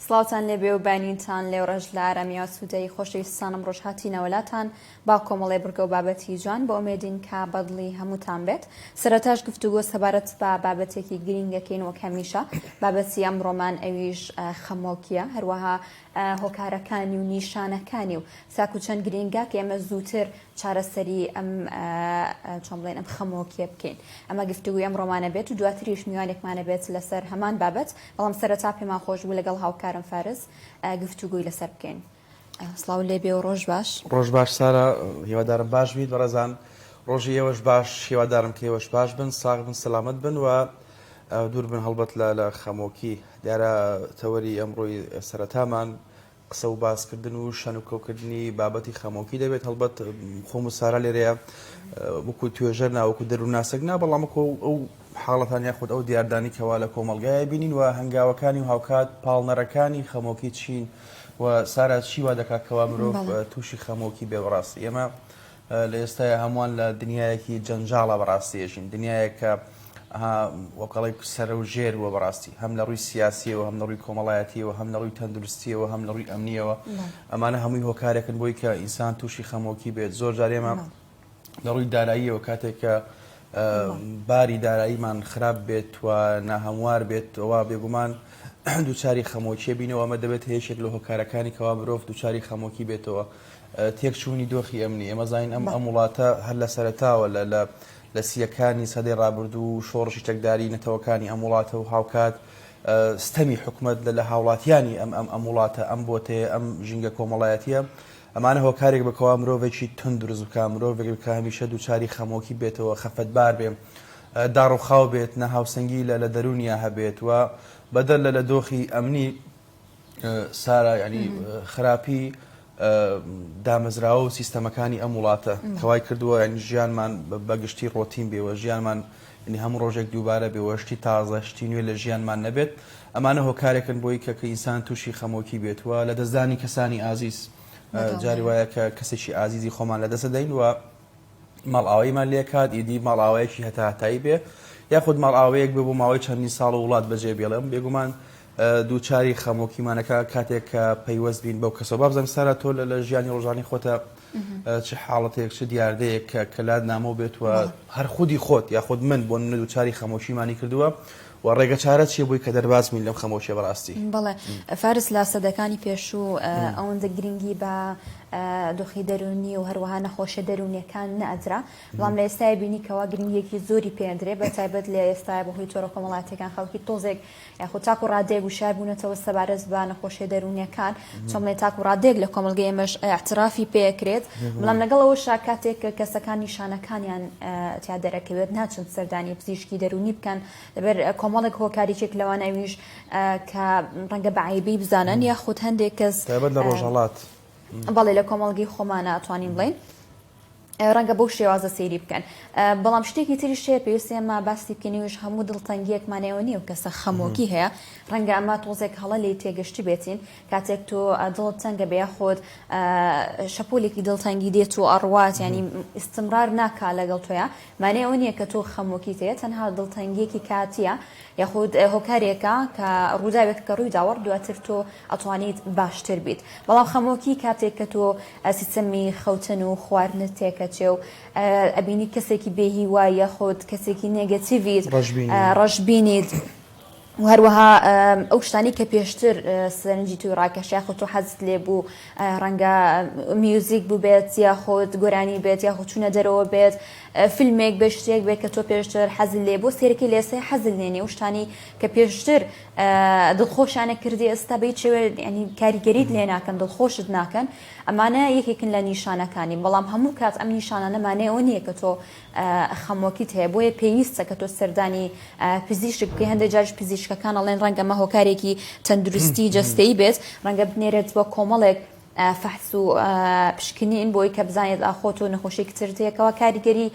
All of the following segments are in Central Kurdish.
سڵاوتان لێبێ و بەینیتان لێ ڕێژ لە ئارامی ئاسوودەیی خۆشەویستانم ڕۆژ هاتینەوە لاتان با کۆمەڵێ بڕگە و بابەتی جوان بە ئومێدین کە بەدڵی هەمووتان بێت سەرەتاش گفتوگۆ سەبارەت بە بابەتێکی گرینگەکەین وەک هەمیشە بابەتی ئەمڕۆمان ئەویش خەمۆکیە هەروەها هۆکارەکانی و نیشانەکانی و ساکو چەند گرینگە کە ئێمە زووتر چارەسەری ئەم چۆن بڵێن ئەم خەمۆکیە بکەین ئەمە گفتوگوی ئەمڕۆمانە بێت و دواتریش میوانێکمانە بێت لەسەر هەمان بابەت بەڵام سەرەتا پێمان خۆش بوو لەگەڵ هاوکارم فارس گفتوگۆی لەسەر بکەین. سڵاو لێبێ و ڕۆژ باش. ڕۆژ باش سارا هیوادارم باش بیت بەڕێزان ڕۆژی ئێوەش باش هیوادارم کە ئێوەش باش بن ساغ بن سەلامەت بن و دوور بن هەڵبەت لە لە خەمۆکی دیارە تەوەری ئەمڕۆی سەرەتامان قسە و باسکردن و شەن و کەوکردنی بابەتی خەمۆکی دەبێت هەڵبەت خۆم و سارا لێرەیە وەکو توێژەر نا وەکو دەروونناسێک نا بەڵام وەکو ئەو حاڵەتان یاخود ئەو دیاردانی کەوا لە کۆمەڵگایە بینین و هەنگاوەکانی و هاوکات پاڵنەرەکانی خەمۆکی چین و سارا چی وا دەکات کەوا مرۆڤ تووشی خەمۆکی بێ بەڕاستی ئێمە لە ئێستایا هەمووان لە دنیایەکی جەنجاڵە بەڕاستی ئەژین دنیایەک کە وەکەڵی سەرە و ژێر بووە بەڕاستی هەم لە ڕووی سیاسیەوە هەم لە ڕووی کۆمەڵایەتیەوە هەم لە ڕووی تەندروستیەوە هەم لە ڕووی ئەمنیەوە ئەمانە هەمووی هۆکارێکن بۆی کە ئینسان تووشی خەمۆکی بێت زۆر جار ئێمە لە ڕووی داراییەوە کاتێک کە باری داراییمان خراپ بێت و ناهەموار بێت ئەوە بێگومان دووچاری خەمۆکیە بینەوە ئەمە دەبێت یەکێک لە هۆکارەکانی کەوا مرۆڤ دووچاری خەمۆکی بێتەوە تێکچوونی دۆخی ئەمنی، ئێمە زانین ئەم ئەم وڵاتە هەر لە سەرەتاوە لە لە لە سییەکانی سەدەی ڕابردوو و شۆڕشی چەکداری نەتەوەکانی ئەم وڵاتە و هاوکات ستەمی حکومەت لە لە هاوڵاتیانی ئەم ئەم ئەم وڵاتە ئەم بۆتەیە ئەم ژینگە کۆمەڵایەتیە ئەمانە هۆکارێک بکەوە مرۆڤێکی توند دروست بکە مرۆڤێک بکە هەمیشە دووچاری خەمۆکی بێتەوە خەفەتبار بێ داڕوخاو بێت ناهاوسەنگی لە لە دەروونیا هەبێت و بەدەر لە لە دۆخی ئەمنی سارا یانی خراپی دامەزراوە و سیستەمەکانی ئەم وڵاتە کەوای کردووە ینی ژیانمان بە گشتی ڕۆتین بێوە ژیانمان ینی هەموو ڕۆژێک دووبارە بێوە شتی تازە شتی نوێ لە ژیانمان نەبێت ئەمانە هۆکارێکن بۆی کە کە ئینسان تووشی خەمۆکی بێت و لە دەستدانی کەسانی ئازیز جاری وایە کە کەسێکی ئازیزی خۆمان لە دەست دەین و ماڵئاواییمان لێکات ئیدی ماڵئاوایەکی هەتاهەتایی بێ یاخود ماڵئاوەیەک بێ بۆ ماوەی چەندین ساڵ و وڵات بەجێ بێڵێم بێگومان دووچاری خەمۆکیمانەکە کاتێک کە پەیوەست بین بەو کەسەوە بابزانم سارا تۆ لە ژیانی ڕۆژانی خۆتە چ حاڵەتێک چ دیاردەیەک کە کە لات نامۆ بێت و هەر خودی خۆت یاخود من بۆ نمونە دووچاری خەمۆکیمانی کردووە و ڕێگە چارە چیە بۆی کە دەرباز بین لەم خەمۆکیە بەڕاستی؟ بەڵێ فارس لە سەدەکانی پێشوو ئەوەندە گرنگی بە دۆخی دەروونی و هەروەها نەخۆشیە دەروونیەکان نەئەدرا بەڵام لە ئێستای بینی کەوا گرنگیەکی زۆری پێ ئەدرێ بە تایبەت لە ئێستای بەهۆی تۆڕە کۆمەڵایەتیەکان خەڵکی تۆزێک یاخود تاکو ڕادەیەک وشیار بوونەتەوە سەبارەت بە نەخۆشیە دەروونیەکان چۆن بڵێن تاکو ڕادەیەک لە کۆمەڵگەی ئێمەش ئیعترافی پێکرێت بەڵام لەگەڵ ئەوەشا کاتێک کە کەسەکان نیشانەکانیان تیا دەرەکەوێت ناچن سەردانی پزیشکی دەروونی بکەن لەبەر کۆمەڵێک هۆکاریکێک لەوان ئەویش کە ڕەنگە بە عەیبی بزانن یاخود هەندێک کەس تایبەت لە ڕۆژهەڵات بەڵێ لە کۆمەڵگەی خۆمانە توانین بڵێین ڕەنگە بەو شێوازە سەیری بکەن بەڵام شتێکی تریش هەیە پێویستە ئێمە باسی بکەین ئەویش هەموو دڵتەنگیەکمان ئەوە نییە و کەسە خەمۆکی هەیە ڕەنگە ئەمە تۆزێک هەڵە لێی تێگەشتی بێتین کاتێک تۆ دڵت تەنگە بێ یاخود شەپۆلێکی دڵتەنگی دێت و ئەڕوات ینی ئیستمرار ناکا لەگەڵ تۆیا مانای ئەوە نییە کە تۆ خەمۆکیت هەیە تەنها دڵتەنگیەکی کاتیە یاخود هۆکارێکە کە ڕووداوێک کە ڕووی داوە دواتر تۆ ئەتوانیت باشتر بیت بەڵام خەمۆکی کاتێک کە تۆ سیستەمی خەوتن و خواردنت تێکەچێ و ئەبینی کەسێکی بێ هیوای یاخود کەسێکی نێگەتیڤیت ڕەشبینیت و هەروەها ئەو شتانی کە پێشتر سەرنجی توی ڕاکەش یاخود تۆ حەزت لێ بوو ڕەنگە میوزیک بووبێت یاخود گۆرانی بێت یاخود چوونە دەرەوە بێت فیلمێک بێت شتێک بێت کە تۆ پێشتر حەزت لێ بوو سێرەکی لێسێ حەزت لێ نیە و شتانی کە پێشتر دڵخۆشیانە کردی ئێستا بە هیچ شێوەیە یانی کاریگەریت لێ ناکەن دڵخۆشت ناکەن ئەمانە یەکێکن لە نیشانەکانی بەڵام هەموو کات ئەم نیشانانە مانای ئەوە نییە کە تۆ خەمۆکیت هەیە بۆیە پێویستە کە تۆ سەردانی پزیشک بکەی هەندێک جاریش پزیشکەکان ئەڵێن ڕەنگە ئەمە هۆکارێکی تەندروستی جەستەیی بێت ڕەنگە بنێرێت بۆ کۆمەڵێک فەحس و پشکنین بۆی کە بزانێت ئاخۆ تۆ نەخۆشیێکی ترت هەیە کەوا کاریگەری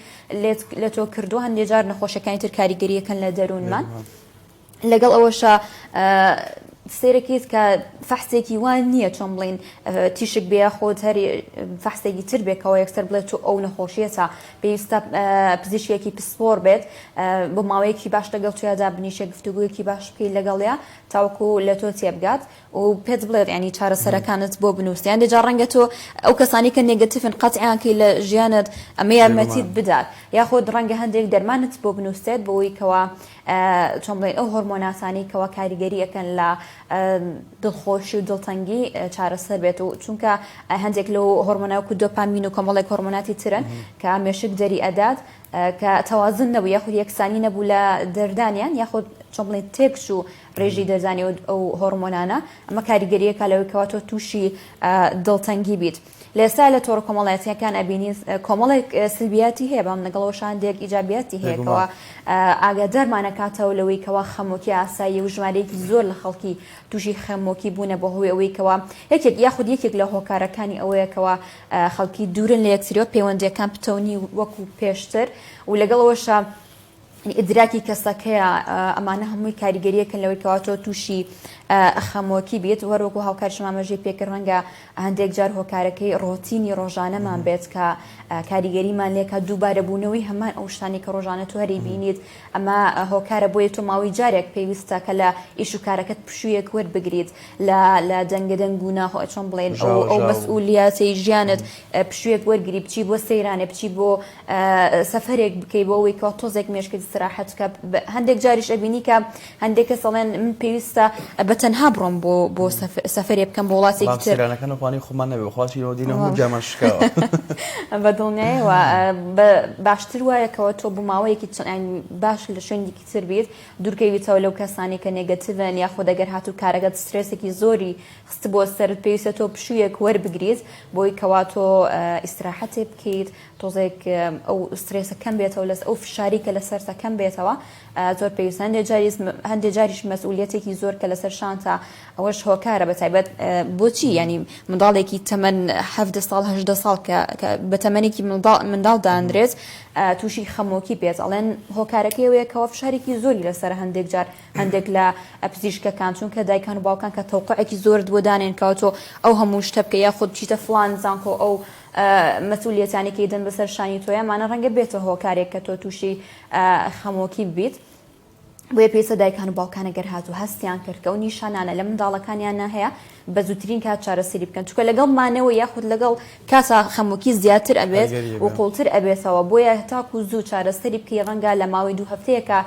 لە تۆ کردووە هەندێک جار نەخۆشەکانی تر کاریگەریەکەن لە دەروونمان لەگەڵ ئەوەشا. سەیرەکەیت کە فەحسێکی وا نییە چۆن بڵین تیشک بێ یاخود هەر فەحسێکی تر بێ کەەوە یەکسەر بڵێت تۆ ئەو نەخۆشیەتە پێویستە پزیشکێکی پسپۆر بێت بۆ ماوەیەکی باش لەگەڵ تویا دابنیشێ گفتوگویەکی باش بکەیت لەگەڵیا تاوەکو لە تۆ تێبگات و پێت بڵێت ینی چارەسەرەکانت بۆ بنووسی هەندێک جار ڕەنگە تۆ ئەو کەسانی کە negative ن قەتعیان کەی لە ژیانت ئەمە یارمەتیت بدات یاخود ڕەنگە هەندێک دەرمانت بۆ بنووسێت بۆی کەوا چۆن بڵێین ئەو هۆرمۆناتانەی کەوا کاریگەری ئەکەن لە دڵخۆشی و دڵتەنگی چارەسەر بێت و چونکە هەندێک لەو هۆرمۆنە وەکو دۆپامین و کۆمەڵێک هۆرمۆناتی ترن کە مێشک دەری ئەدات کە تەوازن نەبوو یاخود یەکسانی نەبوو لە دەردانیان یاخود چۆن بڵێن تێکچوو ڕێژەی دەردانی ئەو هۆرمۆنانە ئەمە کاریگەریەکە لەوەی کەوا تۆ تووشی دڵتەنگی بیت. لە ئێستا لە تۆڕە کۆمەڵایەتیەکان ئەبینین کۆمەڵێک سلبیاتی هەیە بەڵام لەگەڵ ئەوەش هەندێک ئیجابیاتی هەیە کەوا ئاگادارمان ئەکاتەوە لەوەی کەوا خەمۆکی ئاسایی و ژمارەیەکی زۆر لە خەڵکی تووشی خەمۆکی بوونە بە هۆی ئەوەی کەوا یەکێک یاخود یەکێک لە هۆکارەکانی ئەوەیە کەوا خەڵکی دوورن لە یەکتریەوە پەیوەندیەکان پتەو نی وەکو پێشتر و لەگەڵ ئەوەشا ئیدراکی کەسەکەیە ئەمانە هەمووی کاریگەریەکەن لەوەی کەوا تۆ تووشی خەمۆکی بیت وەروەکو هاوکارشم ئاماژەی پێکرد ڕەنگە هەندێک جار هۆکارەکەی ڕۆتینی ڕۆژانەمان بێت کە کاریگەریمان لێکا دووبارە بوونەوەی هەمان ئەو شتانی کە ڕۆژانە تۆ هەری بینیت ئەمە هۆکارە بۆیە تۆ ماوەی جارێک پێویستە کە لە ئیش و کارەکەت پشوویەک وەربگریت لە لە دەنگە دەنگ و ناخۆ چۆن بڵێن ئەو ئەو مەسئولیاتەی ژیانت پشوویەک وەرگری بچی بۆ سەیرانێ بچی بۆ سەفەرێک بکەی بۆ ئەوەی کەوا تۆزێک مێشکت ئیسراحەت بکە هەندێک جاریش ئەبینی کە هەندێک کەس ئەڵێن من پێویستە بە تەنها بڕۆم بۆ بۆ سەفەرێ بکەم بۆ وڵاتێکی تر سەیرانەکان وانی خۆمان نەبێ بەخوا چینەوە دینە هەموو جامان شکاوە بە دڵنیایەوە باشتر وایە کەەوە تۆ بۆ ماوەیەکی باش لە شوێنێکی تر بیت دوورکەویتەوە لەو کەسانی کە negative ن یاخود ئەگەر هاتوو کارەکەت سترێسێکی زۆری خستبووە سەرت پێویستە تۆ پشوویەک وەربگریت بۆی کەوا تۆ ئیسراحەتێ بکەیت تۆزێک ئەو سترێسە کەم بێتەوە لەس ئەو فشاری کە لەسەرتە کەم بێتەوە زۆر پێویستە هەندێک جاریش هەندێک جاریش مەسئولیەتێکی زۆر کە لەسەر شانتە ئەوەش هۆکارە بە تایبەت بۆچی ینی منداڵێکی تەمەن حەڤدە ساڵ هەژدە ساڵ کە بە تەمەنێکی منداڵ دانرێت تووشی خەمۆکی بێت ئەڵێن هۆکارەکەی ئەوەیە کەەوە فشارێکی زۆری لەسەر هەندێک جار هەندێک لە پزیشکەکان چونکە دایکان و باوکان کە تەوقعێکی زۆرت بۆ دانێن کەەوە تۆ ئەو هەموو شتە بکە یاخود بچیتە فڵان زانکۆ ئەو مەسئولیەتانی کەی دەن بەسەر شانی تۆیە مانە ڕەنگە بێتە هۆکارێک کە تۆ تووشی خەمۆکی ببیت. بۆیە پێویستە دایکان و باوکان ئەگەر هاتوو هەستیان کرد کە ئەو نیشانانە لە منداڵەکانیانە هەیە بە زووترین کات چارەسەری بکەن چونکە لەگەڵ مانەوە یاخود لەگەڵ کاتا خەمۆکی زیاتر ئەبێت و قوڵتر ئەبێتەوە بۆیە تاکو زوو چارەسەری بکەی ڕەنگە لە ماوەی دوو هەفتەیەکە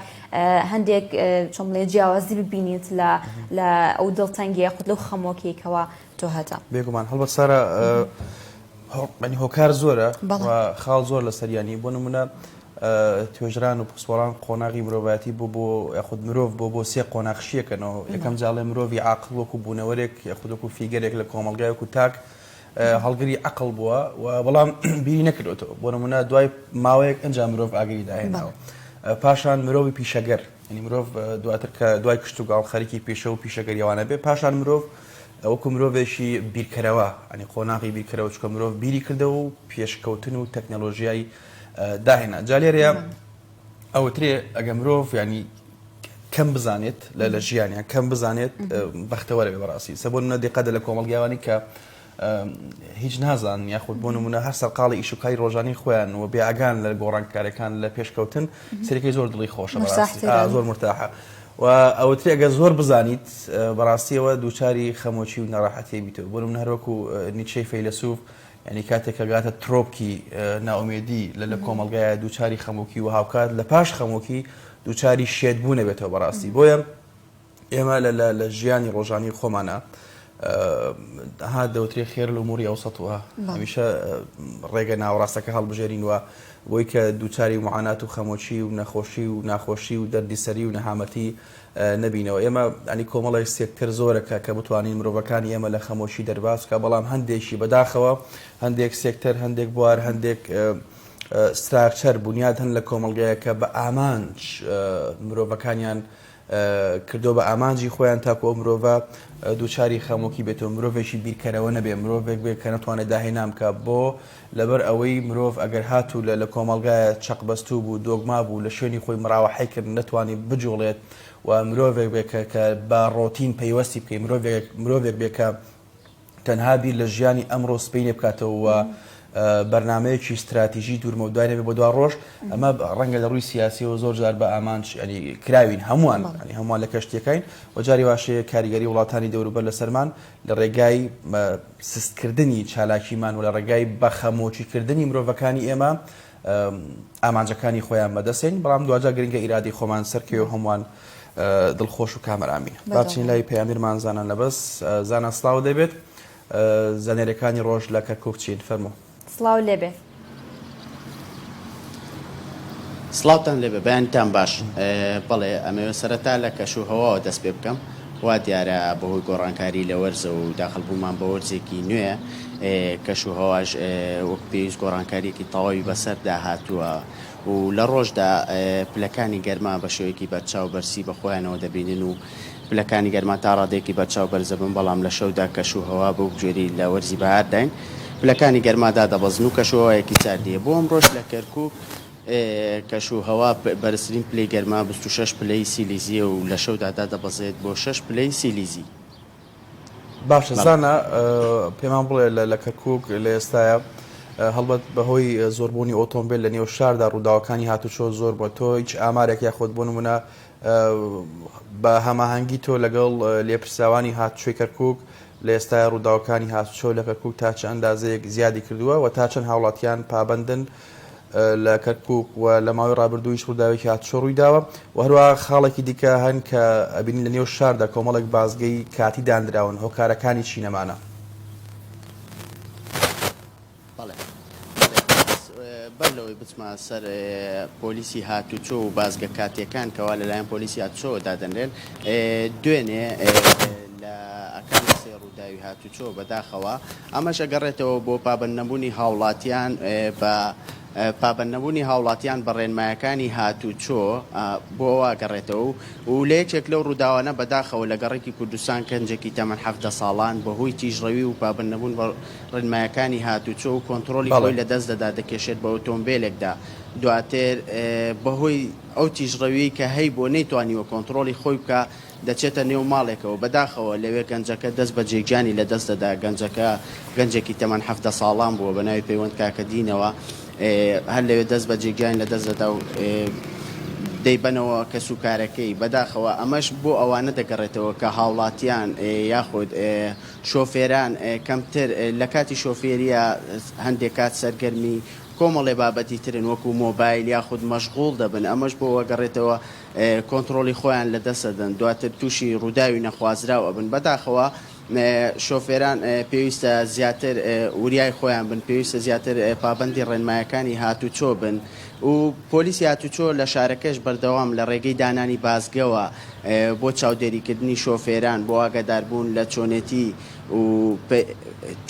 هەندێک چۆن بڵێ جیاوازی ببینیت لە لە ئەو دڵتەنگی یاخود لەو خەمۆکیەکەوە تۆ هەتە. بێگومان هەڵبەت سارا ینی هۆکار زۆرە و خاڵ زۆر لەسەریانی بۆ نمونە توێژران و پسپۆڕان قۆناغی مرۆڤایەتی بۆ بۆ یاخود مرۆڤ بۆ بۆ سێ قۆناغ شیەکەنەوە یەکەم جاڵێ مرۆڤی عاقڵ وەکو بوونەوەرێک یاخود وەکو figure ێک لە کۆمەڵگای وەکو تاک هەڵگری عەقڵ بووە و بەڵام بیری نەکردوێتەوە بۆ نمونە دوای ماوەیەک ئەنجا مرۆڤ ئاگری داهێناوە پاشان مرۆڤی پیشەگەر ینی مرۆڤ دواتر کە دوای کشتوکاڵ خەریکی پیشە و پیشەگەریەوانە بێ پاشان مرۆڤ وەکو مرۆڤێکی بیرکەرەوە ئەنی قۆناغی بیرکەرەوە چکە مرۆڤ بیری کردەوە و پێشکەوتن و تەکنەلۆژیای داهێنا جا لێرەیە ئەوترێ ئەگە مرۆڤ ینی کەم بزانێت لە لە ژیانیان کەم بزانێت بەختەوەرە بێ بەڕاستی سە بۆ نمونە دیقەتە لە کۆمەڵگاوانی کە هیچ نازان یاخود بۆ نمونە هەر سەرقاڵی ئیش و کاری ڕۆژانی خۆیان و بێئاگان لە گۆڕانکاریەکان لە پێشکەوتن سەرەکەی زۆر دڵی خۆشە زۆر مرتاحە و ئەوترێ ئەگەر زۆر بزانیت بەڕاستیەوە دووچاری خەمۆکی و ناڕەحەتی بیتەوە بۆ نمونە هەروەکو نیچەی فەیلەسوف یانی کاتێک کە گاتە ترۆپکی نائومێدی لە لە کۆمەڵگایە دووچاری خەمۆکی و هاوکات لە پاش خەمۆکی دووچاری شێت بوون نەبێتەوە بەڕاستی بۆیە ئێمە لە لە لە ژیانی ڕۆژانی خۆمانە ها دەوترێ خێر الامور اوسطها هەمیشە ڕێگە ناوەڕاستەکە هەڵبژێرین و بۆی کە دووچاری معانات و خەمۆکی و نەخۆشی و ناخۆشی و دەردیسەری و نەهامەتی نەبینەوە ئێمە ینی کۆمەڵێک سێکتەر زۆرە کە کە بتوانین مرۆڤەکانی ئێمە لە خەمۆکی دەرباز بکا بەڵام هەندێکی بەداخەوە هەندێک سێکتەر هەندێک بوار هەندێک structure بونیاد هەن لە کۆمەڵگەیە کە بە ئامانج مرۆڤەکانیان. کردووە بە ئامانجی خۆیان تاکو ئەو مرۆڤە دووچاری خەمۆکی بێتەوە، مرۆڤێکی بیرکەرەوە نەبێ، مرۆڤێک بێ کە نەتوانێت داهێنان بکا. بۆ؟ لەبەر ئەوەی مرۆڤ ئەگەر هاتوو لە لە کۆمەڵگایە چەقبەستوو بوو، دۆگما بوو، لە شوێنی خۆی مراوەحەی کرد، نەتوانی بجوڵێت و مرۆڤێک بێ کە کە بە ڕۆتین پەیوەستی بکەی، مرۆڤێک مرۆڤێک بێ کە تەنها بیر لە ژیانی ئەمڕۆ و سبەینێ بکاتەوە و بەرنامەیەکی ستراتیژی دوورمەودای نەبێ بۆ دوا ڕۆژ، ئەمە ڕەنگە لە ڕووی سیاسیەوە زۆر جار بە ئامانج یانی کراوین هەمووان یانی هەمووان لە کەشتیەکەین و جاری واش هەیە کاریگەری وڵاتانی دەوروبەر لەسەرمان لە ڕێگای سستکردنی چالاکیمان و لە ڕێگای بە خەمۆکی کردنی مرۆڤەکانی ئێمە ئامانجەکانی خۆیان بەدەستێن بەڵام دواجار گرنگە ئیرادەی خۆمان سەرکەوێ و هەمووان دڵخۆش و کامەران بین. با بچین لای پەیامنێرمان زانا نەبەز. زانا سڵاوت لێبێت. زانیاریەکانی ڕۆژ لە کەرکوک چین؟ فەرموو. سڵاو لێبێ. سڵاوتان لێبێ بەیانیتان باش. بەڵێ ئەمەوێ سەرەتا لە کەش و هەواوە دەست پێ بکەم. وا دیارە بەهۆی گۆڕانکاری لە وەرزە و داخل بوونمان بە وەرزێکی نوێ کەش و هەواش وەک پێویست گۆڕانکارییەکی تەواوی بەسەردا هاتووە و لە ڕۆژدا پلەکانی گەرما بە شێوەیەکی بەرچاو بەرزی بە خۆیانەوە دەبینن و پلەکانی گەرما تا ڕادەیەکی بەرچاو بەرزدەبن، بەڵام لە شەودا کەش و هەوا بەو جۆرەی لە وەرزی بەهارداین پلەکانی گەرما دادەبەزن و کەشوهەوایەکی ساردییە. بۆ ئەمڕۆش لە کەرکووک کەش و هەوا بەرزترین پلەی گەرما 26 پلەی سیلیزییە و لە شەودا دادەبەزێت بۆ شەش پلەی سیلیزی. باشە زانا پێمان بڵێ لە کەرکوک لە ئێستایا هەڵبەت بەهۆی زۆربوونی ئۆتۆمبێل لە نێو شاردا ڕووداوەکانی هاتوچۆ زۆر بووە تۆ هیچ ئامارێک یاخود بۆ نمونە بە هەماهەنگی تۆ لەگەڵ لێپرسراوانی هاتوچۆی کەرکوک لە ئێستایا ڕووداوەکانی هاتوچۆ لە کەرکوک تا چ ئەندازەیەک زیادی کردووە و تا چەند هاوڵاتیان پابەندن لە کەرکوک و لە ماوەی ڕابردوو هیچ ڕووداوێکی هاتوچۆ ڕوویداوە و هەروەها خاڵێکی دیکە هەن کە ئەبینین لە نێو شاردا کۆمەڵێک بازگەی کاتی دانراون هۆکارەکانی چین ئەمانە؟ بەڵێ بەڵێ بەس بەر لەوەی بچمە سەر پۆلیسی هاتوچۆ و بازگە کاتیەکان کەوا لەلایەن پۆلیسی هاتوچۆوە دادەنرێن دوێنێ لە ئەکامی سێ ڕووداوی هاتوچۆ بەداخەوە ئەمەش ئەگەڕێتەوە بۆ پابەندنەبوونی هاوڵاتیان بە پابەندنەبوونی هاوڵاتیان بە ڕێنمایەکانی هاتوچۆ بۆ ئەوە ئەگەڕێتەوە و لە یەکێک لەو ڕووداوانە بەداخەوە لە گەڕەکی کوردستان گەنجێکی تەمەن 17 ساڵان بەهۆی تیژڕەوی و پابەندنەبوون بە ڕێنمایەکانی هاتوچۆ و کۆنتڕۆڵی خۆی لەدەست دەدا دەکێشێت بە ئۆتۆمبێلێکدا دواتر بەهۆی ئەو تیژڕەویەی کە هەیبووە نەیتوانیوە کۆنتڕۆڵی خۆی بکا دەچێتە نێو ماڵێکەوە، بەداخەوە لەوێ گەنجەکە دەست بەجێ گیانی لەدەست دەدا، گەنجەکە گەنجێکی تەمەن 17 ساڵان بووە بە ناوی پەیوەند کاکەدینەوە، هەر لەوێ دەست بەجێ گیانی لەدەست دەدا و دەیبەنەوە کەسوکارەکەی، بەداخەوە ئەمەش بۆ ئەوانە دەگەڕێتەوە کە هاوڵاتیان یاخود شۆفێران کەمتر لە کاتی شۆفێرییا هەندێک کات سەرگەرمی کۆمەڵێ بابەتی ترن وەکو مۆبایل یاخود مەشغوڵ دەبن، ئەمەش بۆ ئەگەڕێتەوە کۆنتڕۆڵی خۆیان لەدەست ئەدەن دواتر تووشی ڕووداوی نەخوازراو ئەبن بەداخەوە شۆفێران پێویستە زیاتر وریای خۆیان بن پێویستە زیاتر پابەندی ڕێنمایەکانی هاتوچۆ بن و پۆلیسی هاتوچۆ لە شارەکەش بەردەوام لە ڕێگەی دانانی بازگەوە بۆ چاودێریکردنی شۆفێران بۆ ئاگاداربوون لە چۆنێتی و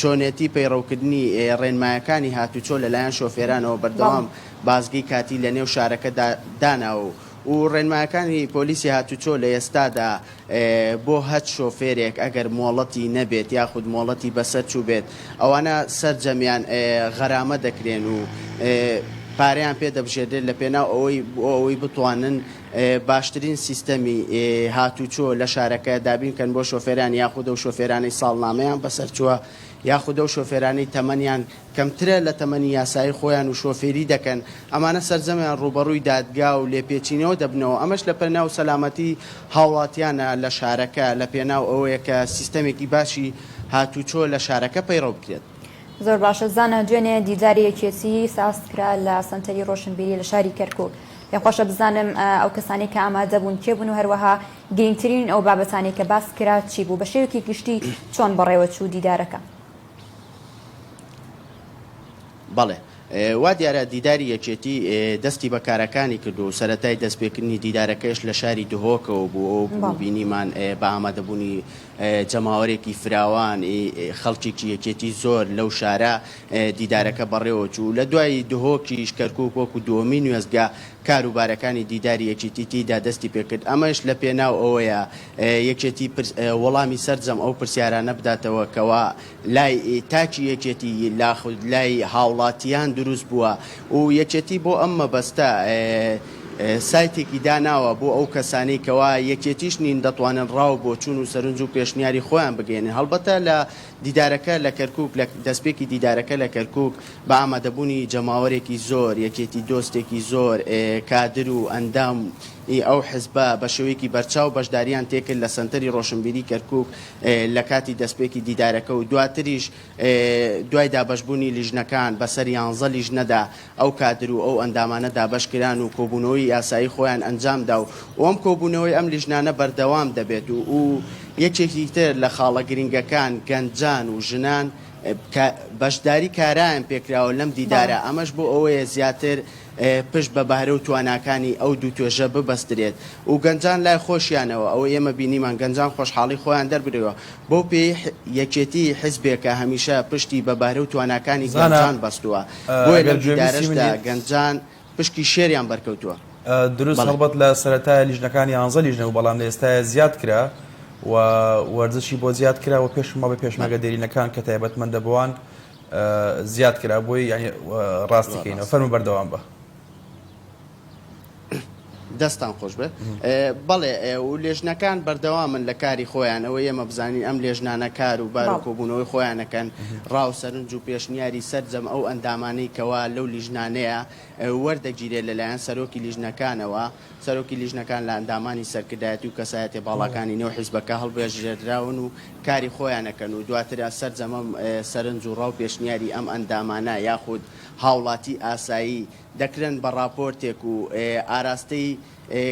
چۆنێتی پەیڕەوکردنی ڕێنمایەکانی هاتوچۆ لەلایەن شۆفێرانەوە بەردەوام بازگەی کاتی لە نێو شارەکەدا داناوە و ڕێنمایەکانی پۆلیسی هاتوچۆ لە ئێستادا بۆ هەچ شۆفێرێک ئەگەر مۆڵەتی نەبێت یاخود مۆڵەتی بەسەر چووبێت ئەوانە سەرجەمیان غەرامە دەکرێن و پارەیان پێ دەبژێردرێت لە پێناو ئەوەی بۆ ئەوەی بتوانن باشترین سیستەمی هاتوچۆ لە شارەکە دابین کەن بۆ شۆفێران یاخود ئەو شۆفێرانەی ساڵنامەیان بەسەر چووە یاخود ئەو شۆفێرانەی تەمەنیان کەمترە لە تەمەنی یاسایی خۆیان و شۆفێری دەکەن، ئەمانە سەرجەمیان ڕووبەڕووی دادگا و لێپێچینەوە دەبنەوە، ئەمەش لە پێناو سەلامەتی هاوڵاتیانە لە شارەکە، لە پێناو ئەوەیە کە سیستەمێکی باشی هاتووچۆ لە شارەکە پەیڕەو بکرێت. زۆر باشە زانا دوێنێ دیداری یەکێتی ساز کرا لە سەنتەری ڕۆشنبیری لە شاری کەرکوک پێم خۆشە بزانم ئەو کەسانەی کە ئامادە بوون کێ بوون و هەروەها گرینگترین ئەو بابەتانەی کە باس کرا چی بوو بە شێوەیەکی گشتی چۆن بەڕێوە چوو دیدارەکە؟ بەڵێ. وا دیارە دیداری یەکێتی دەستی بە کارەکانی کردووە و سەرەتای دەستپێکردنی دیدارەکەش لە شاری دهۆکەوە بوو، ئەوە بوو بینیمان بە ئامادەبوونی جەماوەرێکی فراوان خەڵکێکی یەکێتی زۆر لەو شارە دیدارەکە بەڕێوەچوو. لە دوای دهۆکیش کەرکوک وەکو دووەمین وێستگە کاروبارەکانی دیداری یەکێتی تێیدا دەستی پێکرد، ئەمەش لە پێناو ئەوەیە یەکێتی وەڵامی سەرجەم ئەو پرسیارانە بداتەوە کەوا لای تاکی یەکێتی لاخود لای هاوڵاتیان دروست بووە و یەکێتی بۆ ئەم مەبەستە سایتێکی داناوە بۆ ئەو کەسانەی کەوا یەکێتیش نین دەتوانن ڕا و بۆچوون و سەرنج و پێشنیاری خۆیان بگەیەنن هەڵبەتە لە دیدارەکە لە کەرکوک لە دەستپێکی دیدارەکە لە کەرکوک بە ئامادەبوونی جەماوەرێکی زۆر یەکێتی دۆستێکی زۆر کادر و ئەندام ی ئەو حزبە بە شێوەیەکی بەرچاو بەشداریان تێکرد لە سەنتەری ڕۆشنبیری کەرکوک لە کاتی دەستپێکی دیدارەکە و دواتریش دوای دابەشبوونی لیژنەکان بەسەر یانزە لیژنەدا ئەو کادر و ئەو ئەندامانە دابەشکران و کۆبوونەوەی یاسایی خۆیان ئەنجامدا و ئەم کۆبوونەوەی ئەم لیژنانە بەردەوام دەبێت و و یەکێکی تر لە خاڵە گرنگەکان گەنجان و ژنان کە بەشداری کارایان پێکراوە لەم دیدارە ئەمەش بۆ ئەوەیە زیاتر پشت بە بەهرە و تواناکانی ئەو دوو توێژە ببەسترێت و گەنجان لای خۆشیانەوە ئەوەی ئێمە بینیمان گەنجان خۆشحاڵی خۆیان دەربریوە بەو پێیەی یەکێتی حیزبێکە هەمیشە پشتی بە بەهرە و تواناکانی زانا گەنجان بەستووە بۆیە ئەگەر لەم گوێبیستی دیدارەشدا منیت. گەنجان پشکی شێریان بەرکەوتووە. دروست بەڵێ. هەڵبەت لە سەرەتایە لیژنەکان یانزە لیژنە بوو بەڵام لە ئێستایا زیاد کرا و وەرزشی بۆ زیاد کرا و پێشم ماوەی بەڵێ. پێشمەرگە دێرینەکان کە تایبەتمەندە بۆوان زیاد کرا بۆی یانی ڕاستی زۆر کەینەوە ڕاستە. فەرموو بەردەوام بە. دەستتان خۆش بێت. بەڵێ و لێژنەکان بەردەوامن لە کاری خۆیان، ئەوەی ئێمە بزانین ئەم لێژنانە کار و بار و کۆبوونەوەی خۆیان ئەکەن، ڕا و سەرنج و پێشنیاری سەرجەم ئەو ئەندامانەی کەوا لەو لیژنانەیە وەردەگیرێت لەلایەن سەرۆکی لیژنەکانەوە، سەرۆکی لیژنەکان لە ئەندامانی سەرکردایەتی و کەسایەتیە باڵاکانی نێو حیزبەکە هەڵبێژرێدراون و کاری خۆیان ئەکەن و دواتر سەرجەم ئەم سەرنج و ڕا و پێشنیاری ئەم ئەندامانە یاخود هاوڵاتی ئاسایی دەکرێن بە ڕاپۆرتێک و ئاراستەی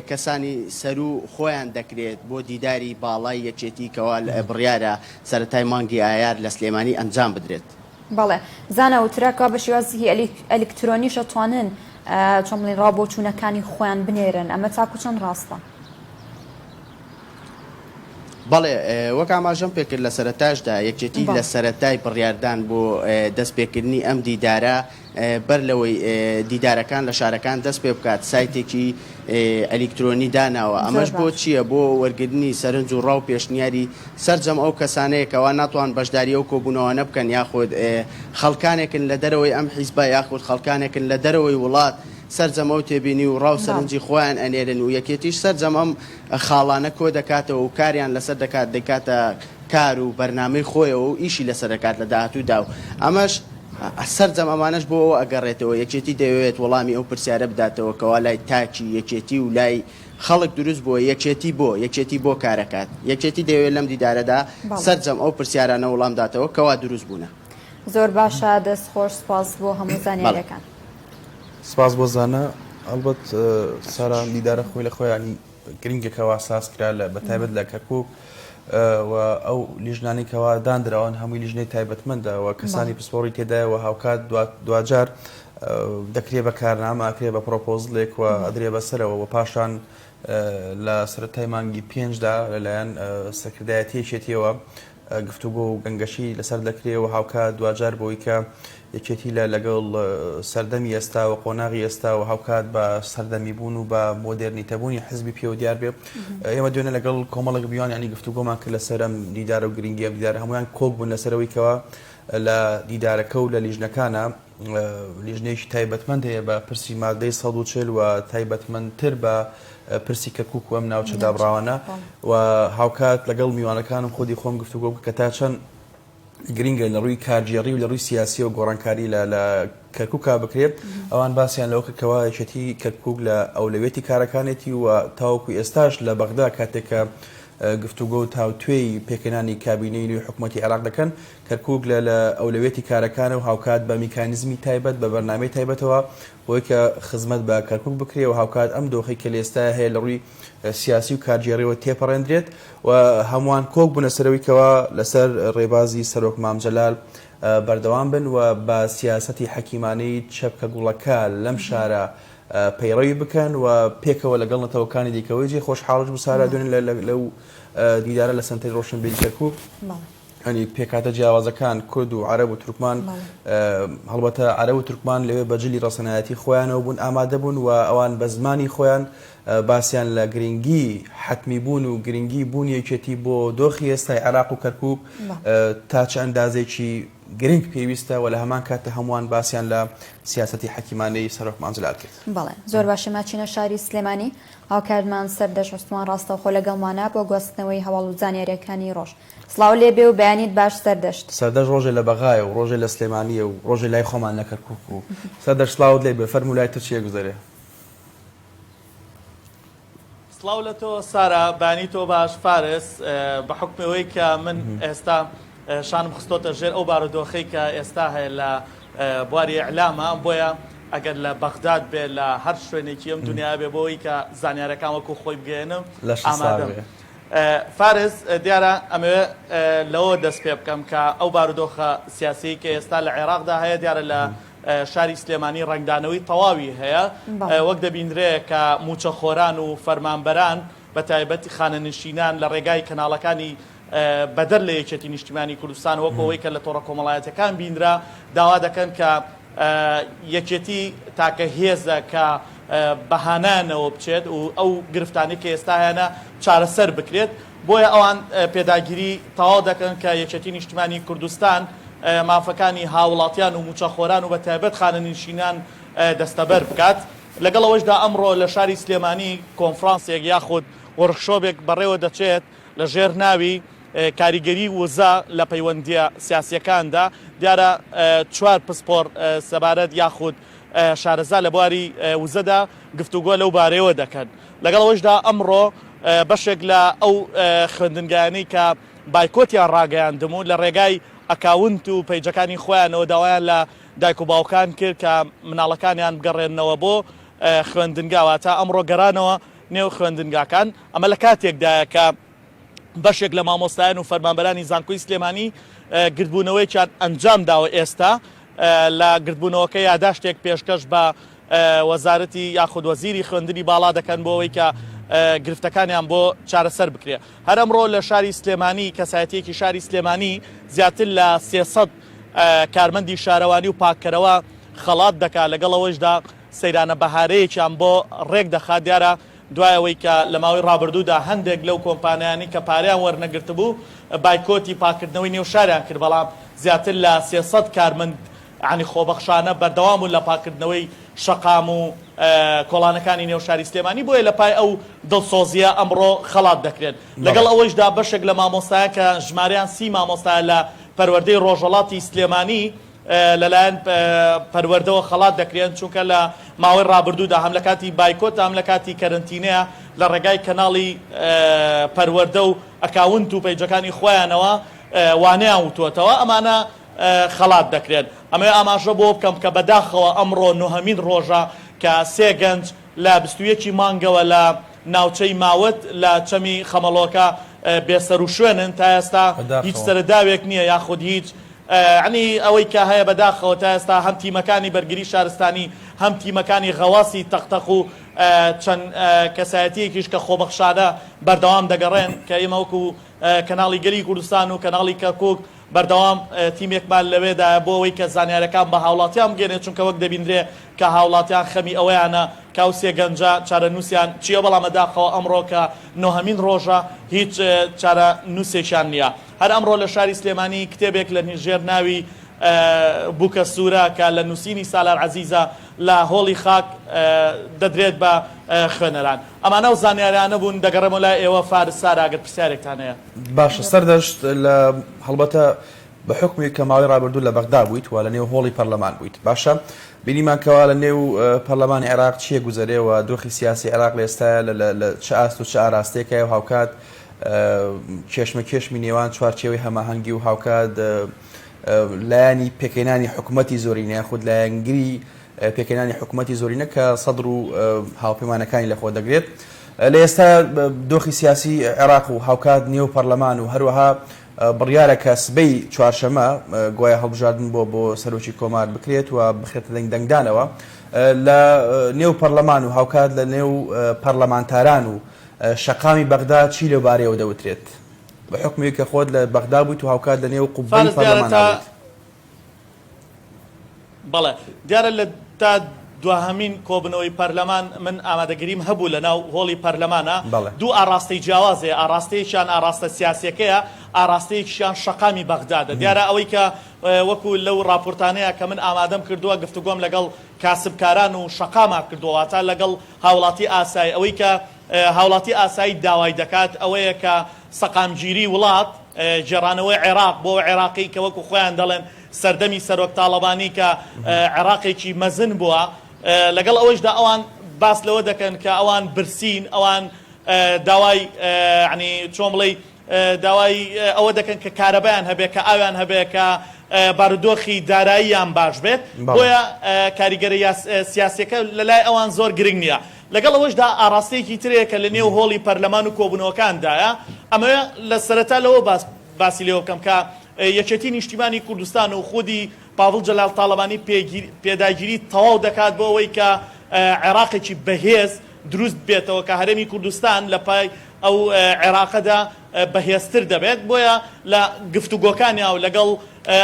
کەسانی سەروو خۆیان دەکرێت بۆ دیداری باڵای یەکێتی کەوا بڕیارە سەرەتای مانگی ئایار لە سلێمانی ئەنجام بدرێت. بەڵێ زانا وترا کەوا بە شێوازێکی ئەلیکترۆنیش ئەتوانن چۆن بڵێین ڕاو بۆچوونەکانی خۆیان بنێرن ئەمە تاکو چەند ڕاستە؟ بەڵێ وەک ئاماژەم پێکرد لە سەرەتاشدا یەکێتی لە سەرەتای بڕیاردان بۆ دەستپێکردنی ئەم دیدارە بەر لەوەی دیدارەکان لە شارەکان دەست پێ بکات سایتێکی ئەلیکترۆنی داناوە، ئەمەش بۆ چییە؟ بۆ وەرگرتنی سەرنج و ڕا و پێشنیاری سەرجەم ئەو کەسانەیە کەوا ناتوان بەشداری ئەو کۆبوونەوانە بکەن یاخود خەڵکانێکن لە دەرەوەی ئەم حیزبە یاخود خەڵکانێکن لە دەرەوەی وڵات سەرجەم ئەو تێبینی و ڕا و سەرنجی خۆیان ئەنێرن و یەکێتیش سەرجەم ئەم خاڵانە کۆ دەکاتەوە و کاریان لەسەر دەکات دەیکاتە کار و بەرنامەی خۆیەوە و ئیشی لەسەر دەکات لە داهاتوودا و ئەمەش سەرجەم ئەمانەش بۆ ئەوە ئەگەڕێتەوە یەکێتی دەیەوێت وەڵامی ئەو پرسیارە بداتەوە کەوا لای تاکی یەکێتی و لای خەڵک دروست بووە یەکێتی بۆ یەکێتی بۆ کارەکات؟ یەکێتی دەیەوێت لەم دیدارەدا سەرجەم ئەو پرسیارانە وڵام داتەوە کەوا دروست بوونە. زۆر باشە دەست خۆش سوپاس بۆ هەموو زانیاریەکان. سپاس بۆ زانا هەڵبەت سارا ئەم دیدارە خۆی لە خۆیانی گرنگە کەوا ساز کرا لە بەتایبەت لە کەرکک و ئەو لیژنانەی کەوا دانراون هەمووی لیژنەی تایبەتمەندە و کەسانی پسپۆڕی تێدایە و هاوکات دواجار دەکرێ بە کارنامە ئەکرێ بە پرۆپۆزلێک و ئەدرێ بەسەرەوە و پاشان لە سەرەتای مانگی پێنجدا لەلایەن سەرکردایەتی یەکێتیەوە گفتوگۆ و گەنگەشەی لەسەر دەکرێ و هاوکات دواجار بۆی کە یەکێتی لە لەگەڵ سەردەمی ئێستا و قۆناغی ئێستا و هاوکات بە سەردەمی بوون و بە مۆدێرنیتەبوونی حزبی پێوە دیار بێ ئێمە دوێنێ لەگەڵ کۆمەڵێک میوان یانی گفتوگۆمان کرد لەسەر ئەم دیدارە و گرنگی ئەم دیدارە هەموویان کۆک بوون لەسەر ئەوەی کەوا لە دیدارەکە و لە لیژنەکانە لیژنەیەکی تایبەتمەند هەیە بە پرسی مادەی 140 و تایبەتمەندتر بە پرسی کەرکوک و ئەم ناوچە دابڕاوانە و هاوکات لەگەڵ میوانەکانم خودی خۆم گفتوگۆ بکە تا چەند گرنگە لە ڕووی کارگێڕی و لە ڕووی سیاسیەوە گۆڕانکاری لە لە کەرکوکا بکرێت ئەوان باسیان لەوە کرد کەوا یەکێتی کەرکوک لە ئەولەویەتی کارەکانێتی و تاوەکو ئێستاش لە بەغدا کاتێک کە گفتوگۆ و تاوتوێی پێکهێنانی کابینەی نوێی حکوومەتی عێراق دەکەن کەرکوک لە لە ئەولەویەتی کارەکانە و هاوکات بە میکانیزمی تایبەت بە بەرنامەی تایبەتەوە بۆی کە خزمەت بە کەرکوک بکرێ و هاوکات ئەم دۆخەی کە لە ئێستایا هەیە لە ڕووی سیاسی و کارگێڕیەوە تێپەڕێندرێت و هەمووان کۆک بوونە سەر ئەوەی کەوا لەسەر ڕێبازی سەرۆک مام جەلال. بەردەوام بن و بە سیاسەتی حەکیمانەی چەپکە گوڵەکە لەم شارە پەیڕەوی بکەن و پێکەوە لەگەڵ نەتەوەکانی دیکەوەی جێ خۆشحاڵش بوو سارا دوێنێ لەو دیدارە لە سەنتەری ڕۆشنبیری کەرکوک هەنی پێکهاتە جیاوازەکان کورد و عەرەب و تورکمان هەڵبەتە عەرەب و تورکمان لەوێ بە جلی ڕەسەنایەتی خۆیانەوە بوون ئامادە بوون و ئەوان بە زمانی خۆیان باسیان لە گرنگی حەتمی بوون و گرنگی بوونی یەکێتی بۆ دۆخی ئێستای عێراق و کەرکوک تا چ ئەندازێکی گرنگ پێویستە و لە هەمان کاتدا هەمووان باسیان لە سیاسەتی حەکیمانەی سەرۆک مام جەلال کرد. بەڵێ زۆر باشە ماچینە شاری سلێمانی هاوکارمان سەردەشت عوسمان ڕاستەوخۆ لەگەڵمانە بۆ گواستنەوەی هەواڵ و زانیاریەکانی ڕۆژ. سڵاو لێ بێ و بەیانیت باش سەردەشت. سەردەشت ڕۆژێ لە بەغایە و ڕۆژێ لە سلێمانییە و ڕۆژێ لای خۆمان لە کەرکوک و سەردەشت سڵاوت لێ بێ فەرموو لای تۆ چی ئەگوزەرێ؟ سڵاو لە تۆ سارا، بەیانی تۆ باش فارس، بە حوکمی ئەوەی کە من ئێستا شانم خستۆتە ژێر ئەو بارودۆخەی کە ئێستا هەیە لە بواری ئیعلامە، بۆیە ئەگەر لە بەغداد بێ لە هەر شوێنێکی ئەم دنیا بێ بۆ ئەوەی کە زانیارەکان وەکو خۆی بگەیەنم لەشت ساغ ئامادەم. بێ. فارس، دیارە ئەمەوێ لەوەوە دەست پێ بکەم کە ئەو بارودۆخە سیاسیەی کە ئێستا لە عێراقدا هەیە دیارە لە شاری سلێمانی ڕەنگدانەوەی تەواوی هەیە، وەک دەبینرێ کە مووچەخۆران و فەرمانبەران بە تایبەت خانەنشینان لە ڕێگای کەناڵەکانی بەدەر لە یەکێتی نیشتیمانی کوردستان وەک ئەوەی کە لە تۆڕە کۆمەڵایەتیەکان بینرا داوا دەکەن کە یەکێتی تاکە هێزە کە بە هانایانەوە بچێت و ئەو گرفتانەی کە ئێستا هەیانە چارەسەر بکرێت بۆیە ئەوان پێداگیری تەواو دەکەن کە یەکێتی نیشتیمانی کوردستان مافەکانی هاوڵاتیان و مووچەخۆران و بە تایبەت خانەنشینان دەستەبەر بکات. لەگەڵ ئەوەشدا ئەمڕۆ لە شاری سلێمانی کۆنفرانسێک یاخود وۆرکشۆپێک بەڕێوە دەچێت لە ژێر ناوی کاریگەری وزە لە پەیوەندییە سیاسییەکاندا، دیارە چوار پسپۆر سەبارەت یاخود شارەزا لە بواری وزەدا گفتوگۆ لەو بارەیەوە دەکەن. لەگەڵ ئەوەشدا ئەمڕۆ بەشێک لە ئەو خوێندنگایانەی کە بایکۆتیان ڕاگەیاندبوو لە ڕێگای ئەکاونت و پەیجەکانی خۆیانەوە داوایان لە دایک و باوکان کرد کە مناڵەکانیان بگەڕێننەوە بۆ خوێندنگا، واتە ئەمڕۆ گەرانەوە نێو خوێندنگاکان، ئەمە لە کاتێکدایە کە بەشێک لە مامۆستایان و فەرمانبەرانی زانکۆی سلێمانی گردبوونەوەیەکیان ئەنجامداوە، ئێستا لە گردبوونەوەکە یاداشتێک پێشکەش بە وەزارەتی یاخود وەزیری خوێندنی باڵا دەکەن بۆ ئەوەی کە گرفتەکانیان بۆ چارەسەر بکرێت. هەر ئەمڕۆ لە شاری سلێمانی کەسایەتییەکی شاری سلێمانی زیاتر لە 300 کارمەندی شارەوانی و پاککەرەوە خەڵات دەکات، لەگەڵ ئەوەشدا سەیرانە بەهارەیەکیان بۆ ڕێک دەخات، دیارە دوای ئەوەی کە لە ماوەی ڕابردوودا هەندێک لەو کۆمپانیانەی کە پارەیان وەرنەگرتبوو بایکۆتی پاککردنەوەی نێو شاریان کرد، بەڵام زیاتر لە 300 کارمەند یانی خۆبەخشانە بەردەوام بوون لە پاککردنەوەی شەقام و کۆڵانەکانی نێو شاری سلێمانی، بۆیە لە پای ئەو دڵسۆزییە ئەمڕۆ خەڵات دەکرێن. لەگەڵ ئەوەیشدا بەشێک لە مامۆستایان کە ژمارەیان 30 مامۆستایە لە پەروەردەی ڕۆژهەڵاتی سلێمانی، لەلایەن پەروەردەوە خەڵات دەکرێن، چونکە لە ماوەی ڕابردوودا هەم لە کاتی بایکۆت هەم لە کاتی کەرەنتینەیە لە ڕێگای کەناڵی پەروەردە و ئەکاونت و پەیجەکانی خۆیانەوە وانەیان وتووەتەوە، ئەمانە خەڵات دەکرێن. ئەمەوێ ئاماژە بەوە بکەم کە بەداخەوە ئەمڕۆ نۆهەمین ڕۆژە کە سێ گەنج لە 21 ی مانگەوە لە ناوچەی ماوەت لە چەمی خەمەڵۆکە بێسەروشوێنن، تا ئێستا هیچ بەداخەوە. سەرەداوێک نییە یاخود هیچ یەعنی ئەوەی کە هەیە بەداخەوە تا ئێستا هەم تیمەکانی بەرگری شارستانی هەم تیمەکانی غەواسی تەق تەق و چەند کەسایەتیەکیش کە خۆبەخشانە بەردەوام دەگەڕێن کە ئێمە وەکو کەناڵی گەلی کوردستان و کەناڵی کەرکوک بەردەوام تیمێکمان لەوێدایە بۆ ئەوەی کە زانیارەکان بە هاوڵاتیان بگەێنێت چونکە وەک دەبینرێ کە هاوڵاتیان خەمی ئەوەیانە کە ئەو سێ گەنجە چارەنووسیان چییە بەڵام بەداخەوە ئەمڕۆ کە نۆهەمین ڕۆژە هیچ چارەنووسێکیان نییە. هەر ئەمڕۆ لە شاری سلێمانی کتێبێک لە ژێر ناوی بووکە سوورە کە لە نووسینی سالار عەزیزە لە هۆڵی خاک دەدرێت بە خوێنەران. ئەمانە ئەو زانیاریانە بوون، دەگەڕێمەوە لای ئێوە فارس سارا گەر پرسیارێکتان هەیە. باشە سەردەشت لە هەڵبەتە بە حوکمی کە ماوەی ڕابردوو لە بەغدا بوویت و لە نێو هۆڵی پەرلەمان بوویت باشە بینیمان کەوا لە نێو پەرلەمانی عێراق چییە گوزەرێ و دۆخی سیاسی عێراق لە ئێستایا لە چ ئاست و چ ئاراستەیەکایە و هاوکات کێشمەکێشمی نێوان چوارچێوەی هەماهەنگی و هاوکات لایەنی پێکهێنانی حکومەتی زۆرینە یاخود لایەنگری پێکهێنانی حکومەتی زۆرینە کە سەدر و هاوپەیمانەکانی لەخۆ دەگرێت لە ئێستا دۆخی سیاسی عێراق و هاوکات نێو پەرلەمان و هەروەها بڕیارە کە سبەی چوارشەمە گوایە هەڵبژاردن بۆ بۆ سەرۆکی کۆمار بکرێت و بخرێتە دەنگ دەنگدانەوە لە نێو پەرلەمان و هاوکات لە نێو پەرلەمانتاران و شەقامی بەغدا چی لەو بارەیەوە دەوترێت؟ بە حوکمی کە خۆت لە بەغدا بوویت و هاوکات لە نێو قوبەی فارس دیارە پەرلەمانا تا بوویت. بەڵێ دیارە لە تا دواهەمین کۆبنەوەی پەرلەمان من ئامادەگریم هەبوو لە ناو هۆڵی پەرلەمانە بەڵێ. دوو ئاڕاستەی جیاواز هەیە ئاڕاستەیەکیان ئاڕاستە سیاسیەکەیە ئاڕاستەیەکیشیان شەقامی بەغدادە دیارە ئەوەی کە وەکو لەو ڕاپۆرتانەیە کە من ئامادەم کردووە گفتوگۆم لەگەڵ کاسبکاران و شەقاما کردووە واتە لەگەڵ هاوڵاتی ئاسایی ئەوەی کە هاوڵاتی ئاسایی داوای دەکات ئەوەیە کە سەقامگیری وڵات، گێڕانەوەی عێراق بۆ عێراقی کە وەکو خۆیان دەڵێن سەردەمی سەرۆک تاڵەبانی کە عێراقێکی مەزن بووە، لەگەڵ ئەوەیشدا ئەوان باس لەوە دەکەن کە ئەوان برسین، ئەوان داوای یانی چۆن بڵێی داوای ئەوە دەکەن کە کارەبایان هەبێ، کە ئاویان هەبێ، کە بارودۆخی داراییان باش بێت، بۆیە کاریگەرییە سیاسییەکە لەلای ئەوان زۆر گرنگ نییە. لەگەڵ ئەوەشدا ئاڕاستەیەکی تر هەیە کە لە نێو هۆڵی پەرلەمان و کۆبوونەوەکاندایە، ئەمەوێ لە سەرەتا لەوە باس باسی لێوە بکەم کە یەکێتی نیشتیمانی کوردستان و خودی پاڤڵ جەلال تاڵەبانی پێداگیری تەواو دەکات بۆ ئەوەی کە عێراقێکی بەهێز دروست بێتەوە کە هەرێمی کوردستان لە پای ئەو عێراقەدا بەهێزتر دەبێت، بۆیە لە گفتوگۆکانیا و لەگەڵ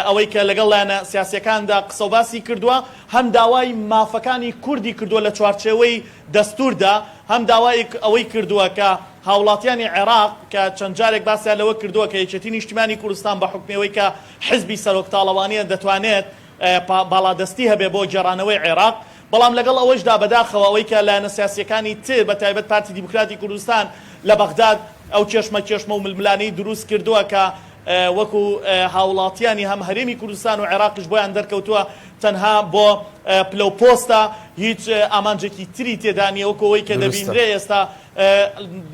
ئەوەی کە لەگەڵ لایەنە سیاسییەکاندا قسەوباسی کردووە، هەم داوای مافەکانی کوردی کردووە لە چوارچێوەی دەستووردا، هەم داوای ئەوەی کردووە کە هاوڵاتیانی عێراق کە چەند جارێک باسیان لەوە کردووە کە یەکێتی نیشتیمانی کوردستان بە حوکمی ئەوەی کە حزبی سەرۆک تاڵەبانییە دەتوانێت باڵادەستی هەبێ بۆ گێڕانەوەی عێراق، بەڵام لەگەڵ ئەوەشدا بەداخەوە ئەوەی کە لایەنە سیاسییەکانی تر بە تایبەت پارتی دیموکراتی کوردستان لە بەغداد ئەو کێشمە کێشمە و ململانێی دروست کردووە کە وەکو هاوڵاتیانی هەم هەرێمی کوردستان و عێراقیش بۆیان دەرکەوتووە تەنها بۆ پلە و پۆستە هیچ ئامانجێکی تری تێدا نییە وەکو ئەوەی کە دەبینرێ ئێستا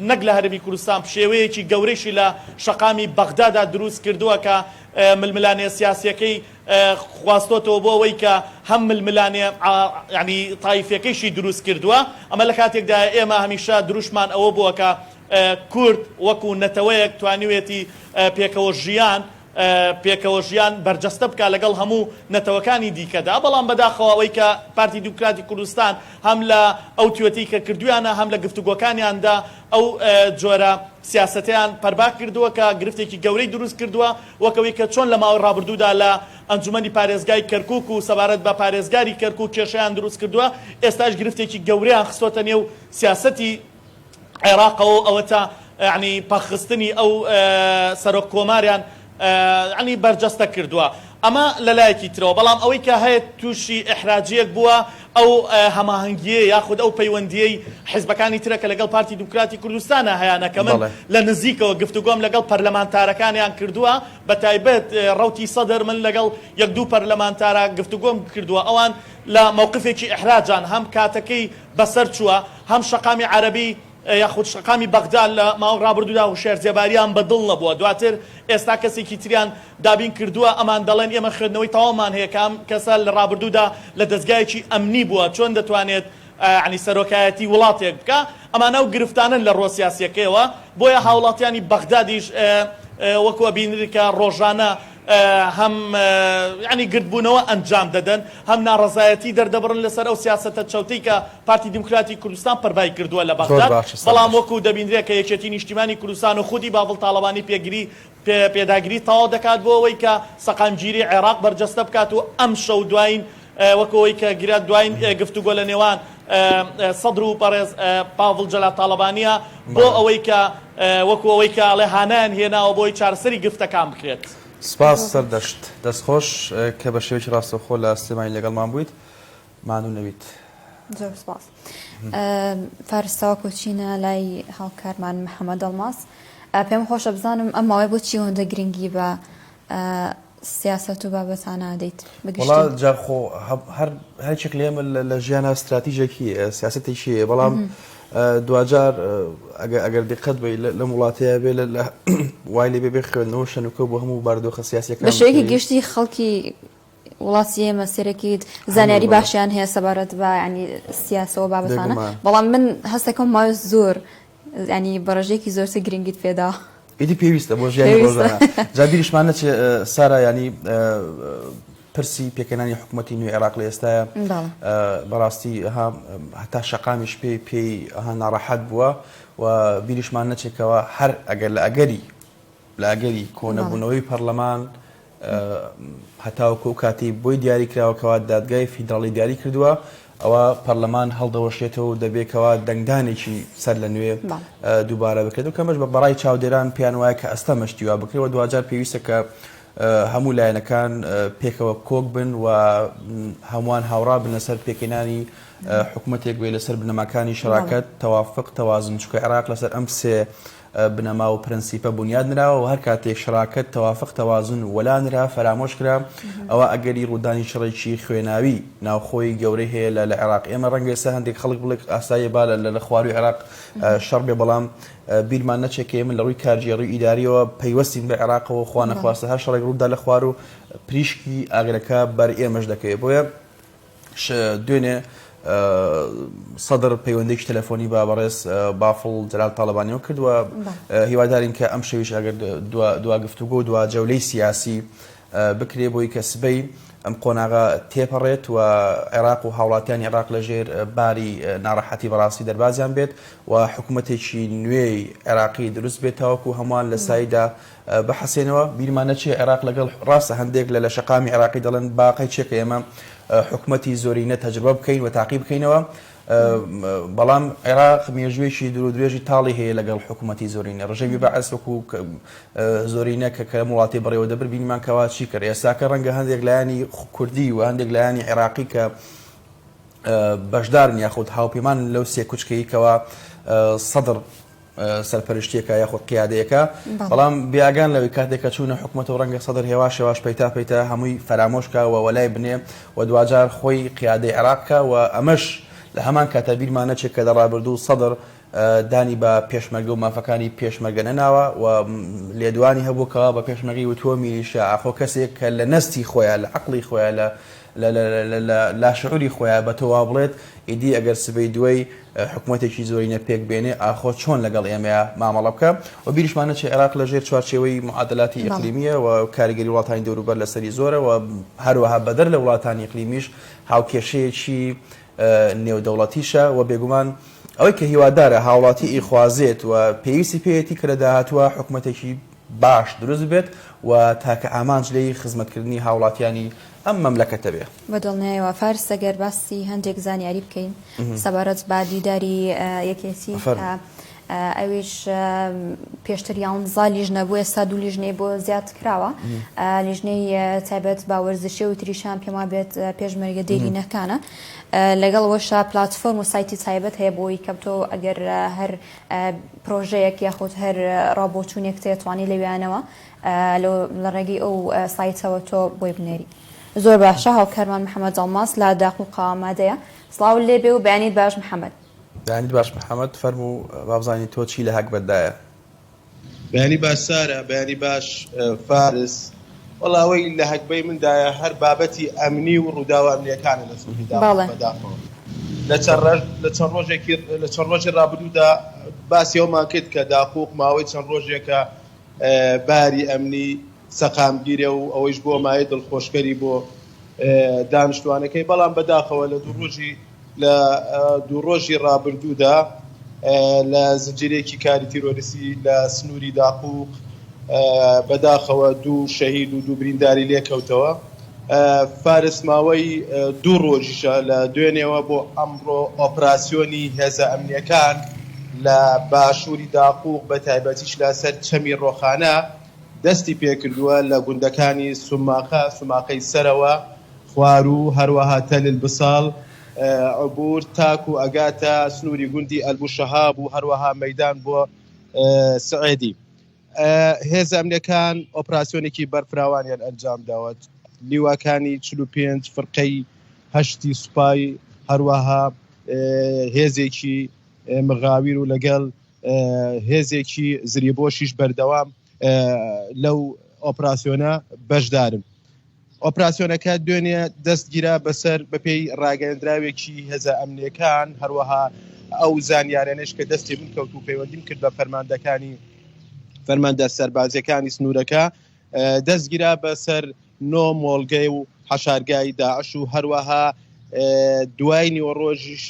نەک لە هەرێمی کوردستان پشێوەیەکی گەورەیشی لە شەقامی بەغدادا دروست کردووە کە ململانێ سیاسییەکەی خواستۆتەوە بۆ ئەوەی کە هەم ململانێ یانی تایفیەکەیشی دروست کردووە، ئەمە لە کاتێکدایە ئێمە هەمیشە دروشمان ئەوە بووە کە کورد وەکو نەتەوەیەک توانیوێتی پێکەوە ژیان پێکەوە ژیان بەرجەستە بکات لەگەڵ هەموو نەتەوەکانی دیکەدا، بەڵام بەداخەوە ئەوەی کە پارتی دیموکراتی کوردستان هەم لە ئەو توێتەی کە کردوویانە هەم لە گفتوگۆکانیاندا ئەو جۆرە سیاسەتەیان پەرباک کردووە کە گرفتێکی گەورەی دروست کردووە، وەک ئەوەی کە چۆن لە ماوەی ڕابردوودا لە ئەنجومەنی پارێزگای کەرکوک و سەبارەت بە پارێزگاری کەرکوک کێشەیان دروست کردووە، ئێستاش گرفتێکی گەورەیان خستۆتە نێو سیاسەتی عێراقەوە و ئەوەتا یەعنی پەکخستنی ئەو سەرۆک کۆماریان یەعنی بەرجەستە کردووە. ئەمە لە لایەکی ترەوە، بەڵام ئەوەی کە هەیە تووشی ئیحراجییەک بووە ئەو هەماهەنگییە یاخود ئەو پەیوەندییەی حیزبەکانی ترە کە لەگەڵ پارتی دیموکراتی کوردستانا هەیانە کە من لە نزیکەوە گفتوگۆم لەگەڵ پەرلەمانتارەکانیان کردووە بە تایبەت ڕەوتی سەدر من لەگەڵ یەک دوو پەرلەمانتارا گفتوگۆم کردووە ئەوان لە مەوقفێکی ئیحراجان هەم کاتەکەی بەسەر چووە هەم شەقامی عەرەبی یاخود شەقامی بەغدا لە ماوەی ڕابردوودا هوشیار زێباریان بە دڵ نەبووە، دواتر ئێستا کەسێکی تریان دابین کردووە، ئەمان دەڵێن ئێمە خوێندنەوەی تەواومان هەیە کە ئەم کەسە لە ڕابردوودا لە دەزگایەکی ئەمنی بووە چۆن دەتوانێت یانی سەرۆکایەتی وڵاتێک بکا، ئەمانە ئەو گرفتانەن لە ڕووە سیاسیەکەیەوە، بۆیە هاوڵاتیانی بەغدادیش وەکو ئەبینرێت کە ڕۆژانە هەم یانی گردبوونەوە ئەنجام دەدەن، هەم ناڕەزایەتی دەردەبڕن لەسەر ئەو سیاسەتە چەوتەی کە پارتی دیموکراتی کوردستان پەرڤای کردووە لە بەغداد، بەڵام وەکو دەبینرێت کە یەکێتی نیشتیمانی کوردستان و خودی باڤڵ تاڵەبانی پێگری پێداگری تەواو دەکات بۆ ئەوەی کە سەقامگیری عێراق بەرجەستە بکات و ئەمشەو دواین وەکو ئەوەی کە گرا دواین گفتوگۆ لە نێوان سەدر و بەڕێز پاڤڵ جەلال تاڵەبانییە بۆ ئەوەی کە وەکو ئەوەی کە ئەڵێ هانایان هێناوە بۆی چارەسەری گرفتەکان بکرێت. سپاس سەردەشت دەست خۆش کە بە شێوەیەکی ڕاستەوخۆ لە سلێمانی لەگەڵمان بوویت ماندوو نەبیت. زۆر سپاس. فارس تاوەکو چینە لای هاوکارمان محەمەد ئەڵماس پێم خۆشە بزانم ئەم ماوەیە بۆچی ئەوەندە گرنگی بە سیاسەت و بابەتانە ئەدەیت بە گشتی؟ وەڵا جا خۆ هەر هەرچێک لە ئێمە لە ژیانا ستراتیژێکی هەیە سیاسەتێکی هەیە بەڵام دواجار ئەگەر دیقەت بەی لەم وڵاتەیە بێ لە وای لێ بێ بێ خوێندنەوە شەنوکە بۆ هەموو بارودۆخە سیاسیەکان بە شێوەیەکی گشتی خەڵکی وڵاتی ئێمە سەرەکیت زانیاری باشیان هەیە سەبارەت بە ینی سیاسەوە بابەتانە بەڵام من هەستەکەم ماوە زۆر ینی بەڕێژەیەکی زۆرتر گرنگیت پێدا. ئیدی پێویستە بۆ ژیانی ڕۆژانە. جا بیریشمان نەچێ سارا یانی پرسی پێکهێنانی حکوومەتی نوێی عێراق لە ئێستایا بەڕاستی هەتا شەقامیش پێی پێی ناڕەحەت بووە و بیریشمان نەچێت کەوا هەر ئەگەر لە ئەگەری لە ئەگەری کۆنەبوونەوەی پەرلەمان هەتاوەکو ئەو کاتەی بۆی دیاری کراوە کەوا دادگای فیدراڵی دیاری کردووە ئەوا پەرلەمان هەڵدەوەشێتەوە و دەبێ کەوا دەنگدانێکی سەر لە نوێ دووبارە بکرێت و کەمەش بە بەڕای چاودێران پێیان وایە کە ئەستەمە شتی وا بکرێت و دواجار پێویستە کە هەموو لایەنەکان پێکەوە کۆک بن و هەمووان هاوڕا بن لەسەر پێکهێنانی حکومەتێک بێ لەسەر بنەماکانی شەراکەت، تەوافق، تەوازن، چونکە عێراق لەسەر ئەم سێ بنەما و پرەنسیپە بونیاد نراوە و هەر کاتێک شەراکەت، تەوافق، تەوازن وەلا نرا، فەرامۆش کرا، ئەوا ئەگەری ڕوودانی شەڕێکی خوێناوی ناوخۆی گەورەی هەیە لە عێراق. ئێمە ڕەنگە ئێستا هەندێک خەڵک بڵێ ئاساییە با لە خوارووی عێراق شەڕ بێ، بەڵام بیرمان نەچێت کە ئێمە لە ڕووی کارگێڕی و ئیدارییەوە پەیوەستین بە عێراقەوە، خوا نەخواستە هەر شەڕێک ڕووبدا لە خواروو پریشکی ئاگرەکە بەر ئێمەش دەکەوێت. بۆیە دوێنێ سەدر پەیوەندێکی تەلەفۆنی بە بەڕێز بافڵ جەلال تاڵەبانیەوە کرد و هیوادارین کە ئەم شەویش ئەگەر دوا گفتوگۆ و دوا جەولەی سیاسی بکرێ بۆی کە سبەی ئەم قۆناغە تێپەڕێت و عێراق و هاوڵاتیانی عێراق لەژێر باری ناڕەحەتی بەڕاستی دەربازیان بێت و حکوومەتێکی نوێی عێراقی دروست بێت تاوەکو هەمووان لە سایدا بحەسێنەوە، بیرمان نەچێ عێراق لەگەڵ ڕاستە هەندێک لە لە شەقامی عێراقی دەڵێن با قەیچێکە ئێمە حکومەتی زۆرینە تەجروبە بکەین و تاقی بکەینەوە، بەڵام عێراق مێژوویەکی دوور و درێژی تاڵی هەیە لەگەڵ حکومەتی زۆرینە، ڕژێمی بەعس وەکو زۆرینە کە کە وڵاتی بەڕێوە دەبرد بینیمان کەوا چی کرد، ئێستاکە ڕەنگە هەندێک لایەنی کوردی و هەندێک لایەنی عێراقی کە بەشدارن یاخود هاوپەیمانن لەو سێ کوچکەی کەوا سەدر سەرپەرشتیەکە یاخود قیادەیەکە، بەڵام بێئاگان لەوەی کاتێک کە چوونە حکومەتەوە ڕەنگە سەدر هێواش هێواش پەیتا پەیتا هەمووی فەرامۆش کا و وەلای بنێ و دواجار خۆی قیادەی عێراق کا و ئەمەش لە هەمان کاتا بیرمان نەچێت کە لە ڕابردوو سەدر دانی بە پێشمەرگە و مافەکانی پێشمەرگە نەناوە و لێدوانی هەبوو کەوا بە پێشمەرگەی وتووە میلیشیا ئاخۆ کەسێک کە لە نەستی خۆیان لە عەقڵی خۆیان لە لە لاشعوری خۆیا بە تۆ وا بڵێت، ئیدی ئەگەر سبەی دوەی حکومەتێکی زۆرینە پێک بێنێ ئاخۆ چۆن لەگەڵ ئێمەیا مامەڵە بکا؟ و بیریشمان نەچێ عێراق لە ژێر چوارچێوەی معادلاتی ئیقلیمییە و کاریگەری وڵاتانی دەوروبەر لەسەری زۆرە و هەروەها بەدەر لە وڵاتانی ئیقلیمیش هاوکێشەیەکی نێودەوڵەتیشە و بێگومان ئەوەی کە هیوادارە هاوڵاتی ئیخوازێت و پێویستی پێیەتی کە لە داهاتووە حکومەتێکی باش دروست ببێت و تاکە ئامانج لێی خزمەتکردنی هاوڵاتیانی ئەم مەملەکەتە بێ. بە دڵنیایەوە فارس ئەگەر باسی هەندێک زانیاری بکەین سەبارەت بە دیداری یەکێتی کە ئەویش پێشتر یانزا لیژنە بوو ئێستا دوو لیژنەی بۆ زیاد کراوە لیژنەی تایبەت بە وەرزشی و تریشان پێما بێت پێشمەرگە دێرینەکانە لەگەڵ وەشا پلاتفۆرم و سایتی تایبەت هەیە بۆی کە تۆ ئەگەر هەر پرۆژەیەک یاخود هەر ڕابۆچوونێک تێتوانی لەویانەوە لە ڕێگەی ئەو سایتەوە تۆ بۆی بنێری. زۆر باشە هاوکارمان محەمەد ئەڵماس لە داقوقا ئامادەیە. سڵاوت لێ بێ و بەیانیت باش محەمەد. بەیانیت باش محەمەد، فەرموو با بزانین تۆ چی لە هەگبەتدایە؟ بەیانی باش سارا، بەیانی باش فارس. وەڵا ئەوەی لە هەگبەی مندایە هەر بابەتی ئەمنی و ڕووداوە ئەمنییەکانە لە سووکی داقوق بەداخەوە لە چەند ڕۆژێکی لە چەند ڕۆژی ڕابردوودا باسی ئەومان کرد کە داقوق ماوەی چەند ڕۆژێکە باری ئەمنی سەقامگیرە و ئەوەیش بووە مایەی دڵخۆشکەری بۆ دانیشتوانەکەی، بەڵام بەداخەوە لە دوو ڕۆژی لە دوو ڕۆژی ڕابردوودا لە زنجیرەیەکی کاری تیرۆریستی لە سنووری داقوق بەداخەوە دوو شەهید و دوو برینداری لێکەوتەوە. فارس ماوەی دوو ڕۆژیشە لە دوێنێوە بۆ ئەمڕۆ ئۆپراسیۆنی هێزە ئەمنییەکان لە باشووری داقوق بە تایبەتیش لە سەر چەمی ڕۆخانە دەستی پێکردووە لە گوندەکانی سوماقە، سوماقەی سەرەوە، خواروو، هەروەها تەل البساڵ، عبور تاکو ئەگاتە سنووری گوندی ئەلبوشەهاب و هەروەها مەیدان بۆ سعێدی. هێزە ئەمنیەکان ئۆپراسیۆنێکی بەرفراوانیان ئەنجامداوە، لیواکانی 45 فرقەی هەشتی سوپای، هەروەها هێزێکی مغاویر و لەگەڵ هێزێکی زریبۆشیش بەردەوام لەو ئۆپراسیۆنە بەشدارن. ئۆپراسیۆنەکە دوێنێ دەستگیرا بەسەر بەپێی ڕاگەیەندراوێکی هێزە ئەمنیەکان، هەروەها ئەو زانیارانەش کە دەستی من کەوت و پەیوەندیم کرد بە فەرماندەکانی. فەرماندە سەربازیەکانی سنوورەکە دەستگیرا بەسەر نۆ مۆڵگەی و حەشارگای داعش و هەروەها دوای نیوەڕۆژیش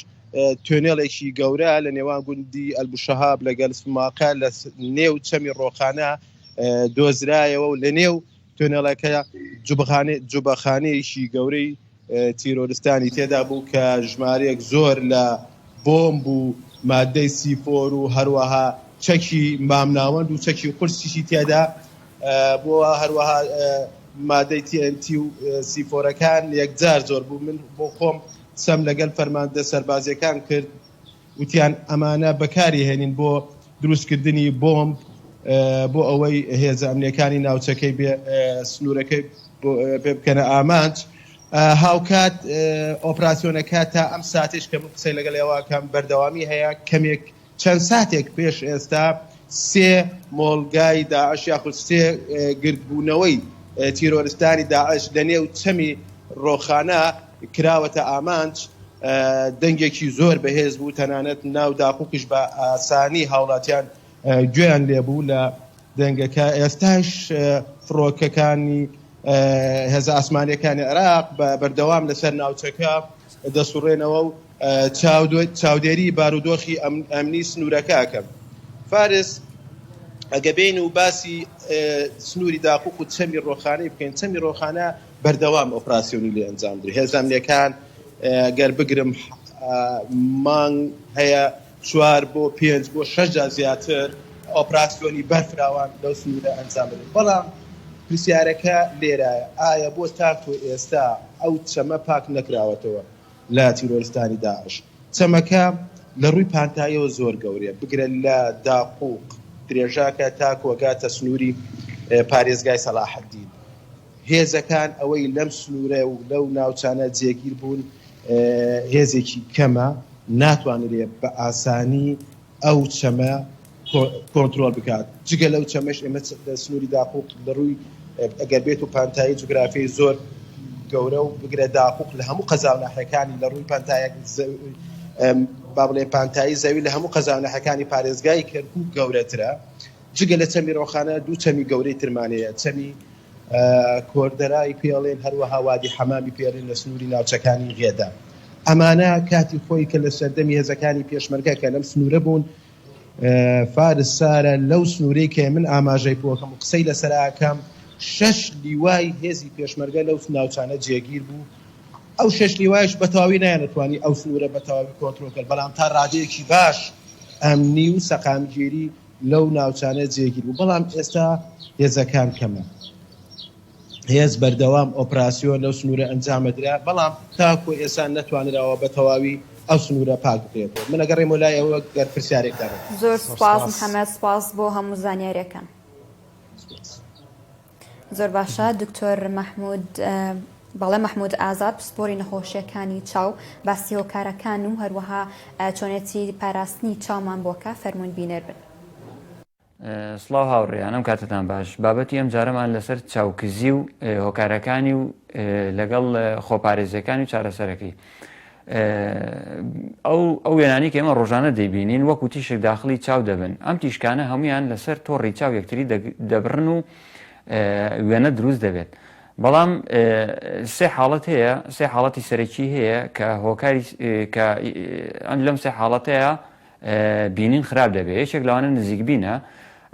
تۆنێڵێکی گەورە لە نێوان گوندی ئەلبوشەهاب لەگەل سماقە لە نێو چەمی ڕۆخانە دۆزرایەوە و لە نێو تۆنێڵەکە جوبەخانەیەکی گەورەی تیرۆرستانی تێدا بوو کە ژمارەیەک زۆر لە بۆمب و مادەی سیفۆر و هەروەها چەکی مامناوەند و چەکی قورسیشی تێدا بووە، هەروەها مادەی TNT و سیفۆرەکان یەکجار زۆر بوو، من بۆ خۆم قسەم لەگەل فەرماندە سەربازیەکان کرد وتیان ئەمانە بەکاری هێنین بۆ دروستکردنی بۆمب بۆ ئەوەی هێزە ئەمنیەکانی ناوچەکەی بێ سنوورەکەی پێ بکەنە ئامانج. هاوکات ئۆپراسیۆنەکە تا ئەم ساتەیش کە من قسەی لەگەڵ ئێوە ئەکەم بەردەوامی هەیە، کەمێک چەند ساتێک پێش ئێستا سێ مۆڵگای داعش یاخود سێ گردبوونەوەی تیرۆرستانی داعش لەنێو چەمی ڕۆخانە کراوەتە ئامانج، دەنگێکی زۆر بەهێز بوو، تەنانەت ناو داقوقیش بە ئاسانی هاوڵاتیان گوێیان لێبوو لە دەنگەکە، ئێستاش فڕۆکەکانی هێزە ئاسمانییەکانی عێراق بە بەردەوام لەسەر ناوچەکە دەسوڕێنەوە و چاودێری بارودۆخی ئەمنی سنوورەکە ئەکەن. فارس، ئەگە بێین و باسی سنووری داقوق و چەمی ڕۆخانەی بکەین، چەمی ڕۆخانە بەردەوام ئۆپراسیۆنی لێ ئەنجام درێ، هێزە ئەمنییەکان گەر بگرم مانگ هەیە چوار بۆ پێنج بۆ شەش جار زیاتر ئۆپراسیۆنی بەرفراوان لەو سنوورە ئەنجام بدەن، بەڵام پرسیارەکە لێرایە ئایا بۆ تاکو ئێستا ئەو چەمە پاک نەکراوەتەوە لە تیرۆرستانی داعش؟ چەمەکە لە ڕووی پانتاییەوە زۆر گەورەیە، بگرە لە داقوق درێژاکە تاکو ئەگاتە سنووری پارێزگای سەلاحەدین. هێزەکان ئەوەی لەم سنوورە و لەو ناوچانە جێگیر بوون هێزێکی کەمە، ناتوانرێ بە ئاسانی ئەو چەمە کۆنترۆل بکات، جگە لەو چەمەش ئێمە لە سنووری داقوق لە ڕووی ئەگەر بێت و پانتایی جوگرافیای زۆر گەورە و بگرە داقوق لە هەموو قەزا و ناحیەکانی لە ڕووی پانتایەک با بڵێ پانتایی زەوی لە هەموو قەزا و ناحیەکانی پارێزگای کەرکووک گەورەترە. جگە لە چەمی ڕۆخانە دوو چەمی گەورەی ترمان هەیە، چەمی کۆردەرای پێڵێن هەروەها وادی حەمامی پێڵێن لە سنووری ناوچەکانی غێدە. ئەمانە کاتی خۆی کە لە سەردەمی هێزەکانی پێشمەرگە کە لەم سنوورە بوون فارس سارە لەو سنوورەی کە من ئاماژەی پۆکەم و قسەی لەسەر ئاکەم شەش لیوای هێزی پێشمەرگە لەو ناوچانە جێگیر بوو. ئەو شەش لیوایش بە تەواوی نەیانەتوانی ئەو سنوورە بە تەواوی کۆنترۆڵ کەن، بەڵام تا ڕادەیەکی باش ئەمنی و سەقامگیری لەو ناوچانە جێگیر بوو، بەڵام ئێستا هێزەکان کەمە. هێز بەردەوام ئۆپراسیۆن لەو سنوورە ئەنجامەدرا، بەڵام تاکو ئێستا نەتوانراوە بە تەواوی ئەو سنوورە پاک بکرێتەوە. من ئەگەڕێمەوە لای ئێوە گەر پرسیارێکتان هەبوو. زۆر سوپاس محەمەد، سوپاس بۆ هەموو زانیاریەکان. سوپاس. زۆر باشە دکتۆر مەحمود بەڵێ مەحمود ئازاد پسپۆری نەخۆشیەکانی چاو باسی هۆکارەکان و هەروەها چۆنێتی پاراستنی چاومان بۆکە فەرمونون بینەر بن. سڵاو هاوڕێیان ئەم کاتتان باش بابەتی ئەم جارەمان لەسەر چاوکزی و هۆکارەکانی و لەگەڵ خۆپارێزیەکانی و چارەسەرەکەی ئەو ئەو وێنانەی کە ئێمە ڕۆژانە دەیبینین وەکو تیشک داخڵی چاو دەبن ئەم تیشکانە هەمویان لەسەر تۆڕی چاو یەکتری دەبڕن و وێنە دروست دەبێت بەڵام سێ حاڵەت هەیە سێ حاڵەتی سەرەکی هەیە کە هۆکاری کە ئەم لەم سێ حاڵەتەیە بینین خراپ دەبێت یەکێک لەوانە نزیکبینە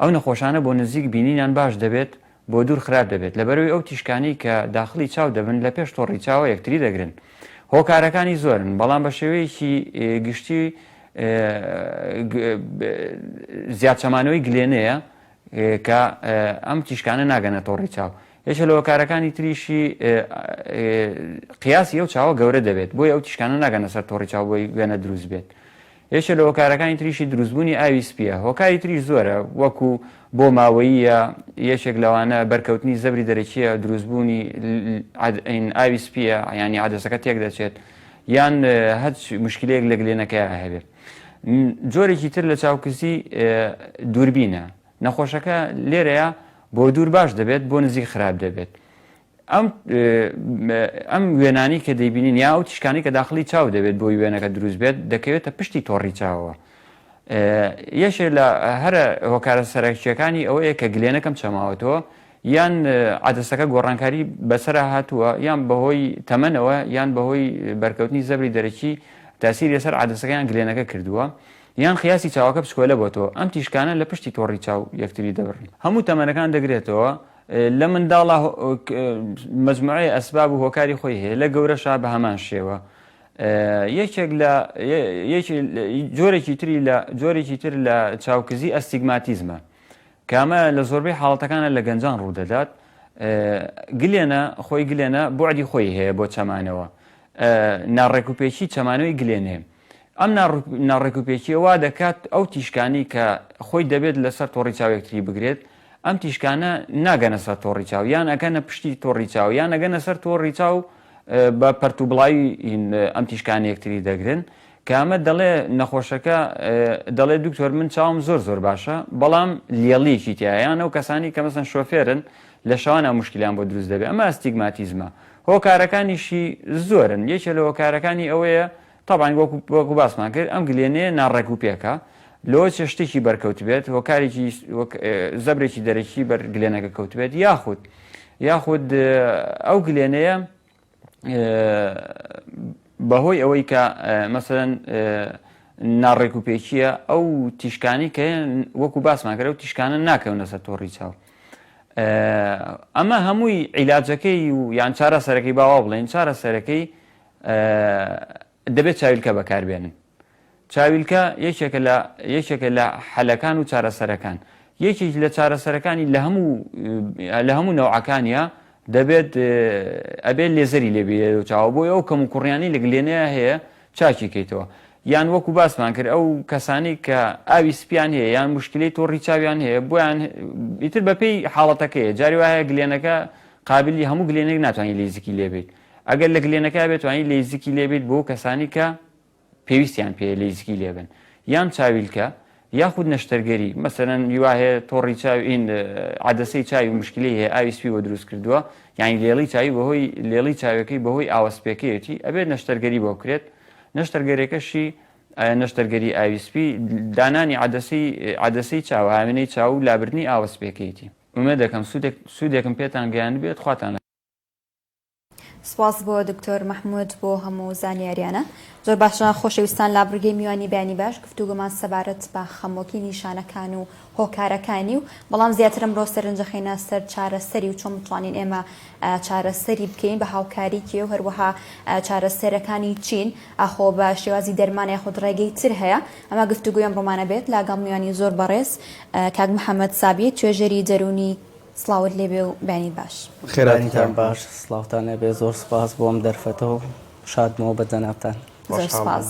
ئەو نەخۆشانە بۆ نزیک بینینیان باش دەبێت بۆ دوور خراپ دەبێت لەبەرئەوەی ئەو تیشکانەی کە داخڵی چاو دەبن لە پێش تۆڕی چاوە یەکتری دەگرن. هۆکارەکانی زۆرن بەڵام بە شێوەیەکی گشتی زیاد چەمانەوەی گلێنەیە کە ئەم تیشکانە ناگەنە تۆڕی چاو. یەکێ لە هۆکارەکانی تریشی قیاسی ئەو چاوە گەورە دەبێت بۆیە ئەو تیشکانە ناگەنە سەر تۆڕی چاو بۆی وێنە دروست بێت. یەکێ لە هۆکارەکانی تریشی دروستبوونی ئاوی سپییە، هۆکاری تریش زۆرە وەکو بۆ ماوەییە، یەکێک لەوانە بەرکەوتنی زەبری دەرەکییە، دروستبوونی ئاوی سپییە یانی عەدەسەکە تێکدەچێت یان هەچ مشکلەیەک لە گلێنەکەیا هەبێت. جۆرێکی تر لە چاوکزی دووربینە، نەخۆشەکە لێرەیە بۆ دوور باش دەبێت بۆ نزیک خراپ دەبێت. ئەم ئەم وێنانەی کە دەیبینین یا ئەو تیشکانەی کە داخڵی چاو دەبێت بۆی وێنەکە دروست بێت دەکەوێتە پشتی تۆڕی چاوەوە. یەکێ لە هەرە هۆکارە سەرەکییەکانی ئەوەیە کە گلێنەکەم چەماوەتەوە یان عەدەسەکە گۆڕانکاری بەسەرا هاتووە یان بەهۆی تەمەنەوە یان بەهۆی بەرکەوتنی زەبری دەرەکی تاسیری لەسەر عەدەسەکە یان گلێنەکە کردووە یان قیاسی چاوەکە بچکۆلە بۆتەوە ئەم تیشکانە لە پشتی تۆڕی چاو یەکتری دەبڕن هەموو تەمەنەکان دەگرێتەوە لە منداڵا مەجموعەی ئەسباب و هۆکاری خۆی هەیە لە گەورەشا بە هەمان شێوە یەکێک لە جۆرێکی تری لە جۆرێکی تر لە چاوکزی ئەستیگماتیزمە کە ئەمە لە زۆربەی حاڵەتەکانە لە گەنجان ڕوودەدات گلێنە خۆی گلێنە بوعدی خۆی هەیە بۆ چەمانەوە ناڕێکوپێکی چەمانەوەی گلێنێ ئەم ناڕێکوپێکیە وا دەکات ئەو تیشکانی کە خۆی دەبێت لەسەر تۆڕی چاوێکتری بگرێت ئەم تیشکانە ناگەنە سەر تۆڕی چاو یان ئەگەنە پشتی تۆڕی چاو یان ئەگەنە سەر تۆڕی چاو بە پەرتوبڵاوی ئەم تیشکانە یەکتری دەگرن کە ئەمە دەڵێ نەخۆشەکە دەڵێ دکتۆر من چاوم زۆر زۆر باشە بەڵام لێڵیەکی تایە یان ئەو کەسانی کە مەسەن شۆفێرن لە شەوانە مشکلیان بۆ دروست دەبێت ئەمە ئەستیگماتیزمە هۆکارەکانیشی زۆرن یەکێ لە هۆکارەکانی ئەوەیە تەبعەن وەکو وەکو باسمان کرد ئەم گلێنەیە ناڕێک و پێکە لۆ چێ شتێکی بەرکەوتبێت هۆکارێکی وەک زەبرێکی دەرەکی بەر گلێنەکە کەوتبێت یاخود یاخود ئەو گلێنەیە بەهۆی ئەوەی کە مەسەلەن ناڕێک و پێکیە ئەو تیشکانی کە وەکو باسمان کرد ئەو تیشکانە ناکەونە سەر تۆڕی چاو ئەمە هەمووی عیلاجەکەی و یان چارەسەرەکەی باوا بڵێن چارەسەرەکەی دەبێت چاویلکە بەکاربێنن. چاویلکە یەکێکە لە یەکێکە لە حەلەکان و چارەسەرەکان. یەکێک لە چارەسەرەکانی لە هەموو لە هەموو نەوعەکانیا دەبێت ئەبێت لێزەری لێ بێت چاوە بۆی ئەو کەم و کوڕیانی لە گلێنەیە هەیە چاکی کەیتەوە. یان وەکو باسمان کرد ئەو کەسانی کە ئاوی سپیان هەیە یان مشکلەی تۆڕی چاویان هەیە بۆیان ئیتر بەپێی حاڵەتەکەیە جاری وایە گلێنەکە قابلی هەموو گلێنێک ناتوانانی لێزیکی لێبیت ئەگەر لە گلێنەکە بێت توانی لەیزکی لێبیت بۆ کەسانی کە پێویستیان پێیە لەیزکی لێبن یان چاویلکە یاخود نەشتەرگەری مەسەلەن هیوا هەیە تۆڕی چاو ئین عەدەسەی چاوی مشکلەی هەیە ئاوی سپی بۆ دروست کردووە یانی لێڵی چاوی بەهۆی لێڵی چاوەکەی بەهۆی ئاوە سپێکەیەتی ئەبێت نەشتەرگەری بۆ بکرێت نەشتەرگەرێکەشی نەشتەرگەری ئاوی سپی دانانی عەدەسەی عەدەسەی چاو هاوێنەی چاو و لابردنی ئاوە سپێکەیەتی ئومێد دەکەم سوودێک سوودێکم پێتان گەیاندبێت خواتان سپاس بۆ دکتۆر مەحمود بۆ هەموو زانیاریانە. زۆر باشە خۆشەویستان لە بڕگەی میوانی بەیانی باش گفتوگۆمان سەبارەت بە خەمۆکی نیشانەکان و هۆکارەکانی و بەڵام زیاتر ئەمڕۆ سەرنجەخەینە سەر چارەسەری و چۆن بتوانین ئێمە چارەسەری بکەین بە هاوکاری کێ و هەروەها چارەسەرەکانی چین ئاخۆ بە شێوازی دەرمان یاخود ڕێگەی تر هەیە ئەمە گفتوگۆی ئەمڕۆمانە بێت لاگەڵ میوانی زۆر بەڕێز کاک محەممەد سابی توێژەری دەروونی سڵاوت لێبێ و بەیانیت باش. بەیانیتان باش سڵاوتان لێبێ زۆر سوپاس بۆ ئەم دەرفەتە و شادمەوە بە جەنابتان. زۆر سوپاس.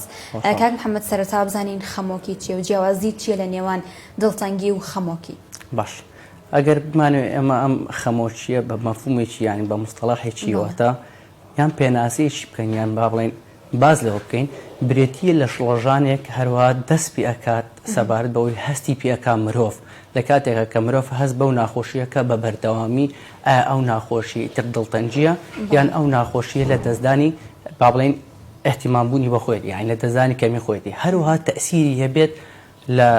کاک محمد سەرەتا بزانین خەمۆکی چیە و جیاوازی چیە لە نێوان دڵتەنگی و خەمۆکی؟ باش ئەگەر بمانەوێ ئێمە ئەم خەمۆکیە بە مەفهومێکی یانی بە مستەڵەحێکی واتە یان پێناسەیەکی بکەین یان با بڵێین باس لەوە بکەین برێتییە لە شڵەژانێک هەروەها دەست پێ ئەکات سەبارەت بەوەی هەستی پێ ئەکا مرۆڤ لە کاتێکا کە مرۆڤ هەست بەو ناخۆشییە کە بە بەردەوامی ئایا ئەو ناخۆشییە ئیتر دڵتەنگییە یان ئەو ناخۆشییە لە دەستدانی با بڵێین ئیهتیمام بوونی بە خۆیەتی یانی لە دەستدانی کەمی خۆیەتی هەروەها تەئسیری هەبێت لە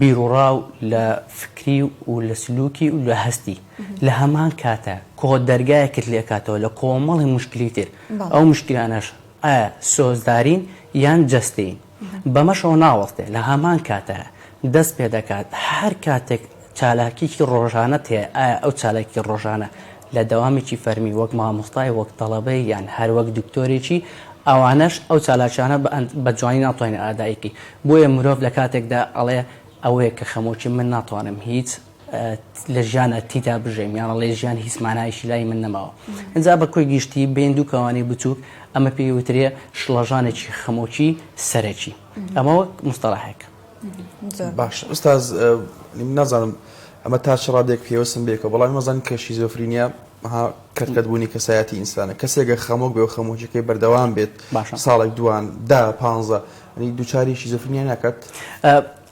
بیروڕا و لە فکری و لە سلوکی و لە هەستی لە هەمان کاتا کۆ دەرگایەکت لێ ئەکاتەوە لە کۆمەڵی موشکلی تر ئەو موشکلانەش ئایا سۆزدارین یان جەستەیین بەمەشەوە ناوەستێ لە هەمان کاتا دەست پێ دەکات هەر کاتێک چالاکیکی ڕۆژانەت هەیە ئایا ئەو چالاکی ڕۆژانە لە دەوامێکی فەرمی وەک مامۆستای وەک تەڵەبەی یان هەر وەک دکتۆرێکی ئەوانەش ئەو چالاکیانە بە جوانی ناتوانین ئادایی کەی بۆیە مرۆڤ لە کاتێکدا ئەڵێ ئەوەیە کە خەمۆکی من ناتوانم هیچ لە ژیانە تیدا بژێم یان ئەڵێ ژیان هیچ مانایشی لای من نەماوە ئینجا بە کۆی گشتی بین دوو کەوانەی بچووک ئەمە پێی وترێ شڵەژانێکی خەمۆکی سەرەکی ئەمە وەک مستەڵەحێک. باش ئوستاز نازانم ئەمە تا چ ڕادێک پێوەستم بێکەوە بەڵام مەزان کە شیزۆفرینیا ها کەتکەت بوونی کەسایەتی ئینسانە کەسێکە خەمۆک بێ و خەمۆکیەکەی بەردەوام بێت باشە ساڵێک دوان دا پانزە ینی دووچاری شیزۆفرینیا ناکات؟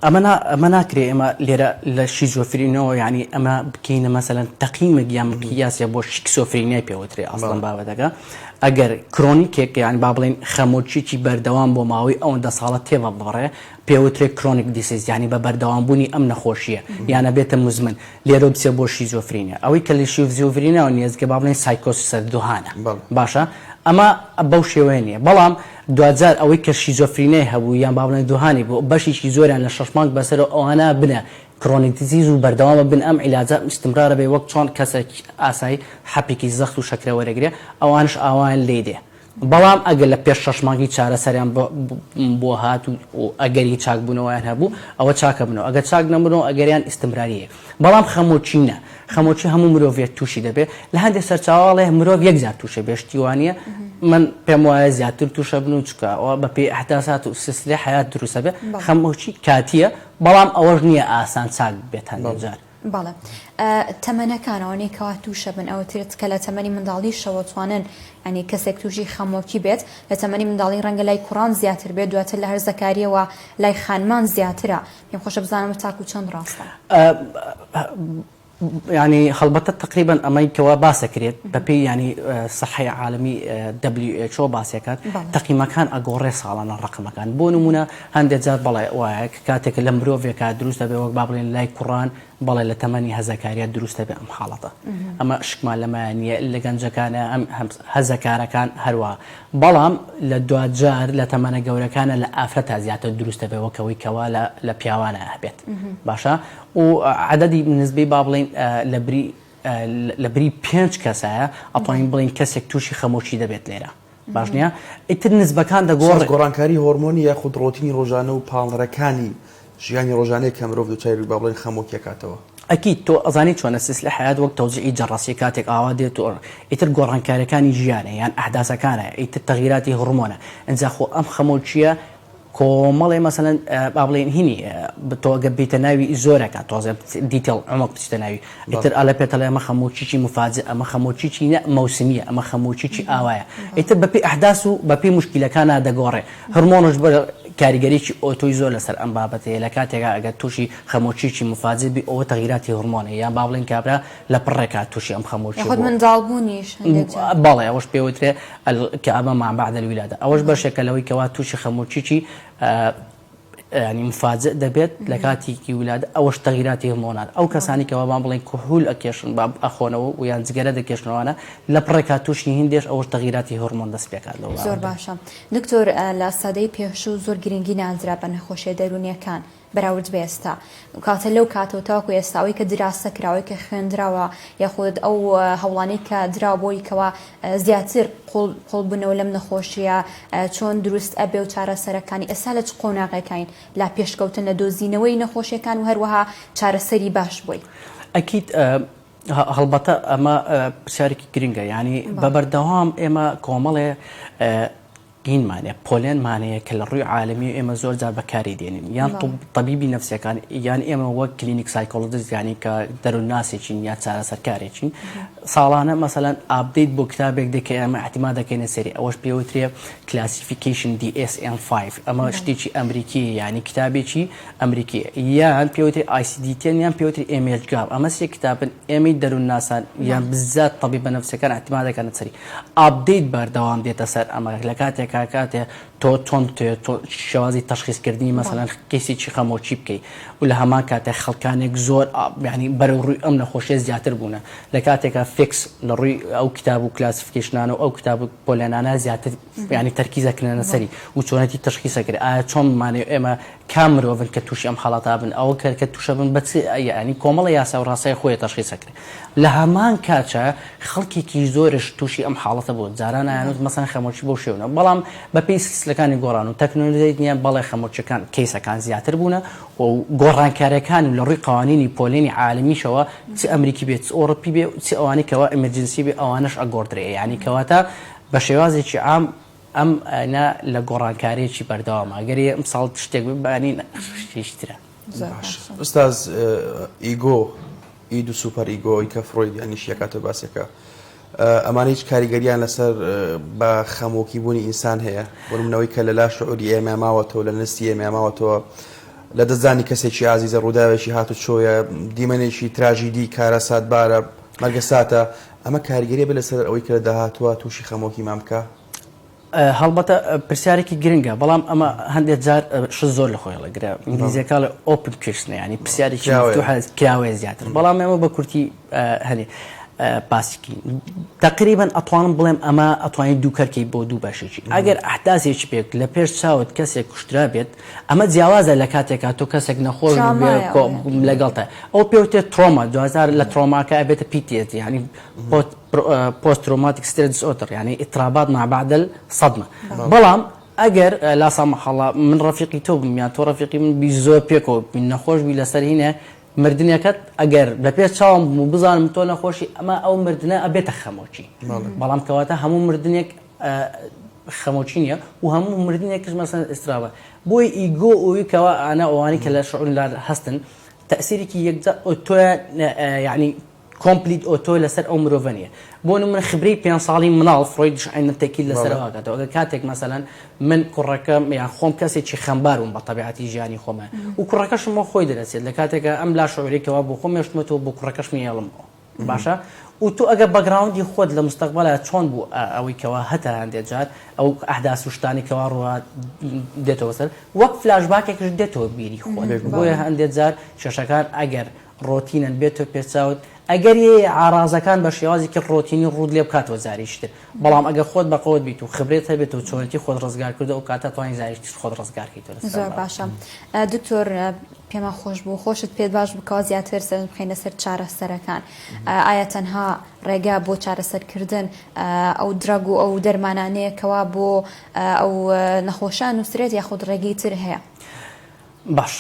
ئەمە نا ئەمە ناکرێ ئێمە لێرە لە شیزۆفرینەوە یعنی ئەمە بکەینە مەسەلەن تەقیمێک یان قیاسێ بۆ شیکسۆفرینیای پێوترێ ئەسڵەن بابەتەکە. ئەگەر chronic ێک یان با بڵێین خەمۆکیەکی بەردەوام بۆ ماوەی ئەوەندە ساڵە تێبپەڕێ پێوترێ chronic disease یانی بە بەردەوام بوونی ئەم نەخۆشیە یان ئەبێتە مزمن لێرەوە بچێ بۆ شیزۆفرینیا ئەوەی کە لە شیزۆفرینیاوە نێزگە با بڵێین سایکۆسیسە دوهانە باشە ئەمە بەو شێوەیە نیە بەڵام دواجار ئەوەی کە شیزۆفرینیای هەبوو یان با بڵێین دوهانی بوو بەشێکی زۆریان لە شەش مانگ بەسەرەوە ئەوانە بنە chronic disease و بەردەوامە بن ئەم عیلاجە ئیستمرارە بێ وەک چۆن کەسێکی ئاسایی حەپێکی زەخت و شەکرە وەرەگرێ ئەوانش ئاوایان لێی دێ بەڵام ئەگەر لە پێش شەش مانگی چارەسەریان بۆ هات و ئەگەری چاکبوونەوەیان هەبوو ئەوە چاکەبنەوە ئەگەر چاک نەبنەوە ئەگەریان ئیستمراری هەیە بەڵام خەمۆکی نا خەمۆکی هەموو مرۆڤێک تووشی دەبێ لە هەندێک سەرچاوە ئەڵێ مرۆڤ یەک جار تووشە بێ شتی وانییە من پێم وایە زیاتر تووشە بن و چکە ئەوە بە پێی ئەحداسات و سلسلەی حەیات دروستە بێ خەمۆکی کاتییە بەڵام ئەوەش نییە ئاسان چاک ببێت هەندێک جار. بەڵێ تەمەنەکان ئەوانەی کەوا تووشە بن ئەوترێت کە لە تەمەنی منداڵیشەوە توانن یانی کەسێک تووشی خەمۆکی بێت لە تەمەنی منداڵی ڕەنگە لای کوڕان زیاتر بێت دواتر لە هەرزەکاریەوە لای خانمان زیاترە پێم خۆشە بزانم تاکو چەند ڕاستە؟ یانی هەڵبەتە تەقریبەن ئەمەی کەوا باسەکرێت بەپێی یانی سەحەی عالەمی WHO باسیەکات تەقیمەکان ئەگۆڕێ ساڵانە ڕەقەمەکان بۆ نمونە هەندێک جار بەڵێ وایە کە کاتێک لە مرۆڤێکا دروست دەبێ وەک با بڵێن لای کوڕان بەڵێ لە تەمەنی هەزەکاریە دروست دەبێ ئەم حاڵەتە ئەمە شکمان لەمایان نییە لە گەنجەکانە ئەم هەزەکارەکان هەروە بەڵام لە دواجار لە تەمەنە گەورەکانە لە ئافرەتا زیاتر دروست دەبێ وەک ئەوەی کەوا لە پیاوانە هەبێت باشە و عەدەدی نسبەی با بڵێین لە بری لە بری پێنج کەسایە ئەتوانین بڵێین کەسێک تووشی خەمۆکی دەبێت لێرە باش نییە ئیتر نسبەکان دەگۆڕ گۆڕانکاری هۆرمۆنی یاخود ڕۆتینی ڕۆژانە و پاڵنەرەکانی ژیانی ڕۆژانەیە کە مرۆڤ دووچاری با بڵێین خەمۆکی ئەکاتەوە. ئەکید تۆ ئەزانی چۆنە سلسلە حەیات وەک تەوزیعی جەڕەسی کاتێک ئاوا دێت و ئیتر گۆڕانکاریەکانی ژیانە یان ئەحداسەکانە ئیتر تەغیراتی هۆڕمۆنە ئینجا خۆ ئەم خەمۆکیە کۆمەڵێ مەسەلەن با بڵێین هینی تۆ گەر بیتە ناوی زۆرەکە تۆزێ detail عمق بچیتە ناوی ئیتر ئەلە پێتەڵێ ئەمە خەمۆکیی مفاجئ ئەمە خەمۆکیی نە مەوسمیە ئەمە خەمۆکیی ئاوایە ئیتر بەپێی ئەحداس و بەپێی موشکیلەکانا دەگۆڕێ هرمۆنش بە کاریگەریی ئۆتۆی زۆر لەسەر ئەم بابەتەیە لە کاتێکا ئەگەر تووشی خەمۆکیی مفاجئ بی ئەوە تەغیراتی هرمۆنە یان با بڵێین کابرا لە پڕێکا تووشی ئەم خەمۆکیە یاخود بووە. منداڵبوونیش هەندێک جار. بەڵێ ئەوەش پێوترێ الکآبە ما بعد الولادە ئەوەش بەشێکە لەوەی کەوا تووشی خەمۆکیی یانی مفاجئ دەبێت لە کاتێکی ولادە ئەوەش تەغیراتی هرمۆنات ئەو کەسانی کەوا با بڵێین کحول ئەکێشن با ئەخۆنەوە و یان جگەرە دەکێشنەوانە لە پڕێکا تووشی هیندێش ئەوەش تەغیراتی هرمۆن دەست پێکات لەو زۆر بابەتە. باشە دکتۆر لە سەدەی پێشوو زۆر گرنگی نادرا بە نەخۆشیە دەروونیەکان بەراورد بە ئێستا کاتە لەو کاتەوە تاوەکو ئێستا ئەوەی کە دراسە کراوە ئەوەی کە خوێندراوە یاخود ئەو هەوڵانەی کە دراوە بۆی کەوا زیاتر قوڵ بنەوە لەم نەخۆشیە چۆن دروست ئەبێ و چارەسەرەکانی ئێستا لە چ قۆناغێکین لا پێشکەوتن لە دۆزینەوەی نەخۆشیەکان و هەروەها چارەسەری باش بۆی؟ ئەکید هەڵبەتە ئەمە پرسیارێکی گرنگە یانی بە بەردەوام ئێمە کۆمەڵێ هینمان هەیە پۆلێنمان هەیە کە لە ڕووی عالەمی ئێمە زۆر جار بەکاری دێنین یان تەبیبی نەفسیەکان یان ئێمە وەک clinic psychologist یانی کە دەروونناسێکین یا چارەسەرکارێکین ساڵانە مەسەلەن update بۆ کتابێک دێ کە ئێمە اعتماد دەکەینە سەری ئەوەش پێوترێ classification DSM-5 ئەمە شتێکی ئەمریکی یانی کتابێکی ئەمریکی یان پێوترێ ICD-10 یان پێوترێ mhGAP ئەمە سێ کتابن ئێمەی دەروونناسان یان بزات تەبیبە نەفسیەکان اعتماد دەکەنە سەری update بەردەوام دێتە سەر ئەمە لە کاتێکا کاتێ تۆ چۆن بتەوێت تۆ شێوازی تەشخیصکردنی مەسەلەن کەیسێکی خەمۆکی بکەی و لە هەمان کاتێ خەڵکانێک زۆر یانی بەرەو ڕووی ئەم نەخۆشیە زیاتر بوونە لە کاتێکا fix لە ڕووی ئەو کتاب و classification انە و ئەو کتاب و پۆلێنانە زیاتر یانی تەرکیز ئەکرێنە سەری و چۆنێتی تەشخیص ئەکرێ ئایا چۆن بمانەوێ ئێمە کام مرۆڤن کە تووشی ئەم حاڵەتە بن ئەوە کە کە تووشە بن بە چ یانی کۆمەڵە یاسا و ڕاسای خۆی تەشخیص ئەکرێ لە هەمان کاتشا خەڵکێکی زۆرش تووشی ئەم حاڵەتە بوون جاران ئەیانوت مەسەن خەمۆکی بەو شێونە بەڵام بە پێی سلسلەکانی گۆڕان و تەکنۆلۆژیای دنیا بەڵێ خەمۆکیەکان کەیسەکان زیاتر بوونە و گۆڕانکاریەکان و لە ڕووی قوانینی پۆلێنی عالەمیشەوە چ ئەمریکی بێ چ ئۆڕپی بێ چ ئەوانەی کەوا emergency بێ ئەوانەش ئەگۆڕدرێ یانی کەواتە بە شێوازێکی عام ئەم نا لە گۆڕانکاریەکی بەردەوامە گەر ئەمساڵ شتێک بێ بەیانی شتێکی ترە. باشە ئوستاز ego id و super ego ی کە فرۆید یانی شیەکاتەوە باسێکە ئەمانە هیچ کاریگەریان لەسەر بە خەمۆکی بوونی ئینسان هەیە بۆ نمونەوەی کە لە لا شعوری ئێمە ماوەتەوە لە نستی ئێمە ماوەتەوە لە دەستدانی کەسێکی ئازیزە ڕووداوێکی هاتوچۆیە دیمەنێکی تراژیدی کارەساتبارە مەرگەساتە. ئەمە کاریگەری ئەبێت لەسەر ئەوەی کە لە داهاتووە تووشی خەمۆکیمان بکا؟ هەڵبەتە پرسیارێکی گرنگە بەڵام ئەمە هەندێک جار شت زۆر لە خۆی هەڵەگرە ئینگلیزیەکە ئەڵێ open question یانی پرسیارێکی مفتوحە کراوەیە زیاتر بەڵام ئێمە بە کورتی هەنێ باسیکەین تقریبا ئەتوانم بڵێم ئەمە ئەتوانین دوو کەرکەی بۆ دوو بەشێکی ئەگەر ئەحداسێکی پێک لە پێش چاوت کەسێک کوشترا بێت ئەمە جیاوازە لە کاتێکا تۆ کەسێک نەخۆش لەگەڵتە ئەو پێوتێت trauma دوازار لە trauma کە ئەبێتە PTSD یانی post traumatic stress disorder یانی اضطرابات ما بعد الصدمە بەڵام ئەگەر لا سامح الله من ڕەفیقی تۆ بم یان تۆ ڕەفیقی من بی زۆر پێکەوە بین نەخۆش بی لەسەر هینە مردنێکت ئەگەر لە پێش چاوم بم و بزانم تۆ نەخۆشی ئەمە ئەو مردنە ئەبێتە خەمۆکی بەڵام کەواتە هەموو مردنێک خەمۆکی نییە و هەموو مردنێکش مەسەن ئیسترابە بۆی ئیگۆ ئەوی کەوا ئەنا ئەوانی کە لە شعور هەستن تەسیرێکی یەکجا تۆیان یعنی complete ئۆتۆ لەسەر ئەو مرۆڤە نیە. بۆ نمونە خبرەی پێنج ساڵی مناڵ فرۆیدش عەینەن تەئکید لەسەر ئەوە ئەکاتەوە ئەگەر کاتێک مەسەلەن من کوڕەکەم یان خۆم کەسێکی خەمبار بووم بە تەبیعەتی ژیانی خۆمە و کوڕەکەشم وەک خۆی دەرەچێت لە کاتێکا ئەم لاشعوری کەوا بۆ خۆم هێشتمەتەوە بۆ کوڕەکەشم هێڵمەوە باشە و تۆ ئەگەر background ی خۆت لە مستەقبەلا چۆن بوو ئەوەی کەوا هەتە هەندێ جار ئەو ئەحداس و شتانی کەوا ڕووە دێتەوە سەر وەک flashback ێکش دێتەوە بیری خۆت بۆیە هەندێ جار کێشەکان ئەگەر ڕۆتینن بێتۆ پێچاوت ئەگەر یەیە ئاڕازەکان بە شێوازێکی ڕۆتینی ڕووت لێ بکاتەوە جارێکی تر بەڵام ئەگەر خۆت بە قوت بیت و خبرەت هەبێت و چۆنێتی خۆت ڕزگار کردو ئەو کاتە توانی جارێکی تر خۆت ڕزگار کەیتەوە لەسەر زۆر بابەت. باشە دکتۆر پێمان خۆش بوو خۆشت پێت باش بکەوە زیاتر سەرنج بخەینە سەر چارەسەرەکان ئایا تەنها ڕێگا بۆ چارەسەرکردن ئەو drug و ئەو دەرمانانەیە کەوا بۆ ئەو نەخۆشە نووسرێت یاخود ڕێگەی تر هەیە؟ باش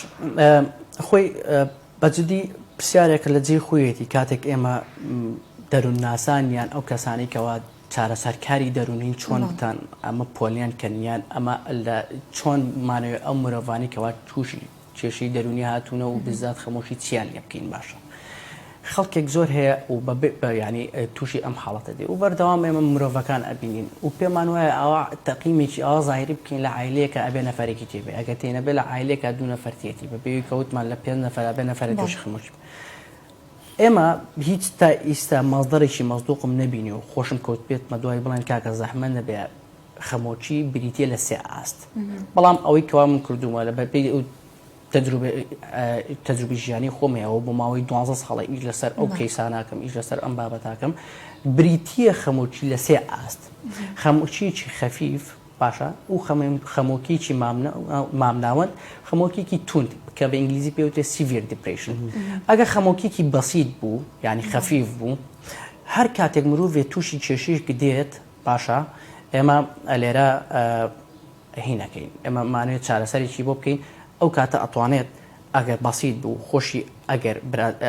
خۆی بە جدی پرسیارێکە لە جێی خۆیەتی کاتێک ئێمە دەروونناسان یان ئەو کەسانەی کەوا چارەسەرکاری دەروونین چۆن بتان ئەمە پۆلێن کەن یان ئەمە لە چۆن مانەوێ ئەو مرۆڤانی کەوا تووشی کێشەی دەروونی هاتوونە و بزات خەمۆکی چیان لێ بکەین باشە. خەڵکێک زۆر هەیە و بە یانی تووشی ئەم حاڵەتە دێ و بەردەوام ئێمە مرۆڤەکان ئەبینین و پێمان وایە ئاوا تەقیمێکی ئاوا زاهیری بکەین لە عایلەیەکا ئەبێ نەفەرێکی تێ بێ ئەگەر تێ نەبێ لە عایلەیەکا دوو نەفەر تێتی بە پێی کە وتمان لە پێنج نەفەر ئەبێ نەفەرێک تووشی خەمۆکی بێ ئێمە هیچ تا ئیستا مەسدەرێکی مەسدوقم نەبینی و خۆشم کەوتبێتمە دوای بڵێن کاکە زەحمەت نەبێ خەمۆکی بریتیە لە سێ ئاست بەڵام ئەوەی کەوا من کردوومە لە بەپێی تەجروبەی ژیانی خۆم هەیە بۆ ماوەی دوانزە ساڵە ئیش لەسەر ئەو case انەکەم ئیش لەسەر ئەم بابەتاکەم بریتییە خەمۆکی لە سێ ئاست خەمۆکیی خەفیف باشە و خەمۆکیی مامناوەند خەمۆکیی توند کە بە ئینگلیزی پێوترێ severe depression ئەگە خەمۆکیی بەسیت بوو یعنی خەفیف بوو هەر کاتێک مرۆڤێ تووشی کێشەیەک دێت باشە ئێمە لێرە هی نەکەین ئێمە مانەوێت چارەسەرێکی بۆ بکەین ئەو کاتە ئەتوانێت ئەگەر بەسیت بوو خۆشی ئەگەر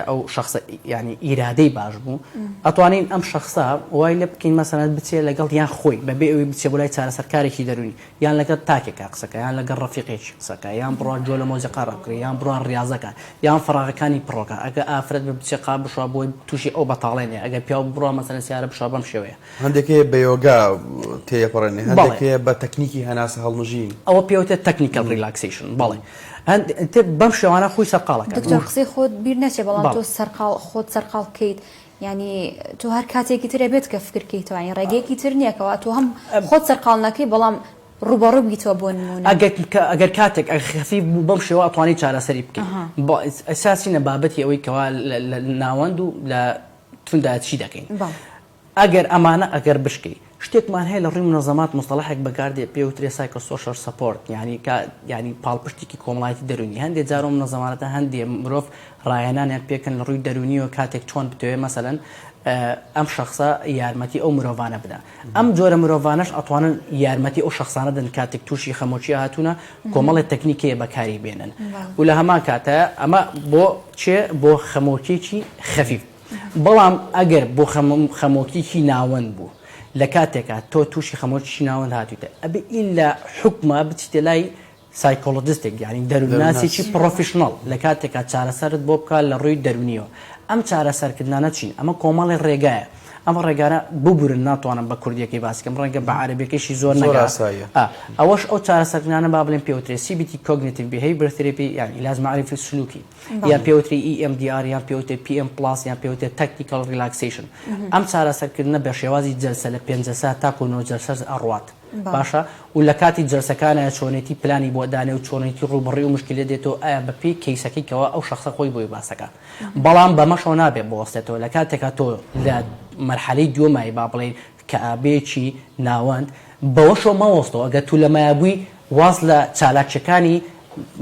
ئەو شخصە ینی ئیرادەی باش بوو ئەتوانین ئەم شخصە وای لێ بکەین مەسەلەن بچێ لەگەڵ یان خۆی بەبێ ئەوی بچێ بۆ لای چارەسەرکارێکی دەروونی یان لەگەڵ تاکێکا قسەکە یان لەگەڵ ڕەفیقێکی قسەکە یان بڕوا جۆ لە مۆزیقا ڕابکرێ یان بڕوا ڕیاضەکە یان فەراغەکانی پڕۆکە ئەگە ئافرەت بە بچێ قا بشوا بۆی تووشی ئەو بەتاڵێنێ ئەگەر پیاو بڕوا مەسەلەن سیارە بشوا بەم شێوەیە هەندێک هەیە بە یۆگا تێیەپەڕێنێ، هەندێک هەیە بە تەکنیکی هەناسە هەڵمژین. ئەوە پێوتێت technical relaxation بەڵێ تر بەم شێوانە خۆی سەرقاڵەکە. دکتۆر قسەی خۆت بیر نەچێ بەڵام تۆ سەرقاڵ خۆت سەرقاڵ کەیت یانی تۆ هەر کاتێکی تر ئەبێت کە فکر کەیتەوە یانی ڕێگەیەکی تر نییە کەوا تۆ هەم خۆت سەرقاڵ نەکەی بەڵام ڕووبەڕوو بیتەوە بۆ نموونە. ئەگەر کاتێک ئەگەر خەفیف بوو بەم شێوە ئەتوانی چارەسەری بکەیت ئەساسینە بابەتی ئەوەی کەوا لە ناوەند و لە توندا چی دەکەین ئەگەر ئەمانە ئەگەر بشکەی شتێکمان هەیە لە ڕووی منەزەمات مستەڵەحێک بەکاردێ پێ وترێ psychosocial support یانی کە یانی پاڵپشتێکی کۆمەڵایەتی دەروونی هەندێ جار ئەو منەزەمانەتە هەندێ مرۆڤ ڕاهێنانیان پێکەن لە ڕووی دەروونیەوە کاتێک چۆن بتەوێ مەسەلەن ئەم شخصە یارمەتی ئەو مرۆڤانە بدە ئەم جۆرە مرۆڤانەش ئەتوانن یارمەتی ئەو شخصانە دەن کاتێک تووشی خەمۆکی هاتوونە کۆمەڵی تەکنیکەیە بەکاری بێنن و لە هەمان کاتە ئەمە بۆ چێ بۆ خەمۆکێکی خەفیف بەڵام ئەگەر بۆ خەمۆکیی ناوەند بوو لە کاتێکا تۆ تووشی خەمۆکیی ناوەند هاتوویتە ئەبێ ئیلا حوکمە بچیتە لای psychologist ێک یانی دەروونناسێکی professional لە کاتێکا چارەسەرت بۆ بکا لە ڕووی دەروونیەوە ئەم چارەسەرکردنانە چین ئەمە کۆمەڵی ڕێگایە. ئەم ڕێگانە ببورن ناتوانم بە کوردیەکەی باسی کەم ڕەنگە بە عەرەبیەکەیشی زۆر زۆر نەگا ئاساییە. ئا ئەوەش ئەو چارەسەرکردنانە با بڵێم پێوترێ CBT Cognitive Behavior Therapy یان علاج معرفی سلوکی یان بەڵێ. پێوترێ EMDR یان پێوترێ PM Plus یان پێوترێ Technical Relaxation ئەم چارەسەرکردنە بە شێوازی جەلسە لە پێنج جەلسە تاکوو نۆ جەلسە ئەڕوات. بەڵێ. باشە و لە کاتی جەلسەکانە چۆنێتی پلانی بۆ دانێ و چۆنێتی ڕووبەڕووی ئەو مشکلە دێتەوە ئایا بە پێی کەیسەکەی کەوا ئەو شەخسە خۆی بۆی باسەکا بەڵام بەمەشەوە نابێ بوەستێتەوە لە کاتێکا تۆ لە مەرحەلەی دووەمای با بڵێین کەئابەیەکی ناوەند بەوەشەوە مەوەستەوە ئەگەر تو لەمایا بووی واز لە چالاکیەکانی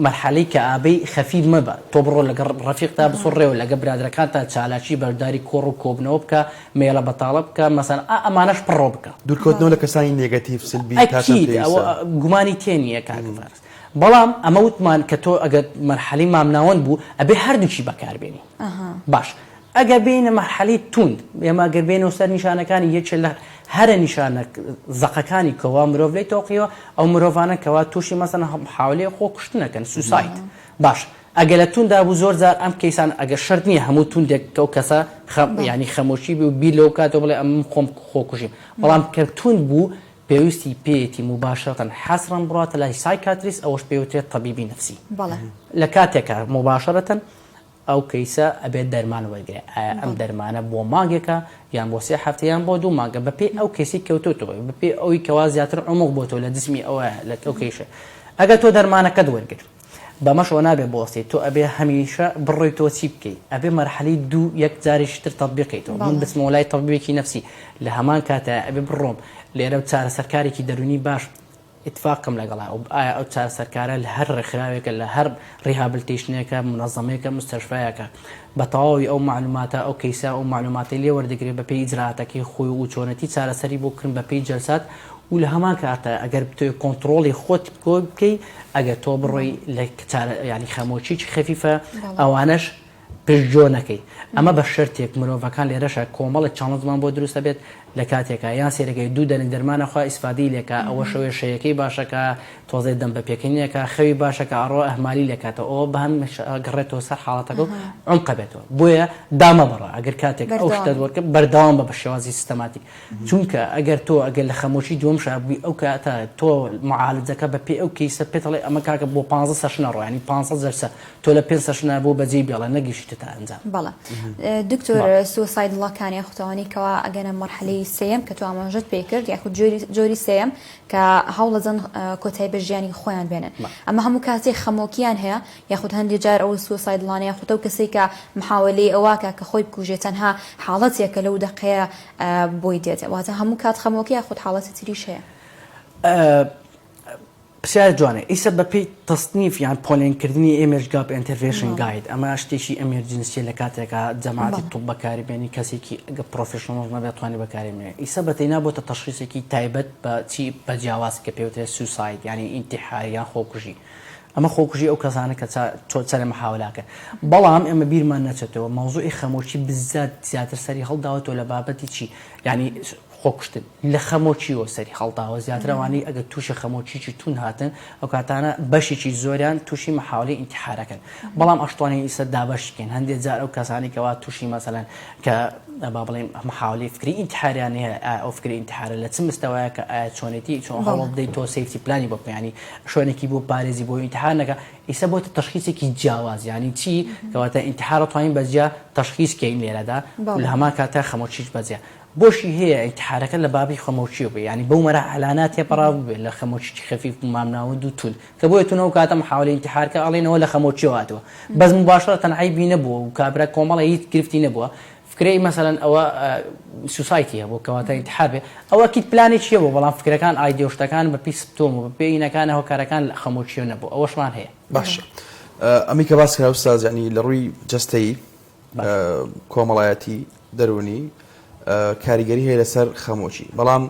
مەرحەلەی کەئابەی خەفیف مەبە تۆ بڕۆ لەگەڵ ڕەفیقتا بسوڕێوە لەگە برادەرەکانتا چالاکی بەشداری کۆڕ و کۆبنەوە بکە مێڵە بەتاڵە بکە مەسەن ئا ئەمانەش پڕۆ بکە. دوورکەوتنەوە لە کەسانی نێگەتیڤ، سلبی، تا چەند ئەکید ئەوە پێویستە؟ گومانی تێ نییە کاک فارس بەڵام ئەمە وتمان کە تۆ ئەگەر مەرحەلەی مامناوەند بوو ئەبێ هەردووکی بەکار بێنی باش ئەگەر بێینە مەرحەلەی توند ئێمە ئەگەر بێینەوە سەر نیشانەکانی یەکێ لە هەرە نیشانە زەقەکانی کەوا مرۆڤ لێی تۆقیوە ئەو مرۆڤانە کەوا تووشی مەسەن محاولەی خۆ کوشتنەکەن suicide باش ئەگەر لە توندا بوو زۆر جار ئەم کەیسان ئەگەر شەرت نییە هەموو توندێک کە ئەو کەسە خەم یانی خەمۆکی بێ و بیر لەوە بکاتەوە بڵێ ئەمن خۆم خۆکوژیم بەڵام کە توند بوو پێویستی پێیەتی موباشرەتەن حەسرەن بڕاتە لای psychiatrist ئەوەش پێوترێت تەبیبی نەفسی بەڵێ. لە کاتێکا موباشرەتەن ئەو کەیسە ئەبێت دەرمان وەرگرێ ئایا ئەم دەرمانە بۆ مانگێکە یان بۆ سێ هەفتە یان بۆ دوو مانگە بەپێی ئەو کەیسەی کەوتۆتەوە بەپێی ئەوی کەوا زیاتر عمق بۆتەوە لە جسمی ئەوە لە ئەو کەیشە ئەگەر تۆ دەرمانەکەت وەرگرت بەمەشەوە نابێ بوەستی تۆ ئەبێ هەمیشە بڕۆی تۆ چی بکەی ئەبێ مەرحەلەی دوو یەک جارێکی تر تەتبیقیتەوە من بچمەوە لای تەبیبێکی نەفسی لە هەمان کاتە ئەبێ بڕۆم لێرە چارەسەرکارێکی دەرونی باش ئیتفاقم لەگەڵا ئایا ئەو چارەسەرکارە لە هەر ڕێکخراوێکە لە هەر rehabilitation ێکە مونەزەمەیەکە مستەشفایەکە بە تەواوی ئەو مەعلوماتە ئەو کەیسە ئەو مەعلوماتەی لێ وەردەگرێت بە پێی ئیجرائاتەکەی خۆی و چۆنێتی چارەسەری بۆ کردن بە پێی جەلسات و لە هەمان کاتە ئەگەر بتەوێت کۆنتڕۆڵی خۆت بکەی ئەگەر تۆ بڕۆی لە چارە یانی خەمۆکیی خەفیفە ئەوانەش پشتگۆ نەکەی ئەمە بە شەرتێک مرۆڤەکان لێرەشە کۆمەڵێک challenge مان بۆ دروست ئەبێت لە کاتێکا یان سێرەکەی دوو دەنک دەرمان ئەخوا ئیسفادەی لێکا ئەوە شەوێ شەیەکەی باشەکا تۆزێ دەم بە پێکەنینەکا خەوی باشەکا ئەڕۆ ئەهمالی لێکاتەوە ئەوە بە هەم ئەگەڕێتەوە سەر حاڵەتەکە و عومقە بێتەوە بۆیە دامەبڕە ئەگەر کاتێک ئەو شتەت وەرکرد بەردەوام بە بە شێوازی سیستەماتیک چونکە ئەگەر تۆ ئەگەر لە خەمۆکی دووەم شا بووی ئەو کاتە تۆ معالجەکە بە پێی ئەو کەیسە پێت ئەڵێ ئەمە کاکە بۆ پانزە session ە ڕۆ یانی پانزە جەلسە تۆ لە پێنج session ا بۆ بەجێی بێڵە نەگەیشتیتە تا ئەنجام. بەڵێ دکتۆر suicidal ەکان یاخود ئەوانەی کەوا ئەگەنە مەرحەلەی سێیەم کە تۆ ئاماژەت پێ کرد یاخود جۆری جۆری سێیەم کە هەوڵەدەن کۆتایی بە ژیانی خۆیان بێنن ئەمە هەموو کاتێ خەمۆکیان هەیە یاخود هەندێ جار ئەو suicidal انە یاخود ئەو کەسەی کە محاوەلەی ئەوەکا کە خۆی بکوژێ تەنها حاڵەتێکە لەو دەقەیە بۆی دێت واتە هەموو کات خەمۆکی یاخود حاڵەتی تریش هەیە. پرسیارت جوانە ئیسە بە پێی تەسنیف یان پۆلێن کردنی mhGAP Intervention Guide ئەمە شتێکی emergency یە لە کاتێکا جەماعەتی طب بەکاری بێنی کەسێکی ئەگە professional نەبێت توانی بەکاری بێنێ ئیسە بە تەینا بۆتە تەشخیسێکی تایبەت بە چی بە جیاواز کە پێوترێت suicide یانی ئینتیحار یان خۆکوژی ئەمە خۆکوژی ئەو کەسانە کە چەنە محاولاکەن بەڵام ئێمە بیرمان نەچێتەوە مەوزوعی خەمۆکی بزات زیاتر سەری هەڵداوەتەوە لە بابەتی چی یعنی خۆکوشتن لە خەمۆکیەوە سەری هەڵداوە زیاتر ئەوانەی ئەگەر تووشی خەمۆکیی توند هاتن ئەو کاتانە بەشێکی زۆریان تووشی محاولەی ئینتیحارەکەن بەڵام ئەشتوانین ئیسە دابەشی کەین هەندێک جار ئەو کەسانی کەوا تووشی مەسەلەن کە با بڵێین محاولەی فکری ئینتیحاریان هەیە ئایا ئەو فکری ئینتیحارە لە چ مستەوایە کە ئایا چۆنێتی چۆن هەوڵ بدەیت تۆ safety plan ی بۆ بکەی یانی شوێنێکی بۆ پارێزی بۆ ئینتیحار نەکا ئیسە بۆتە تەشخیسێکی جیاواز یانی چی کەواتە ئینتیحار توانین بەجیا تەشخیس کەین لێرەدا لە هەمان کاتە خەمۆکیش بەجیا بۆشی هەیە ئینتحارەکە لە بابی خەمۆکیەوە بێ یانی بەو مەراحلانە تێپەڕاو ببێ لە خەمۆکیی خەفیف و مامناوەند و توند کە بۆیە تون ئەو کاتە محاوەلەی ئینتحار کە ئەڵێنەوە لە خەمۆکیەوە هاتووە بەس موباشەرەتەن عەیبی نەبووە و کابرا کۆمەڵێ هیچ گرفتی نەبووە فکرەی مەسەلەن ئەوە suicide ی هەبوو کەواتە ئینتحار بێ ئەوە ئەکید پلانێکی هەبوو بەڵام فکرەکان ئایدیا و شتەکان بە پێی symptom و بە پێی ئینەکان هۆکارەکان لە خەمۆکیەوە نەبوو ئەوەشمان هەیە. باشە ئەمەی کە باس کرا ئوستاز یانی لە ڕووی جەستەیی کۆمەڵایەتی، دەروونی کاریگەری هەیە لەسەر خەمۆکی بەڵام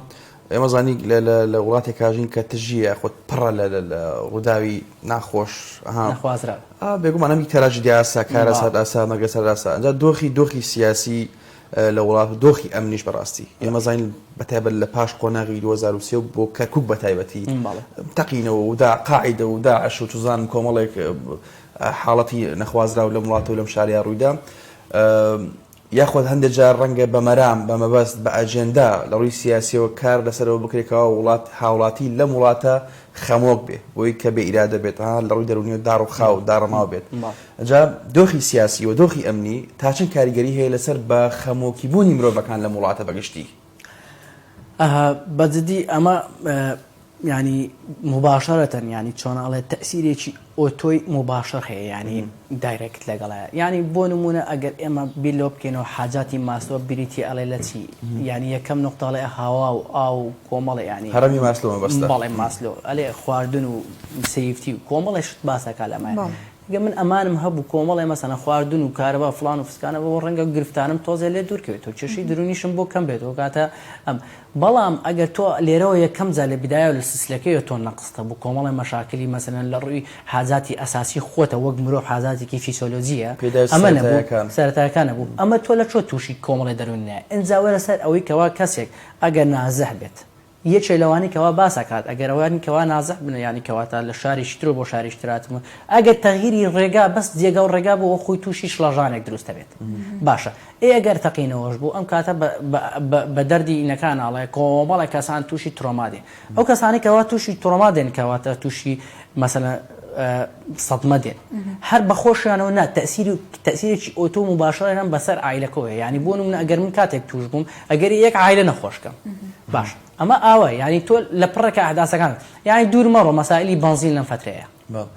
ئێمە زانی لە وڵاتێک کاژین کە تژیە یاخود پڕە لە ڕووداوی ناخۆش نەخوازرا بێگومان ئەمی تراژیدیا ئاسا کارەسات ئاسا مەرگەسەر ئاسا ئەنجا دۆخی دۆخی سیاسی لە وڵات و دۆخی ئەمنیش بەڕاستی ئێمە زانین بەتایبەت لە پاش قۆناغی 2023 و بۆ کەرکک بە تایبەتی تەقینەوە و دا قاعدە و داعش و چزانم کۆمەڵێک حاڵەتی نەخوازراو لەم وڵاتە و لەم شارەیا ڕوویدا. یاخود هەندێک جار ڕەنگە بە مەرام، بە مەبەست، بە ئەجێندا لە ڕووی سیاسیەوە کار لەسەرەوە بکرێت کەوا وڵات هاوڵاتی لەم وڵاتە خەمۆک بێ بۆی کە بێ ئیرادە بێت ها لە ڕووی دەروونیەوە داڕوخاو داڕماو بێت جا دۆخی سیاسی و دۆخی ئەمنی تا چەند کاریگەری هەیە لەسەر بە خەمۆکی بوونی مرۆڤەکان لەم وڵاتە بە گشتی؟ بە جدی ئەمە یانی موباشەرەتەن یانی چۆن ئەڵێ تەئسیرێکی ئۆتۆی موباشەر هەیە یانی direct لەگەڵە یانی بۆ نمونە ئەگەر ئێمە بیر لەوە بکەینەوە حاجاتی ماسلۆ بریتی ئەڵێ لە چی یانی یەکەم نقطە ئەڵێ هەوا و ئاو و کۆمەڵێ یانی هەڕەمی ماسلۆ مەبەستە بەڵێ ماسلۆ ئەلێ خواردن و safety و کۆمەڵێ شت باسەکا لەمایە گەر من ئەمانم هەبوو کۆمەڵێ مەسەلەن خواردن و کارەبا فڵان و فسکانە بۆ ڕەنگە گرفتانم تۆزێ لێ دوور کەوێتەوە کێشەی دروونیشم بۆ کەم بێتەوە کاتە ئەم بەڵام ئەگەر تۆ لێرەوە یەکەم جار لە بیدایەوە لە سلسلەکەیەوە تۆ نەقست هەبوو کۆمەڵێ مەشاکلی مەسەلەن لە ڕووی حاجاتی ئەساسی خۆتە وەک مرۆڤ حاجاتێکی فیسۆلۆجییە پێداویستە ئەمە نەبوو سەرەتایەکان. سەرەتایەکان نەبوو ئەمە تۆ لە چۆ تووشی کۆمەڵێ دەروونی نایە ئینجا وەرە سەر ئەوەی کەوا کەسێک ئەگەر نازح بێت یەکێ لەوانەی کەوا باس ئەکات ئەگەر ئەوانی کەوا نازح بن یانی کەواتە لە شارێکی ترەوە بۆ شارێکی تر هاتبن ئەگەر تەغیری ڕێگا بەس جێگا و ڕێگا بۆ خۆی تووشی شڵەژانێک دروست ئەبێت باشە ئێ ئەگەر تەقینەوەش بوو ئەم کاتە بە دەردی ئینەکان ئاڵێ کۆمەڵێک کەسان تووشی ترۆما دێن ئەو کەسانی کەوا تووشی ترۆما دێن کەواتە تووشی مەسەلەن سەدمە دێن هەر بە خۆشیانەوە نا تەسیری تەسیرێکی ئۆتۆ مباشرەیان بەسەر عایلەکەوە یانی بۆ نمونە ئەگەر من کاتێک توش بووم ئەگەر یەک عایلە نەخۆشکەم باش ئەمە ئاوە یانی تۆ لە پڕێکە ئەحداسەکان یانی دوور مەڕۆ مەسائلی بەنزین لەم فترەیە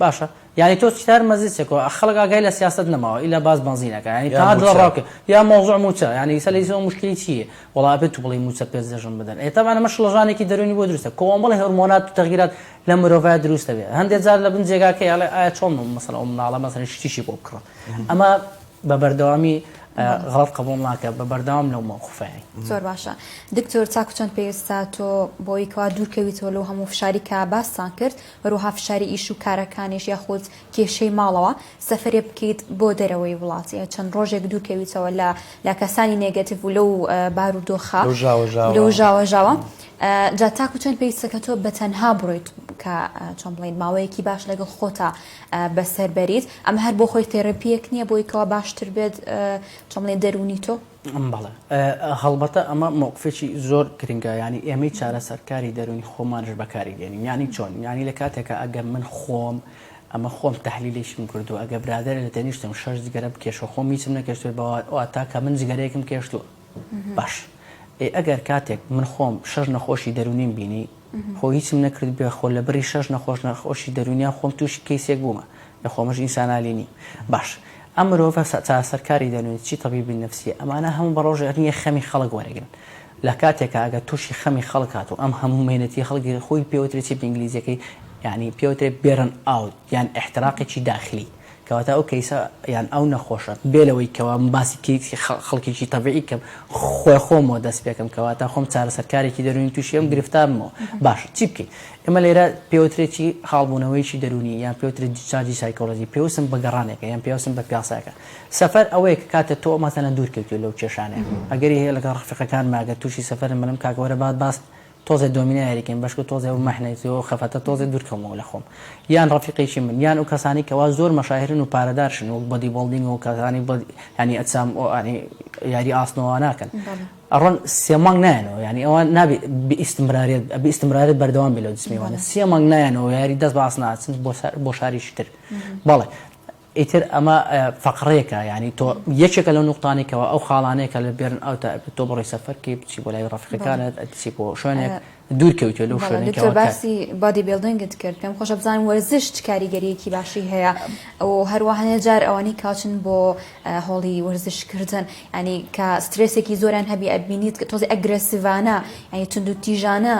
باشە یانی تۆ چتار مەزیسێکەوە خەڵک ئاگای لە سیاست نەماوە ئیلا باس بەنزینەکە یانی تا دڵڕاوکە یا مەوزوع موچە یانی سەر لە مشکلی چییە وەڵا ئەبێت تو بڵێی موچە پێ جەژن بدەن ئێ تەبعەن ئەمە شڵەژانێکی دەروونی بۆ دروستە کۆمەڵی هۆرمۆنات و تەغیرات لە مرۆڤا دروست دەبێت هەندێک جار لە بن جێگاکەی ئەڵێ ئایا چۆن مەسەلەن ئەو مناڵە مەسەلەن شتیشی بۆ بکڕم ئەمە بە بەردەوامی غەڵەت قبوڵ ناکە بە بەردەوام لەو مەوقفەیە. زۆر باشە دکتۆر تاکو چەند پێویستە تۆ بۆی کەوا دوورکەویتەوە لەو هەموو فشاری کە باستان کرد هەروەها فشاری ئیش و کارەکانیش یاخود کێشەی ماڵەوە سەفەرێ بکەیت بۆ دەرەوەی وڵات یا چەند ڕۆژێک دوورکەویتەوە لە لە کەسانی negative و لەو بارودۆخە لەو ژاوەژاوە لەو ژاوەژاوە جا تاکو چەند پێویستە کە تۆ بە تەنها بڕۆیت کە چۆن بڵێین ماوەیەکی باش لەگەڵ خۆتا بەسەر بەریت ئەمە هەر بۆ خۆی therapy یەک نییە بۆی کەوا باشتر بێت چۆن بڵێین دەروونی تۆ؟ بەڵێ هەڵبەتە ئەمە مەوقفێکی زۆر گرنگە یانی ئێمەی چارەسەرکاری دەروونی خۆمانش بەکاری دێنین یانی چۆن یانی لە کاتێکا ئەگەر من خۆم ئەمە خۆم تەحلیلیشم کردووە ئەگەر برادەرێ لە تەنیشتم شەش جگەرە بکێشە خۆم هیچم نەکێشتوێ بە واتا کە من جگەرەیەکم کێشتووە باش ئێ ئەگەر کاتێک من خۆم شەش نەخۆشی دەروونیم بینی خۆ هیچم نەکرد بێ خۆ لە بری شەش نەخۆش نەخۆشی دەروونیان خۆم تووشی کەیسێک بوومە لە خۆمەش ئینسانالی نیم باش ئەم مرۆڤە چارەسەرکاری دەروونی چی تەبیبی نەفسیە ئەمانە هەموو بە ڕۆژێک نییە خەمی خەڵک وەرەگرن لە کاتێکا ئەگەر تووشی خەمی خەڵک هات و ئەم هەموو مەینەتی خەڵکی خۆی پێوترێ چی بە ئینگلیزیەکەی یانی پێوترێ burn out یان ئیحتراقێکی داخلی کەواتە ئەو کەیسە یان ئەو نەخۆشە بێ لەوەی کەوا من باسی کەیسی خەڵکێکی تەبیعی کەم خۆی خۆمەوە دەست پێکەم کەواتە خۆم چارەسەرکارێکی دەروونی تووشی ئەم گرفتە بمەوە باشە چی بکەین ئێمە لێرە پێوترێ چی خاڵبوونەوەیەکی دەروونی یان پێوترێ discharge ی سایکۆلۆجی پێوستم بە گەڕانێکە یان پێوستم بە پیاسەیەکە سەفەر ئەوەیە کە کاتێ تۆ مەسەلەن دوور کەوتووی لەو کێشانەیە ئەگەری هەیە لەگەڵ ڕەفیقەکانما ئەگەر تووشی سەفەرن بڵێم کاکە وەرە با باس تۆزێ دۆمینە یاری کەین بەشکو تۆزێ ئەو مەحنەتی و خەفەتە تۆزێ دوور کەومەوە لە خۆم یان ڕەفیقێکی من یان ئەو کەسانی کەوا زۆر مەشاهیرن و پارەدارشن وەک body building و کەسانی یانی ئەجسام یانی یاری ئاسنەوە ناکەن ئەڕۆن سێ مانگ نایەنەوە یانی ئەوان نابێ بە ئیستمراریت بە ئیستمراریت بەردەوام بێ لەو جسمیوانە سێ مانگ نایەنەوە یاری دەست بە ئاسن ئاچن بۆ بۆ شاریشی تر بەڵێ ئیتر ئەمە فەقڕێکە یانی تۆ یەکێکە لەو نوقتانەی کەوا ئەو خاڵانەیە کە لە burn out ە تۆ بڕۆی سەفەر کەی بچی بۆ لای ڕەفیقەکانت بچی بۆ شوێنێک دوور کەوتوە لەو شوێنەی دکتۆر باسی body building ت کرد پێم خۆشە بزانم وەرزش چ کاریگەریەکی باشی هەیە و هەروەها هەنێ جار ئەوانەی کاچن بۆ هۆڵی وەرزشکردن ینی کە سترێسێکی زۆریان هەبی ئەبینیت کە تۆزی aggressive انە ینی توندوتیژانە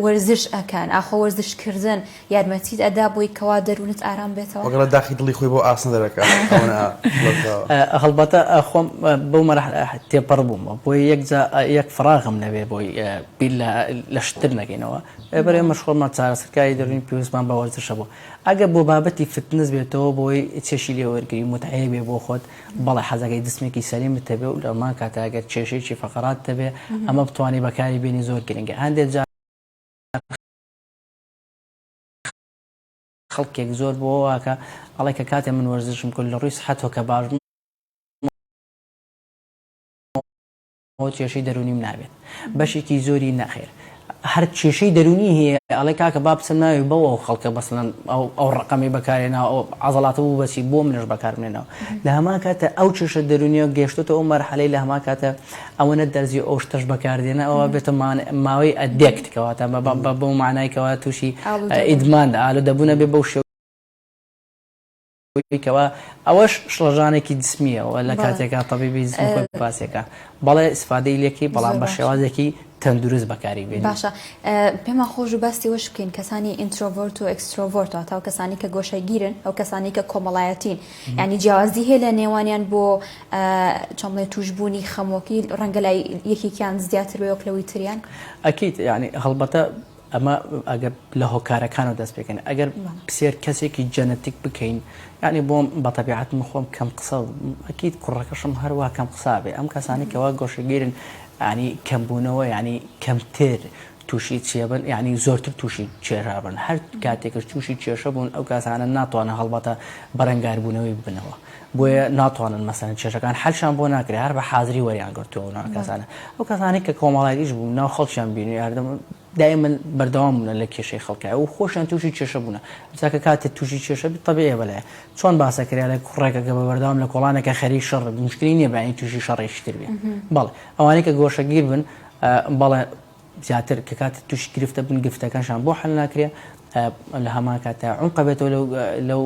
وەرزش ئەکەن ئاخۆ وەرزشکردن یارمەتیت ئەدا بۆی کەوا دەروونت ئارام بێتەوە؟ وەگەڵە داخی دڵی خۆی بۆ ئاسن دەرەکا ئەوەنە شڵەژاوە. هەڵبەتە خۆم بەو مەرحەلە تێپەڕ بووم بۆیە یەک جا یەک فراغم نەبێ بۆی بیر لە لە شتر نەکەینەوە بەر ئێمەش خۆمان چارەسەرکاری دەروونی پێویستمان بە وەرزشە بۆ ئەگەر بۆ بابەتی fitness بێتەوە بۆی چێشی لێ وەرگری موتعەیەک بێ بۆ خۆت بەڵێ حەزەکەی جسمێکی سەلیمت هەبێ و لەمان کاتە ئەگەر کێشەیەکی فەقەرات هەبێ ئەمە بتوانی بەکاری بێنی زۆر گرنگە هەندێک جار خەڵکێک زۆر بۆ واکە ئەڵێ کە کاتێ من وەرزشم کرد لە ڕووی سحەتەوە کە باش بووم. کێشەی دەروونیم نابێت بەشێکی زۆری نەخێر هەر کێشەی دەروونی هەیە ئەڵێ کاکە با بچم ناوی بەو ئەو خەڵکە بەسەلەن ئەو ئەو ڕقەمی بەکارێنا ئەو عەزەڵاتە بوو بەچی بۆ منش بەکارمێنەوە لە هەمان کاتە ئەو کێشە دەروونیە گەشتۆتە ئەو مەرحەلەی لە هەمان کاتە ئەوەنە دەرزی ئەو شتەش بەکاردێنە ئەوە بێتە ماوەی addict کەواتە بەو معنای کەوا تووشی ئیدمان ئالوودەبوونە بێ بەو شێوە کەوا ئەوەش شڵەژانێکی جسمیە و لە کاتێکا تەبیبی جسمی خۆی باسێکە بەڵێ ئیسفادەی لێکەی بەڵام بە شێوازێکی تەندروست بەکاری بێنی. باشە پێمان خۆش و باسی وەش بکەین کەسانی introvert و extrovert واتە ئەو کەسانی کە گۆشەگیرن ئەو کەسانی کە کۆمەڵایەتین یعنی جیاوازی هەیە لە نێوانیان بۆ چۆن بڵێ توشبوونی خەمۆکی ڕەنگە لای یەکێکیان زیاتر بێ وەک لەوەی تریان؟ ئەکید یعنی هەڵبەتە ئەمە ئەگەر لە هۆکارەکانەوە دەست پێکەین ئەگەر پسێر کەسێکی genetic بکەین یعنی بۆم بە تەبیعەت من خۆم کەم قسە ئەکید کوڕەکەشم هەروە کەم قسا بێ ئەم کەسانی کەوا گۆشەگیرن ینی کەمبوونەوە ینی کەمتر تووشی چیە بن ینی زۆرتر تووشی کێشا بن هەر کاتێکش تووشی کێشە بوون ئەو کەسانە ناتوانن هەڵبەتە بەرەنگاربوونەوەی ببنەوە بۆیە ناتوانن مەسەن کێشەکان حەلشان بۆ ناکرێ هەر بە حازری وەریان گرتووە و کەسانە ئەو کەسانی کە کۆمەڵایەتیش بوون ناو خەڵکیان بینی هەردەم دایمەن بەردەوام بوونە لە کێشەی خەڵکای و خۆشیان تووشی کێشە بوونە جا کە کاتێ تووشی کێشە بی تەبیعیە بەلایە چۆن باسە کرا لە کوڕێکە کە بە بەردەوام لە کۆڵانێکە خەریک شەڕ مشکلی نییە بەیانی تووشی شەڕێکی تر بێ بەڵێ ئەوانەی کە گۆشەگیر بن بەڵێ زیاتر کە کاتێ تووشی گرفتە بن گرفتەکانشان بۆ حل ناکرێ لە هەمان کاتە عمقە بێتەوە لەو لەو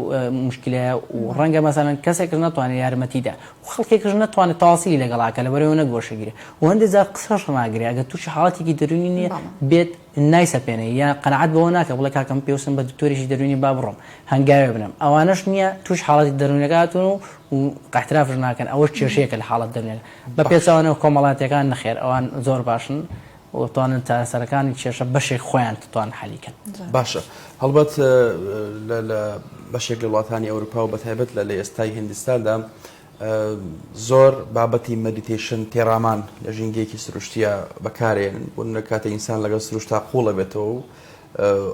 مشکلەیە و ڕەنگە مەسەلەن کەسێکش نەتوانێت یارمەتیدا و خەڵکێکش نەتوانێت تەواصلی لەگەڵاکە لەبەرەوە نەک گۆشەگیرێ و هەندێک جار قسەش ناگرێ ئەگەر تووشی حاڵەتێکی دەروونی نییە بێت نایسەپێنێ یان قەناعەت بەوە ناکە بڵێ کاکە من پێویستم بە دکتۆرێکی دەروونی با بڕۆم هەنگاوێ بنێم ئەوانەش نییە تووش حاڵەتی دەروونەکە هاتوون و و ئیعترافش ناکەن ئەوەش کێشەیەکە لە حاڵەت دەروونەکە بە پێچەوانەوە کۆمەڵاتیەکان نەخێر ئەوان زۆر باشن و توانن چارەسەرەکانی کێشە بەشێک خۆیان توان حەلی کەن. باشە هەڵبەت لە بەشێک لە وڵاتانی ئەوروپا و بەتایبەت لە لە ئێستای هندستاندا زۆر بابەتی meditation تێڕامان لە ژینگەیەکی سروشتیە بەکارێنن بۆ نمونە کاتێ ئینسان لەگەڵ سروشتا قوڵە بێتەوە و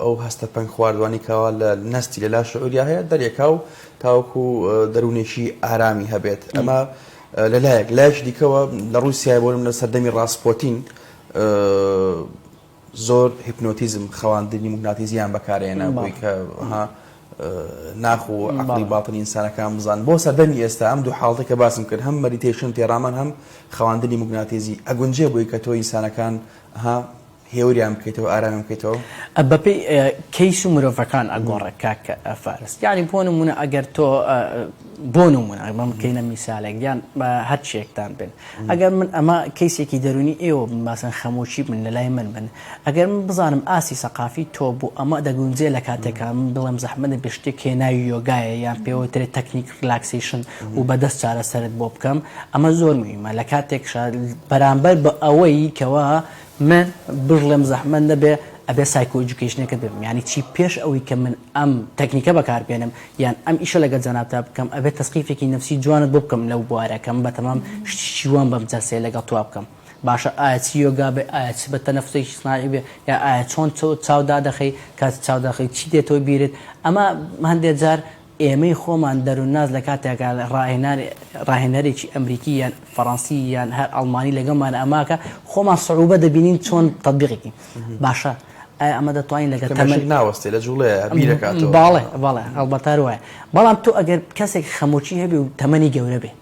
ئەو هەستە پەنگ خواردوانی کەوا لە نەستی لە لا شعوریا هەیە دەرێکا و تاوەکو دەروونێکی ئارامی هەبێت ئەمە لەلایەک لایەکی دیکەوە لە ڕووسیای بۆ نمونە سەردەمی ڕاسپۆتین زۆر hypnotism خەواندنی موگناتیزیان بەکارێنا بۆی کە ها ناخ و عقلی باتنی ئینسانەکان بزان بۆ سەردەمی ئێستا ئەم دوو حاڵەتە کە باسم کرد هەم meditation تێڕامان هەم خەواندنی موگناتیزی ئەگونجێ بۆی کە تۆ ئینسانەکان ها هێوریان بکەیتەوە ئارامیان بکەیتەوە؟ بەپێی case و مرۆڤەکان ئەگۆڕێ کاک فارس یانی بۆ نمونە ئەگەر تۆ بۆ نمونە ئەمە بکەینە میسالێک یان هەرچیەکتان بن ئەگەر من ئەمە case ێکی دەرونی ئێوە بن باسن خەمۆکی بن لە لای من بن ئەگەر من بزانم ئاستی سەقافی تۆ بۆ ئەمە دەگونجێ لە کاتێکا من بڵێم زەحمەتە بێ شتێک هەیە ناوی یۆگایە یان پێوەترێ تەکنیک relaxation و بەدەست چارەسەرت بۆ بکەم ئەمە زۆر مهمە لە کاتێکشا بەرامبەر بە ئەوەی کەوا من بشڵێم زەحمەت نەبێ ئەبێ psycho education ێکت ببم یانی چی پێش ئەوەی کە من ئەم تەکنیکە بەکار بێنم یان ئەم ئیشە لەگەل جەنابتا بکەم ئەبێ تەسقیفێکی نەفسی جوانت بۆ بکەم لەو بوارە کە من بەتەمام شتیکی وام بەم جەلسەیە لەگەڵ تۆا بکەم باشە ئایا چ یۆگا بێ ئایا چ بە تەنەفوسێکی سناعی بێ یا ئایا چۆن چاو دادەخەی کاتێ چاو داخەی چی دێتەوە بیرت ئەمە هەندێ جار ئێمەی خۆمان دەروونناس لە کاتێکا ڕاهێنەرێکی ئەمریکی یان فەڕەنسی یان هەر ئەڵمانی لەگەڵمان ئەماکە خۆمان سعوبە دەبینین چۆن تەتبیقی کەین باشە ئایا ئەمە دەتوانین لەگەڵ تەمەن مێشک ناوەستێ لە جوڵەیە بیرەکاتەوە باڵێ بەڵێ هەڵبەتە هەر وایە بەڵام تۆ ئەگەر کەسێک خەمۆکی هەبێ و تەمەنی گەورە بێ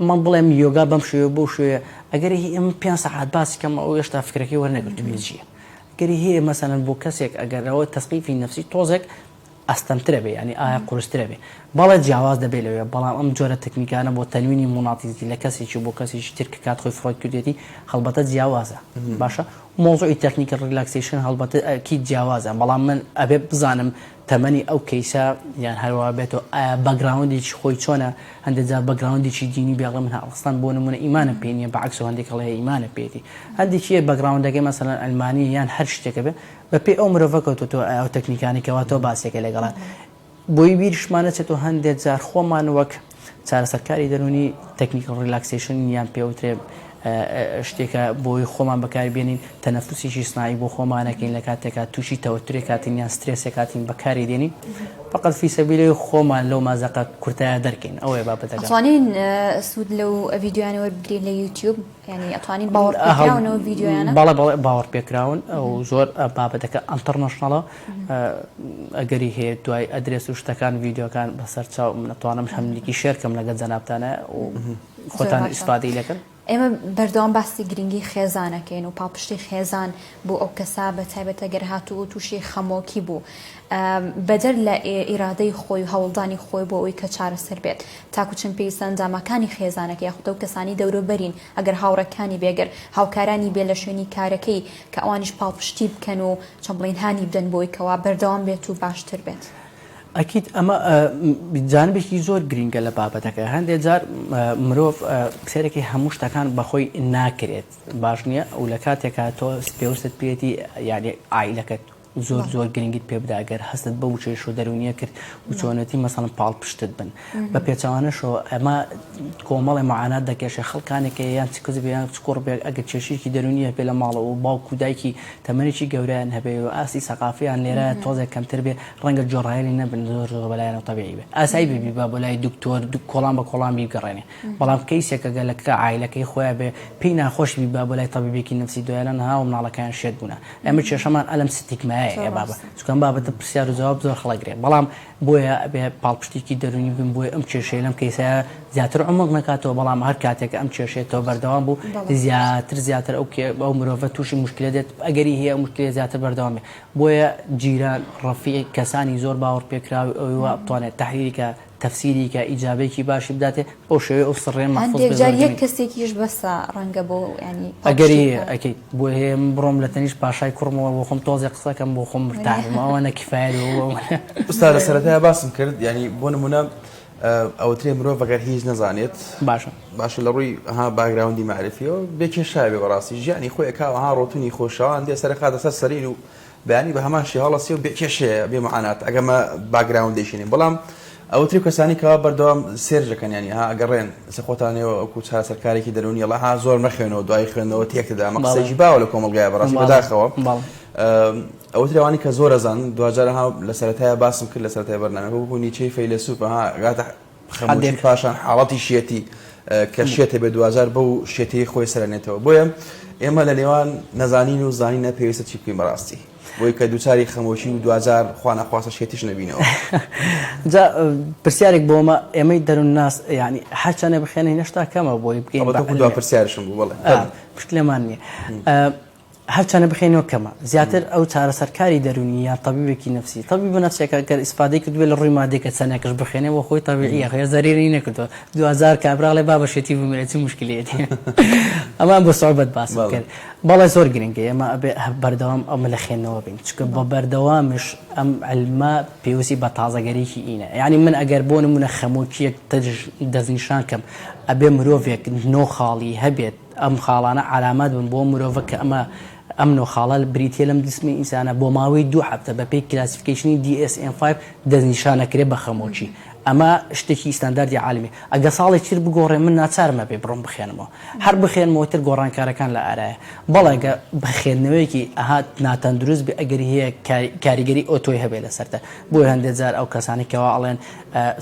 من بڵێم یۆگا بەم شێوە بەو شێوەیە ئەگەر هی ئەمن پێ سەعات باسی کەم ئەو هێشتا فکرەکەی وەرنەگرتووە چییە گەری هەیە مەسەلەن بۆ کەسێک ئەگەر ئەوە تەسقیفی نەفسی تۆزێک ئەستەمترە بێ یانی ئایا قورسترە بێ؟ بەڵێ جیاواز دەبێ لەوێ بەڵام ئەم جۆرە تەکنیکانە بۆ تەنوینی موغناتیسی لە کەسێکی و بۆ کەسێکی تر کە کات خۆی فرۆید کردوێتی هەڵبەتە جیاوازە باشە مەوزوعی تەکنیکی relaxation هەڵبەتە ئەکید جیاوازە بەڵام من ئەبێ بزانم تەمەنی ئەو case ە یان هەروا بێتەوە ئایا background ێکی خۆی چۆنە هەندێک جار background ێکی دینی بێڵێ من ئەسڵەن بۆ نمونە ئیمانم پێ نییە بەعەکسەوە هەندێک هەڵەیە ئیمانە پێیەتی هەندێکی background ەکەی مەسەلەن عەلمانی یان هەر شتێکە بێ بەپێی ئەو مرۆڤە کەوتۆتەوە ئایا ئەو تەکنیکانەی کەوا تۆ باسیەکەی لەگەڵا بۆی بیریشمان نەچێتەوە هەندێک جار خۆمان وەک چارەسەرکاری دەروونی technical relaxation یان پێوترێ شتێکە بۆی خۆمان بەکاربێنین تەنەفوسێکی سناعی بۆ خۆمانەکەین لە کاتێکا تووشی تەوەترێک هاتین یان سترێسێک هاتین بەکاری دێنین. فقط فی سەبیلی خۆمان لەو مازەقە کورتایە دەرکەین ئەوەیە بابەتەکە. ئەتوانین سوود لەو ڤیدیۆیانە وەربگرین لە یوتیوب؟ یانی ئەتوانین باوەڕ پێکراون ئەو ڤیدیۆیانە؟ بەڵێ بەڵێ باوەڕ پێکراون و زۆر بابەتەکە international ە ئەگەری هەیە دوای ئەدرێس و شتەکان ڤیدیۆکان بەسەر چاو من ئەتوانم هەم link ی share کەم لەگەڵ جەنابتانە و خۆتان ئیسفادەی لەکەن. ئێمە بەردەوام باسی گرنگی خێزان ئەکەین و پاڵپشتی خێزان بۆ ئەو کەسە بە تایبەت ئەگەر هاتوو و تووشی خەمۆکی بوو بەدەر لە ئیرادەی خۆی و هەوڵدانی خۆی بۆ ئەوەی کە چارەسەر بێت تاکو چەند پێویستە ئەندامەکانی خێزانەکە یاخود ئەو کەسانی دەوروبەرین ئەگەر هاوڕێکانی بێ گەر هاوکارانی بێ لە شوێنی کارەکەی کە ئەوانیش پاڵپشتی بکەن و چۆن بڵێین هانی بدەن بۆی کەوا بەردەوام بێت و باشتر بێت. ئەکید ئەمە جانبێکی زۆر گرینگە لە بابەتەکە هەندێک جار مرۆڤ سەیرەکی هەموو شتەکان بەخۆی ناکرێت باش نییە و لە کاتێکا تۆ پێویستت پێیەتی یعنی عایلەکەت زۆر زۆر گرنگیت پێ بدە گەر هەستت بەو کێشە و دەروونیە کرد و چۆنێتی مەسەڵەن پاڵپشتت بن بە پێچەوانەشەوە ئەمە کۆمەڵێ معانات دەکێشێ خەڵکانێک هەیە یان چ کچ بێ یان چ کوڕ بێ ئەگەر کێشەیەکی دەروونی هەبێ لە ماڵەوە و باوک و دایکی تەمەنێکی گەورەیان هەبێ و ئاستی سەقافیان لێرە تۆزێک کەمتر بێ ڕەنگە گوێڕایەلی نەبن زۆر زۆر بەلایانەوە تەبیعی بێ ئاسایی بێ بیبا بۆ لای دکتۆر کۆڵان بە کۆڵان بیگەڕێنێ بەڵام کەیسێکە گەر لە کە عایلەکەی خۆیان بێ پێی ناخۆش بیبا بۆ لای تەبیبێکی نەفسی دوایەڵێن ها و مناڵەکەیان شێت بوونە ئێمە کێشەمان ئەلەم ستیگمایە زۆر ئێ بابە ڕاستە. چونکە ئەم بابەتە پرسیار و جواب زۆر هەڵەگرێ بەڵام بۆیە ئەبێ پاڵپشتێکی دەروونی بن بۆیە ئەم کێشەیە لەم کەیسە زیاتر عمق نەکاتەوە بەڵام هەر کاتێک ئەم کێشەیە تۆ بەردەوام بوو زیاتر زیاتر ئەو ئەو مرۆڤە تووشی مشکلە دێت ئەگەری هەیە ئەو مشکلە زیاتر بەردەوام بێ بۆیە جیران ڕەفیق کەسانی زۆر باوەڕ پێکراوی ئەوی وا بتوانێت تەحلیلی کە تەفسیری کە ئیجابەیەکی باشی بداتێ بەو شێوەیە ئەو سڕێ مەحفوز هەندێک بێ جار زۆر یەک گرنگ. کەسێکیش بەسە ڕەنگە بۆ یانی ئەگەری پاڵپشتی بکات. ئەکەیت بۆیە هەیە من بڕۆم لە تەنیشت پاشای کوڕمەوە بۆ خۆم تۆزێ قسە کەم بۆ خۆم مرتاح بم ئەوەنە کفایە بێ بۆ ئەوەنە. ئوستاد لە سەرەتایا باسم کرد یانی بۆ نمونە ئەوترێ مرۆڤ ئەگەر هیچ نەزانێت باشە. باشە لە ڕووی ها background ی مەعریفیەوە بێ کێشە بێ بەڕاستی ژیانی خۆی ئەکا ها ڕۆتینی خۆشەوان دێ سەرەخاتە سەر سەرین و بەیانی بە هەمان شێوە هەڵەسێ و بێ کێشەیە بێ معانات ئەگەر مە background ێکی نیە بەڵام ئەوترێ کەسانی کەوا بەردەوام search دەکەن ینی ها ئەگەڕێن سە خۆتانەوە ئەوکو چارەسەرکارێکی دەروونی ئەڵێ ها زۆر مەخوێنەوە دوای خوێندنەوە تێکتدا ئەمە قسەیەکی باوە لە کۆمەڵگایە بەڕاستی بەداخەوە ئەوترێ ئەوانی کە زۆر ئەزانن دواجار ها لە سەرەتایە باسم کرد لە سەرەتای بەرنامەکە وەکو نیچەی فەیلەسوف ها گاتە خەمۆکی پاشان حاڵەتی شێتی کە شێتە بێ دواجار بەو شێتەی خۆی سەرنێتەوە بۆیە ئێمە لە نێوان نەزانین و زانینە پێویستە چی بکەین بەڕاستی بۆی کە دووچاری خەمۆکی و دواجار خوانەخواستە شێتیش نەبینەوە. جا پرسیارێک بۆمە ئێمەی دەروونناس یانی هەرچەندە بخێنین هێشتا کەمە بۆی بگەین بە دوا پرسیارشم بوو بەڵێ مشکلەمان نییە. هەرچەنە بخەینەوە کەمە زیاتر ئەو چارەسەرکاری دەروونی یان تەبیبێکی نەفسی تەبیبە نەفسیەکە گەر ئیسفادەی کردبێ لە ڕووی مادی کە چەنێکش بخوێنێ بۆ خۆی تەبیعیە خێر زەرەری نەکردووە دواجار کابرا ئەڵێ بابە شێتی بمرێ چ موشکیلەیەتی ئەمان بۆ سوعبەت باسم کرد بەڵێ زۆر گرنگە ئێمە ئەبێ بەردەوام ئەمە لە خوێندنەوە بین چونکە بە بەردەوامیش ئەم علمە پێویستی بە تازەگەریی ئینە یعنی من ئەگەر بۆ نمونە خەمۆکیەک دەستنیشان کەم ئەبێ مرۆڤێک نۆ خاڵی هەبێت ئەم خاڵانە عەلامات بن بۆ مرۆڤە کە ئەمە ئەم نۆ خاڵە بریتیە لەم جسمی ئینسانە بۆ ماوەی دوو هەفتە بە پێی classification ی DSM-5 دەستنیشان ئەکرێ بە خەمۆکی ئەمە شتێکی ستانداردی عالەمی ئەگەر ساڵێکی تر بگۆڕێ من ناچارم ئەبێ بڕۆم بخوێنمەوە هەر بخوێنمەوە تر گۆڕانکارەکان لە ئارایە بەڵێ گە بە خوێندنەوەیەکی ئەها ناتەندروست بێ ئەگەری هەیە کاریگەری ئەوتۆی هەبێ لەسەرتە بۆیە هەندێک جار ئەو کەسانەی کەوا ئەڵێن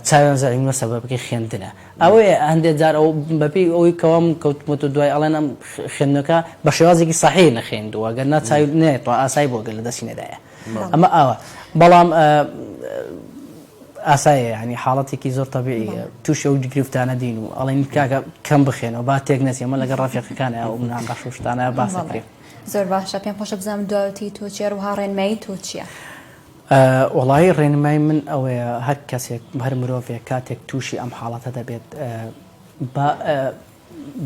چاویان زەعیمە سەبەبەکەی خوێندنە ئەوەیە هەندێ جار ئەو بەپێی ئەوەی کەوا من کەوتمەتە دوای ئەڵێن ئەم خوێندنەکە بە شێوازێکی سەحیح نەخێندووە گەر نا چاوی نەیەتەوە ئاسایی بۆ گەر لە دەستی نەدایە ئەمە ئاوە بەڵام ئاسایە یعنی حاڵەتێکی زۆر تەبیعیە تووشی ئەو گرفتانە دین و ئەڵێن کاکە کەم بخێنەوە با تێک نەچێ ئەمە لەگەڵ ڕەفیقەکانە ئەو مناقەش و شتانە باس دەکرێ. زۆر باشە پێم خۆشە بزانم دواوتی تۆ چیە هەروەها ڕێنمایی تۆ چیە؟ وەڵایی ڕێنمای من ئەوەیە هەر کەسێک هەر مرۆڤێک کاتێک تووشی ئەم حاڵەتە دەبێت با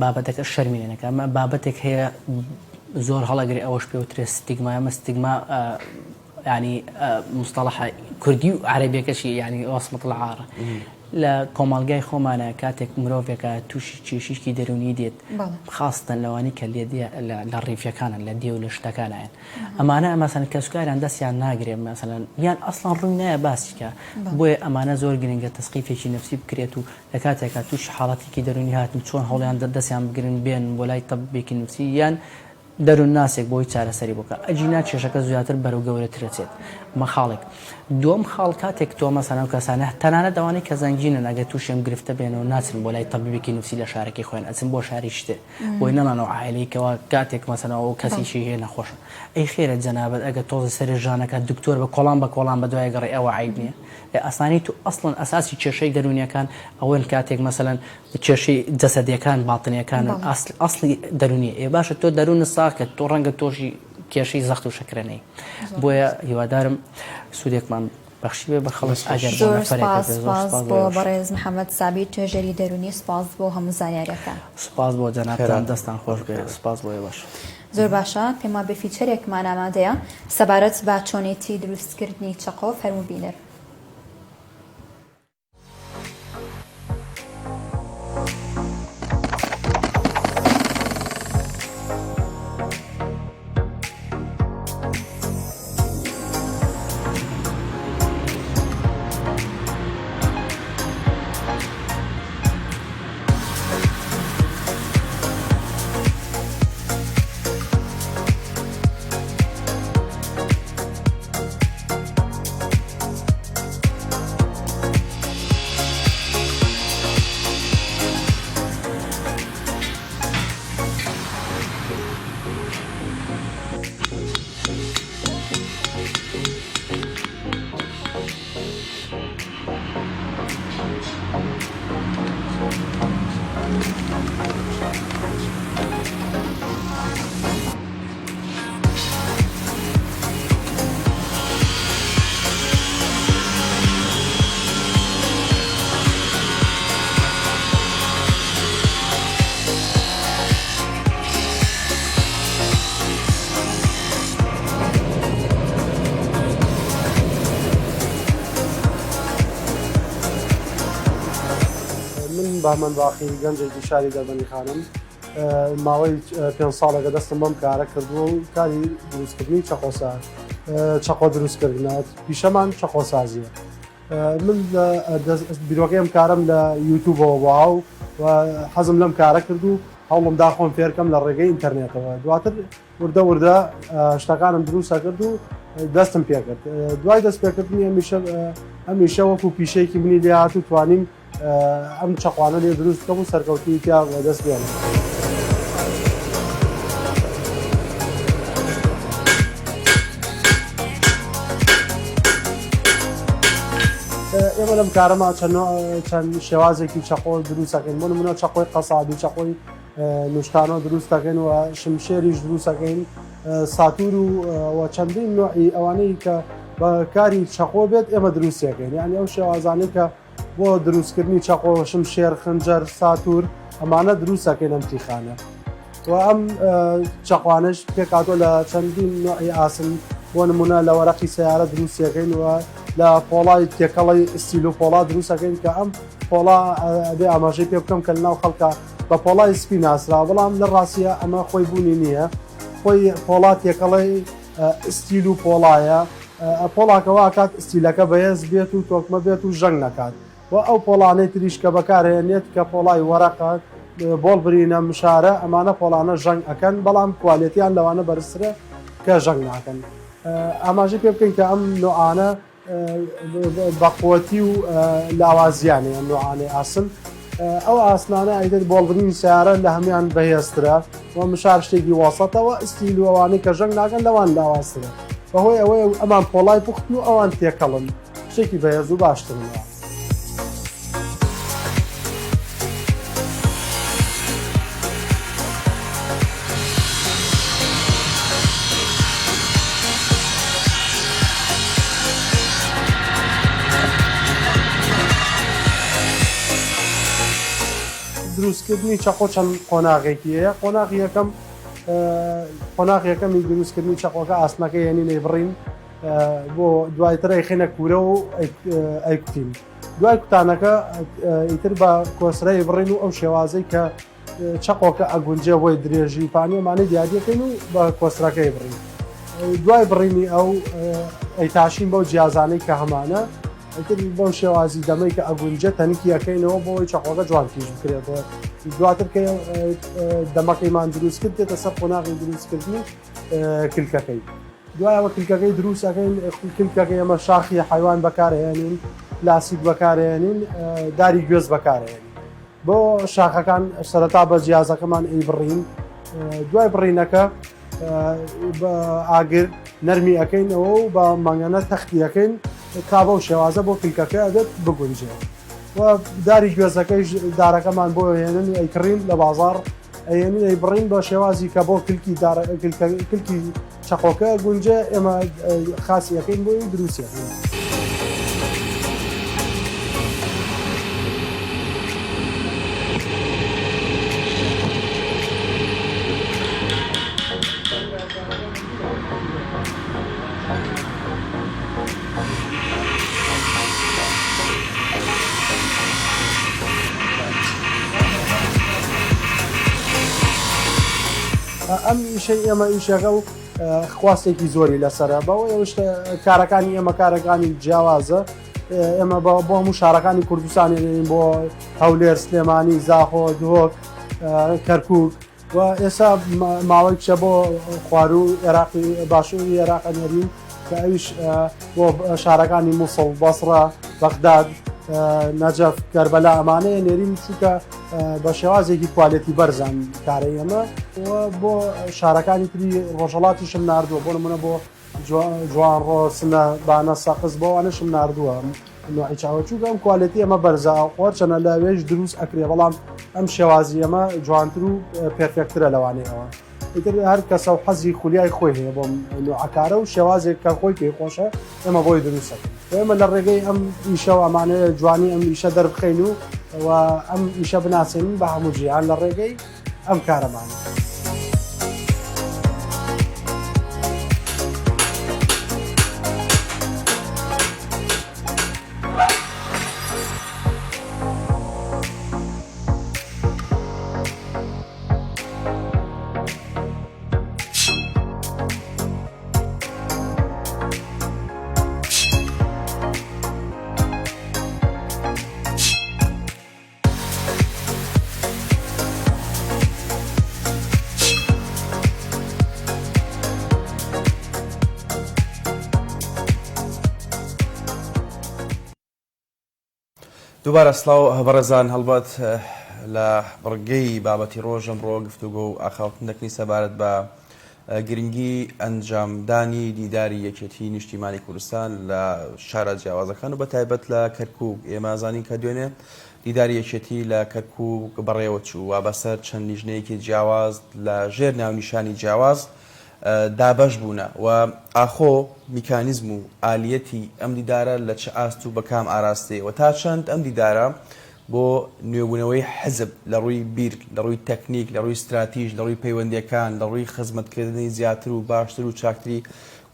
بابەتەکە شەرمی لێ نەکا ئەمە بابەتێک هەیە زۆر هەڵەگرێ ئەوەش پێوترێ ستیگما ئەمە ستیگما ینی مستەڵەحە کوردی و عەرەبیەکەشی ینی وەسمەت العار لە کۆمەڵگای خۆمانە کاتێک مرۆڤێکە تووشی کێشیشکی دەرونی دێت خاستن لەوانی کە لێ لە ڕیفەکانن لە دێ و لە شتەکانیان ئەمانە مەسەلەن کەسوکاریان دەستیان ناگرێ مەسەلەن یان ئەسڵەن ڕووی نایە باسی کە بۆیە ئەمانە زۆر گرنگە تەسقیفێکی نەفسی بکرێت و لە کاتێکا تووشی حاڵەتێکی دەروونی هاتن چۆن هەوڵیان دەستیان بگرن بێن بۆ لای تەبیبێکی نفسی یان دەروونناسێک بۆی چارەسەری بۆ بکا ئەگینا کێشەکە زیاتر بەرەو گەورەتر ئەچێت ئەمە خاڵێک. دووەم خاڵ کاتێک تۆ مەسەلەن ئەو کەسانە تەنانەت ئەوانەی کە زەنگینن ئەگەر تووشی ئەم گرفتە بێنەوە ناچن بۆ لای تەبیبێکی نفسی لە شارەکەی خۆیان ئەچن بۆ شارێکی تر بۆی نەڵێن ئەو عایلەی کەوا کاتێک مەسەلەن ئەو کەسێکی هەیە نەخۆشە ئەی خێرە جەنابت ئەگەر تۆزێ سەرێ ژانەکات دکتۆر بە کۆڵان بە کۆڵان بە دوای گەڕێ ئەوە عەیب نییە ئێ ئەسانی تو ئەسڵەن ئەساسی کێشەی دەروونیەکان ئەوەن کاتێک مەسەلەن کێشەی جەسەدیەکان باتنیەکانن ئەسڵ ئەسڵی دەروونیە ئێ باشە تۆ دەروونت ساغ کە تۆ ڕەنگە تۆشی کێشەی زەخت و شەکرە نەی بۆیە هیوادارم سوودێکمان بەخشی بێ بە خەڵک ئەگەر بۆ زۆر نەفەرێک سپاس بێ زۆر سپاس سپاس بۆ بۆ ئێوەش. بەڕێز محەمەد سابیر توێژەری دەروونی سپاس بۆ هەموو زانیاریەکان. سپاس بۆ جەنابتان خێرات دەستان خۆش بێ بەخێربێن. سپاس بۆ ئێوەش. زۆر باشە پێم وابێ feature ێکمان ئامادەیە سەبارەت بە چۆنێتی دروستکردنی چەقۆ فەرموو بینەر. من بەهمەن باقی گەنجێکی شاری دەربەندیخانم ماوەی پێنج ساڵێکە دەستم بەم کارە کردووە و کاری دروستکردنی چەقۆسا چەقۆ دروستکردنە پیشەمان چەقۆسازیە من بیرۆکەی ئەم کارم لە یوتوبەوە بووە و حەزم لەم کارە کرد و هەوڵم دا خۆم فێرکەم لە ڕێگەی ئینتەرنێتەوە دواتر وردە وردە شتەکانم دروستە کرد و دەستم پێکرد دوای دەست پێکردنی ئەمیشە ئەمیشە وەکو پیشەیەکی منی لێهات و توانیم ئەم چەقوانە لێ دروست بکەم و سەرکەوتنی تیا بەدەست بێنم. ئێمە لەم کارەما چەند شێوازێکی چەقۆ دروست دەکەین بۆ نمونە چەقۆی قەسابی چەقۆی نوشتانۆ دروست دەکەین و شمشێریش دروست دەکەین ساتور و چەندین نوعی ئەوانەی کە بە کاری چەقۆ بێت ئێمە دروستەکەین یعنی ئەو شێوازانەی کە بۆ دروستکردنی چەقۆ، شمشێر، خنجەر، ساتور ئەمانە دروست ئەکەین ئەم تیخانە و ئەم چەقوانەش پێکهاتووە لە چەندین نوعی ئاسن بۆ نمونە لە وەرەقی سەیارە دروستیەکەین و لە پۆڵای تێکەڵی ئیستیل و پۆڵا دروستەکەین کە ئەم پۆڵا ئەبێ ئاماژەی پێ بکەم کە لەناو خەڵکە بە پۆڵای سپی ناسراوە بەڵام لە ڕاستیە ئەمە خۆی بوونی نییە خۆی پۆڵا تێکەڵی ئیستیل و پۆڵایە، پۆڵاکە وا ئەکات ئیستیلەکە بەهێز بێت و تۆکمە بێت و ژەنگ نەکات و ئەو پۆڵانەی تریش کە بەکارهێنێت کە پۆڵای وەرەقە، بۆڵ برینە، مشارە ئەمانە پۆڵانە ژەنگ ئەکەن بەڵام کوالێتیان لەوانە بەرزترە کە ژەنگ ناکەن. ئاماژەی پێ بکەین کە ئەم نوعانە بە قوتی و لاوازیانە ئەم نوعانەی ئاسن ئەو ئاسنانە ئەیدەر بۆڵبرینی سیارە لە هەموان بەهێزترە و مشار شتێکی واسەتەوە ئیستیل و ئەوانەی کە ژەنگ ناکەن لەوان لاوازترە بەهۆی ئەوەی ئەمان پۆڵای پوختن و ئەوان تێکەڵن شتێکی بەهێز و باشترنەوە. دروستکردنی چەقۆ چەند قۆناغێکی هەیە قۆناغی یەکەم قۆناغ یەکەمی دروستکردنی چەقۆکە ئاسنەکە یەنی نەیبڕین بۆ دوایتر ئەیخەینە کوورە و ئەیکوتین دوای کوتانەکە ئیتر بە کۆسرەی بڕین و ئەو شێوازەی کە چەقۆکە ئەگونجێ بۆی درێژی و پانی ئەمانەی دیاریەکەین و بە کۆسرەکەی بڕین دوای بڕینی ئەو ئەیتاشین بەو جیازانەی کە هەمانە ئیتر بەو شێوازی دەمەی کە ئەگونجێ تەنکی ئەەکەینەوە بۆی چەقۆکە جوان تیژ بکرێتەوە دواتر کە دەمەکەیمان دروست کرد دێتە سەر قۆناغی دروستکردنی کلکەکەی. دوای ئەوە کلکەکەی دروست ئەکەین، کلکەکەی ئێمە شاخی حەیوان بەکارئەهێنین، پلاسیک بەکارئەهێنین، داری گوێز بەکارئەهێنین. بۆ شاخەکان سەرەتا بە جیازەکەمان ئەیبڕین، دوای بڕینەکە بە ئاگر نەرمی ئەکەینەوە و بە مەنگەنە تەختی ئەکەین تا بەو شێوازە بۆ کلکەکە ئەبێت بگونجێ. و داری گوێزەکەیش دارەکەمان بۆ هێنن و ئەیکڕین لە بازاڕ ئەیەنین ئەیبڕین بە شێوازی کە بۆ کلکی دارە کلکی چەقۆکە گونجێ ئێمە خاسی ئەکەین بۆی و دروستی ئەکەین. ئەم ئیشەی ئێمە ئیشەکە و خواستێکی زۆری لەسرە بەوەی ئەو شتە کارەکانی ئێمە کارەکانی جیاوازە ئێمە بۆ هەموو شارەکانی کوردستانی بۆ هەولێر سلێمانی زاخۆ دهۆک کەرکک و ئێستا ماوەی کچە بۆ خواروو ئێراقی باشووری ئێراق ئەنێرین کە ئەویش بۆ شارەکانی موسڵ، بەسڕە، بەغداد، نەجەف، کەربەلا ئەمانەیە نێرین چونکە بە شێوازێکی کوالێتی بەرزان کارەی ئێمە و بۆ شارەکانی تری ڕۆژهەڵاتیشم ناردووە بۆ نمونە بۆ جوانڕۆ، سنە، بانە، سەقز بۆ ئەوانەشم ناردووە نوعی چاوە چونکە ئەم کوالێتی ئەمە بەرزە هەرچەنە لە وێش دروست ئەکرێ بەڵام ئەم شێوازی ئەمە جوانتر و perfect ترە لەوانەیە ئەوە ئیتر هەر کەسە و حەزی خولیای خۆی هەیە بۆم نوعەکارە و شێوازێک کە خۆی پێی خۆشە ئێمە بۆی دروستەکەین ئێمە لە ڕێگەی ئەم ئیشەوە ئەمانەوێت جوانی ئەم ئیشە دەربخەین و و ئەم ئیشە بناسێنین بە هەموو جیهان لە ڕێگەی ئەم کارەمان. دووبارە سڵاو بەڕێزان هەڵبەت لە بڕگەی بابەتی ڕۆژ ئەمڕۆ گفتوگۆ و ئاخاوتن دەکەین سەبارەت بە گرنگی ئەنجامدانی دیداری یەکێتی نیشتیمانی کوردستان لە شارە جیاوازەکان و بە تایبەت لە کەرکوک ئێمە زانین کە دوێنێ دیداری یەکێتی لە کەرکوک بەڕێوە چوو و بەسەر چەند لیژنەیەکی جیاواز لە ژێر ناونیشانی جیاواز دابەش بوونە و ئاخۆ میکانیزم و ئالیەتی ئەم دیدارە لە چ ئاست و بە کام ئاراستەیە و تا چەند ئەم دیدارە بۆ نوێبوونەوەی حزب لە ڕووی بیر، لە ڕووی تەکنیک، لە ڕووی ستراتیژ، لە ڕووی پەیوەندییەکان، لە ڕووی خزمەتکردنی زیاتر و باشتر و چاکتری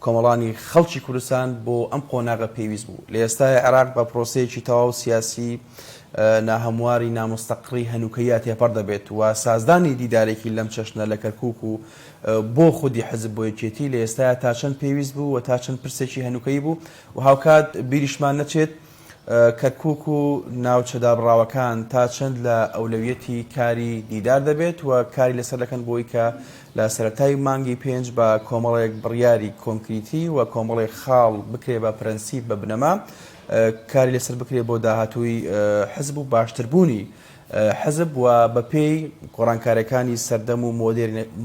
کۆمەڵانی خەڵکی کوردستان بۆ ئەم قۆناغە پێویست بوو. لە ئێستایا عێراق بە پرۆسەیەکی تەواو سیاسی ناهەمواری ناموستەقڕی هەنووکەییا تێپەڕ دەبێت و سازدانی دیدارێکی لەم چەشنە لە کەرکووک و بۆ خودی حزب بۆ یەکێتی لە ئێستایا تا چەند پێویست بوو و تا چەند پرسێکی هەنووکەیی بوو و هاوکات بیریشمان نەچێت کەرکوک و ناوچە دابڕاوەکان تا چەند لە ئەولەویەتی کاری دیدار دەبێت و کاری لەسەر دەکەن بۆی کە لە سەرەتای مانگی پێنج بە کۆمەڵێک بڕیاری کۆنکریتی و کۆمەڵێک خاڵ بکرێ بە پرەنسیپ بە بنەما کاری لەسەر بکرێ بۆ داهاتووی حزب و باشتربوونی حزب و بەپێی گۆڕانکاریەکانی سەردەم و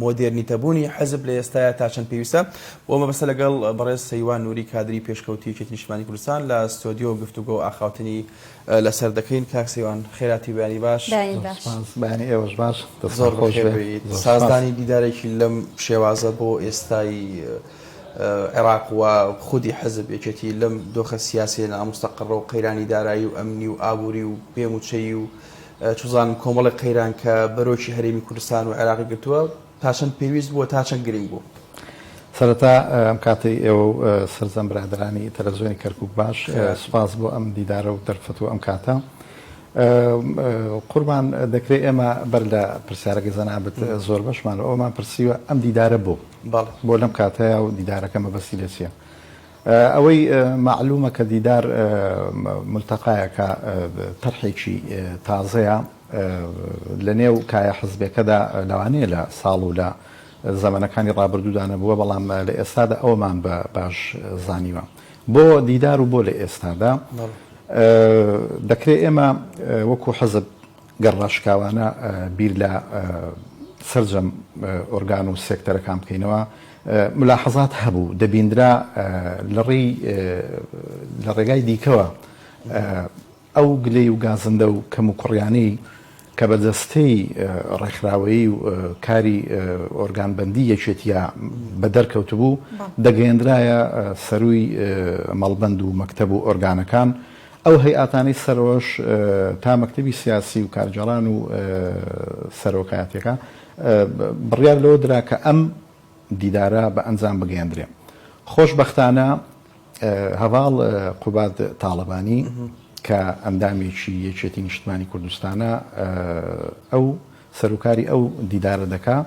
مۆدێرنیتەبوونی حزب لە ئێستایا تا چەند پێویستە بۆ مەبەستە لەگەڵ بەڕێز سەیوان نوری کادری پێشکەوتوی یەکێتی نیشتمانی کوردستان لە ستۆدیۆ گفتوگۆ و ئاخاوتنی لەسەر دەکەین کاک سەیوان خێراتی بەیانی باش. بەیانی باش. سپاس بەیانی ئێوەش باش دەستتان زۆر خۆش بەخێر بێ بێیت. زۆر سپاس. سازدانی دیدارێکی لەم شێوازە بۆ ئێستای عێراق و خودی حزب یەکێتی لەم دۆخە سیاسیە ناموستەقڕە و قەیرانی دارایی و ئەمنی و ئابووری و بێ مووچەیی و چوزانم کۆمەڵێک قەیران کە بەرۆکی هەرێمی کوردستان و عێراقی گرتووە تا چەند پێویست بووە تا چەند گرنگ بوو؟ سەرەتا ئەم کاتەی ئێوە و سەرجەم برادەرانی تەلەفزیۆنی کەرکوک باش سوپاس بۆ ئەم دیدارە و دەرفەت و ئەم کاتە. قوربان دەکرێ ئێمە بەر لە پرسیارەکەی جەنابت زۆر بەشمان ئەومان پرسیوە ئەم دیدارە بۆ بۆ لەم کاتەیە و دیدارەکە مەبەستی لێ چییە؟ ئەوەی مەعلومە کە دیدار ملتەقایەکە تەرحێکی تازەیە لە نێو کایە حزبێکەدا لەوانەیە لە ساڵ و لە. زەمەنەکانی ڕابردوودا نەبووە، بەڵام لە ئێستادا ئەوەمان بە باش زانیوە. بۆ دیدار و بۆ لە ئێستادا دەکرێ ئێمە وەکوو حزب گەر ڕاشکاوانە بیر لە سەرجەم ئۆرگان و سێکتەرەکان بکەینەوە، ملاحەزات هەبوو، دەبیندرا لە ڕێی لە ڕێگای دیکەوە ئەو گلەی و گازندە و کەموکوڕیانەی کە بە جەستەی ڕێکخراوەیی و کاری ئۆرگانبەندی یەکێتییە بەدەر کەوتبوو، دەگەیەندرایە سەرووی مەڵبەند و مەکتەب و ئۆرگانەکان. ئەو هەیئاتانەی سەرەوەش تا مەکتەبی سیاسی و کارگێڕان و سەرۆکایەتیەکە بڕیار لەوە درا کە ئەم دیدارە بە ئەنجام بگەیەندرێ. خۆشبەختانە هەڤاڵ قوباد تاڵەبانی کە ئەندامێکی یەکێتی نیشتمانی کوردستانە ئەو سەروکاری ئەو دیدارە دەکا،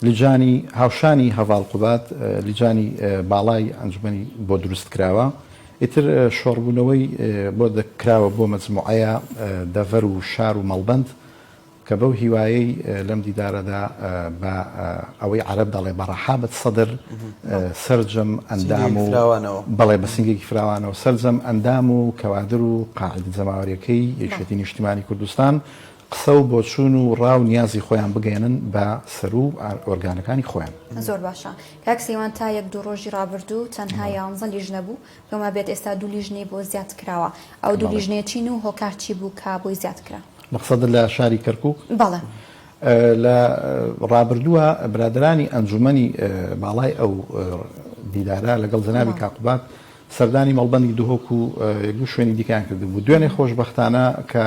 لجانی هاوشانی هەڤاڵ قوباد لجانی باڵای ئەنجومەنی بۆ دروست کراوە ئیتر شۆڕبوونەوەی بۆ کراوە بۆ مەجموعەیە دەڤەر و شار و مەڵبەند کە بەو هیوایەی لەم دیدارەدا بە ئەوەی عەرەب دەڵێ بە ڕەحابەت سەدر سەرجەم ئەندام و بەڵێ بە سنگێکی فراوانەوە سەرجەم ئەندام و کەوادر و قاعیدە جەماوەریەکەی یەکێتی نیشتیمانی کوردستان قسە و بۆچوون و ڕا و نیازی خۆیان بگەیەنن بە سەروو ئۆرگانەکانی خۆیان. زۆر باشە کاک سەیوان تا یەک دوو ڕۆژی ڕابردوو تەنها یانزە لیژنە بوو پێم وابێت ئێستا دوو لیژنەی بۆ زیاد کراوە ئەو دوو لیژنەیە چین و هۆکار چی بوو کە بۆی زیاد کرا؟ مەقسەدت لە شاری کەرکوک؟ بەڵێ. لە ڕابردووە برادەرانی ئەنجومەنی باڵای ئەو دیدارە لەگەڵ جەنابی کاک قوباد سەردانی مەڵبەندی دهۆک و یەک دوو شوێنی دیکەیان کردبوو. دوێنێ خۆشبەختانە کە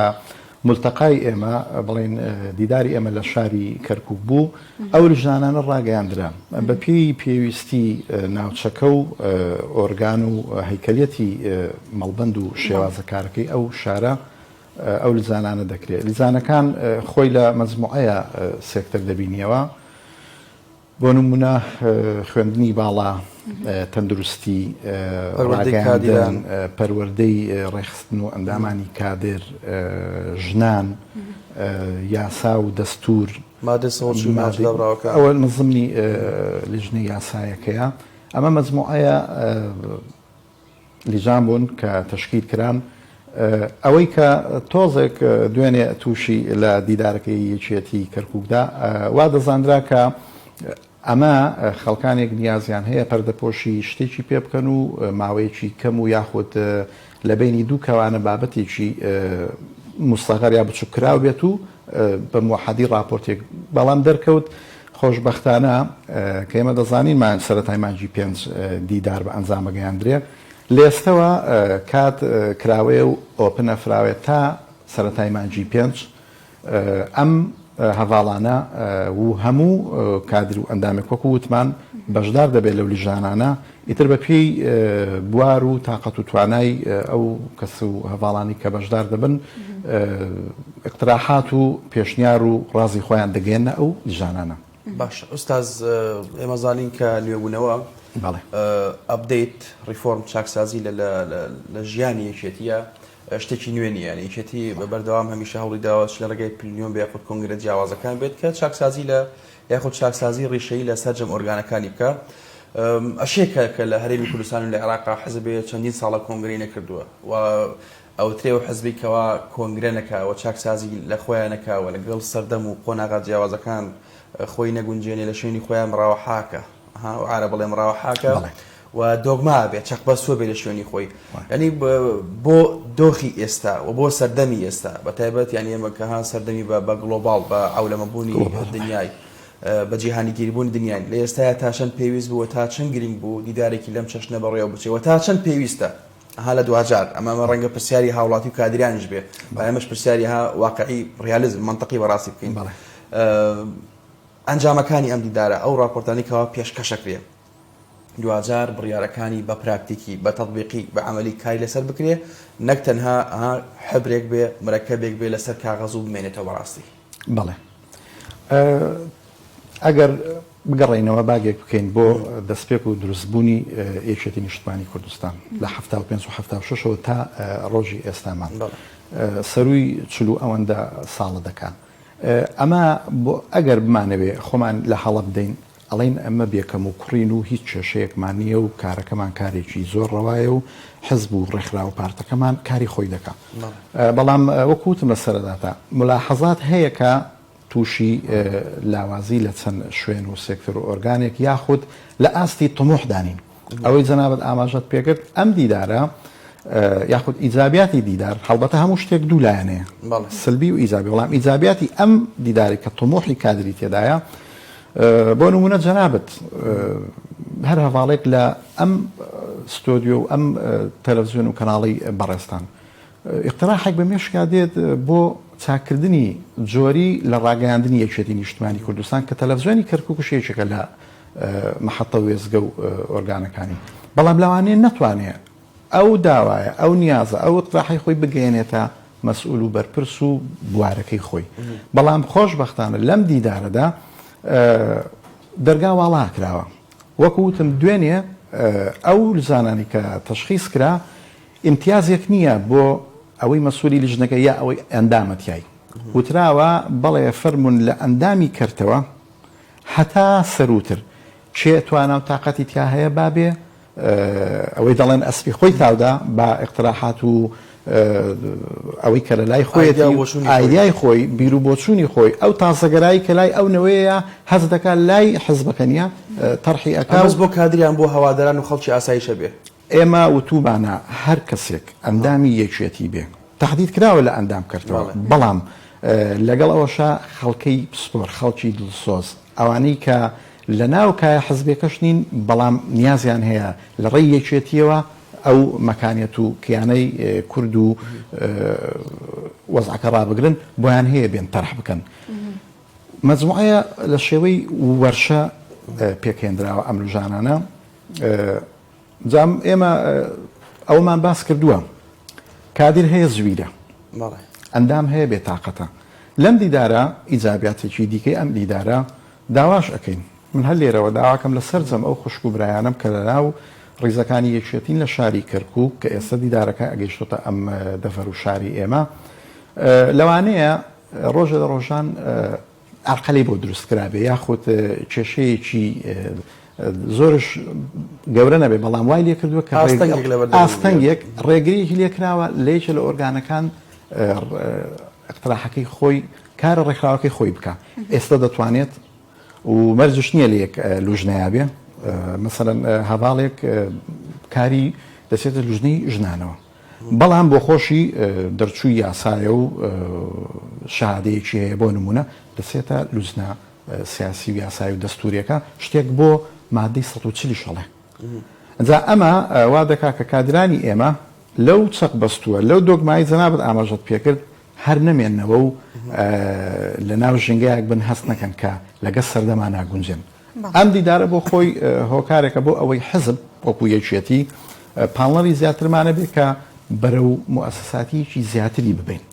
مولتەقای ئێمە، بڵێین دیداری ئێمە لە شاری کەرکوک بوو، ئەو لجنانانە ڕاگەیاندرا. بە پێی پێویستی ناوچەکە و ئۆرگان و هەیکەلیەتی مەڵبەند و شێوازە کارەکەی ئەو شارە ئەو لجانانە دەکرێ. لجانەکان خۆی لە مەجموعەیە سێکتەر دەبینیەوە. بۆ نموونە خوێندنی باڵا، تەندروستی، ڕاگەیاندن، پەروەردەی ڕێکخستن و ئەندامانی کادر، ژنان، یاسا و دەستوور، ئەوە نزمنی لیژنەی یاسایەکەیە. ئەمە مەجموعەیە لیجان بوون کە تەشکیل کران. ئەوەی کە تۆزێک دوێنێ تووشی لە دیدارەکەی یەکێتی کەرکووکدا وا دەزانرا کە ئەمە خەڵکانێک نیازیان هەیە پەردەپۆشی شتێکی پێ بکەن و ماوەیەکی کەم و یاخود لە بینی دوو کەوانە بابەتێکی مستەغەر یا بچووککراو بێت و بە موحەدی ڕاپۆرتێک بەڵام دەرکەوت خۆشبەختانە کە ئێمە دەزانین مان سەرەتای مانگی پێنج دیدار بە ئەنجامەگەیاندرێ لێستەوە کات کراوەیە و ئۆپنە فراوێ تا سەرەتای مانگی پێنج ئەم هەڤاڵانە و هەموو کادر و ئەندامێک وەکو وتمان بەشدار دەبێت لەو لیژانانە ئیتر بە پێی بوار و تاقەت و توانای ئەو کەس و هەڤاڵانی کە بەشدار دەبن ئیقتراحات و پێشنیار و ڕازی خۆیان دەگەیەننە ئەو لیژانانە. باشە ئوستاز ئێمە زانین کە نوێبوونەوە بەڵێ. update ڕیفۆرم چاکسازی لە لە ژیانی یەکێتیە شتێکی نوێ نییە یانی یەکێتی بە بەردەوام هەمیشە هەوڵی داوە چ لە ڕێگای پلنیۆم بێ یاخود کۆنگرە جیاوازەکان بێت کە چاکسازی لە یاخود چاکسازی ڕیشەیی لە سەرجەم ئۆرگانەکانی بکا. ئەشێ کە کە لە هەرێمی کوردستان و لە عێراقا حزب هەیە چەندین ساڵە کۆنگرەی نەکردووە و ئەوترێ و حزبی کەوا کۆنگرە نەکا و چاکسازی لە خۆیان نەکا و لەگەڵ سەردەم و قۆناغە جیاوازەکان خۆی نەگونجێنێ لە شوێنی خۆیان مڕاوە حاکە ها و عارە بڵێ مڕاوە حاکە و دۆگما بێ چەقبەستووە بێ لە شوێنی خۆی یعنی بۆ دۆخی ئێستا و بۆ سەردەمی ئێستا بە تایبەت یعنی ئێمە کە ها سەردەمی بە بە global بە عەولەمەبوونی دنیای بە جیهانیگیربوونی دنیای لە ئێستایا تا چەند پێویست بوو و تا چەند گرنگ بوو دیدارێکی لەم چەشنە بەڕێوە بچێ و تا چەند پێویستە ها لە دواجار ئەمە ئەمە ڕەنگە پرسیاری هاوڵاتی و کادیرانیش بێ با ئێمەش پرسیاری ها واقعی ڕیالیزم مەنتقی بەڕاستی بکەین ئەنجامەکانی ئەم دیدارە ئەو ڕاپۆرتانەی کەوا پێشکەشەکرێ دواجار بڕیارەکانی بە پراکتیکی، بە تەتبیقی، بە عەمەلی کاری لەسەر بکرێ نەک تەنها ها حبرێک بێ، مرەکەبێک بێ لەسەر کاغەز و بمێنێتەوە بەڕاستی. بەڵێ. ئەگەر بگەڕێینەوە باگێک بکەین بۆ دەستپێک و دروستبوونی یەکێتی نیشتمانی کوردستان لە 75 و 76 ەوە تا ڕۆژی ئێستامان سەرووی 40 و ئەوەندە ساڵە دەکا. ئەمە بۆ ئەگەر بمانەوێ خۆمان لە هەڵە بدەین. ئەڵێین ئەمە بێ کەموکوڕین و هیچ کێشەیەکمان نییە و کارەکەمان کارێکی زۆر ڕەوایە و حزب و ڕێکخراو و پارتەکەمان کاری خۆی دەکا. بەڵام وەکو وتم لە سەرەداتا مولاحەزات هەیە کە تووشی لاوازی لە چەند شوێن و سێکتەر و ئۆرگانێک یاخود لە ئاستی تموحدا نین. ئەوەی جەنابت ئاماژەت پێکرد ئەم دیدارە یاخود ئیجابیاتی دیدار هەڵبەتە هەموو شتێک دوو لایەنەیە سلبی و ئیجابی بەڵام ئیجابیاتی ئەم دیداری کە تموحی کادری تێدایە بۆ نمونە جەنابت هەر هەواڵێک لە ئەم ستۆدیۆ و ئەم تەلەڤزیۆن و کەناڵی بەڕێزتان ئیقتراحێک بە مێشکا دێت بۆ چاککردنی جۆری لە ڕاگەیاندنی یەکێتی نیشتمانی کوردستان کە تەلەڤزیۆنی کەرکوکش یەکێکە لە مەحەتە و وێستگە و ئۆرگانەکانی بەڵام لەوانەیە نەتوانێ ئەو داوایە ئەو نیازە ئەو ئیقتراحەی خۆی بگەیەنێتە مەسئول و بەرپرس و بوارەکەی خۆی بەڵام خۆشبەختانە لەم دیدارەدا دەرگا واڵا کراوە وەکو وتم دوێنێ ئەو لزانانی کە تەشخیص کرا ئیمتیازێک نییە بۆ ئەوەی مەسولی لیژنەکە یا ئەوەی ئەندامە تیای وتراوە بەڵێ فەرموون لە ئەندامی کەرتەوە هەتا سەرووتر کێ توانا و تاقەتی تیا هەیە با بێ ئەوەی دەڵێن ئەسپی خۆی تاودا با ئیقتراحات و ئەوەی کە لە لای خۆیەتی ئایدیای خۆی بیر و بۆچوونی خۆی ئەو تازەگەرایی کە لای ئەو نەوەیە هەست دەکات لای حزبەکە نییە تەرحی ئەکا بەس بۆ کادریان بۆ هەواداران و خەڵکی ئاساییشە بێ. ئێمە وتوومانە هەر کەسێک ئەندامی یەکێتی بێ، تەحدید کراوە لە ئەندام کەرتەوە، بەڵام لەگەڵ ئەوەشا خەڵکەی پسپۆر، خەڵکی دڵسۆز، ئەوانەی کە لە ناو کایە حزبیەکەش نین، بەڵام نیازیان هەیە لە ڕێی یەکێتییەوە ئەو مەکانیەت و کیانەی کورد و وەزعەکە ڕابگرن، بۆیان هەیە بێن تەرح بکەن. مەجموعەیە لە شێوەی وەرشە پێکهێنراوە ئەم لوژانانە. جا ئێمە ئەوەمان باس کردووە کادیر هەیە زویرە ئەندام هەیە بێتاقەتە لەم دیدارە ئیجابیاتێکی دیکەی ئەم دیدارە داواش ئەەکەین من هەر لێرەوە داواکەم لە سەرجەم ئەو خوشک و برایانم کە لەناو ڕیزەکانی یەکێتین لە شاری کەرکک کە ئێستا دیدارەکە ئەگەیشتۆتە ئەم دەڤەر و شاری ئێمە لەوانەیە ڕۆژە لە ڕۆژان ئارقەلەی بۆ دروست کرابێ یاخود کێشەیەکی زۆرش گەورە نەبێ بەڵام وای لێ کردووە کە ئاستەنگێک ڕێگریەکی لێ کراوە لە یەکێ لە ئۆرگانەکان اقتراحەکەی خۆی کارە ڕێکخراوەکەی خۆی بکە ئێستا دەتوانێت و مەرجش نییە لە یەک لوژنەیا بێ مەسەلەن هەڤاڵێک کاری دەچێتە لوژنەی ژنانەوە بەڵام بۆ خۆشی دەرچووی یاسایە و شەهادەیەکی هەیە بۆ نموونە دەچێتە لوجنە سیاسی و یاسایی و دەستووریەکە شتێک بۆ مادەی 140 ئەڵێ. جا ئەمە وا دەکا کە کادرانی ئێمە لەو چەق بەستووە لەو دۆگمای جەنابت ئاماژەت پێکرد هەر نەمێننەوە و لە ناو ژینگەیەک بن هەست نەکەن کە لەگەڵ سەردەما ناگونجێن. ئەم دیدارە بۆ خۆی هۆکارێکە بۆ ئەوەی حزب وەکو یەکێتی پاڵنەری زیاترمان هەبێ کە بەرەو موئەسەساتییەکی زیاتری ببەین.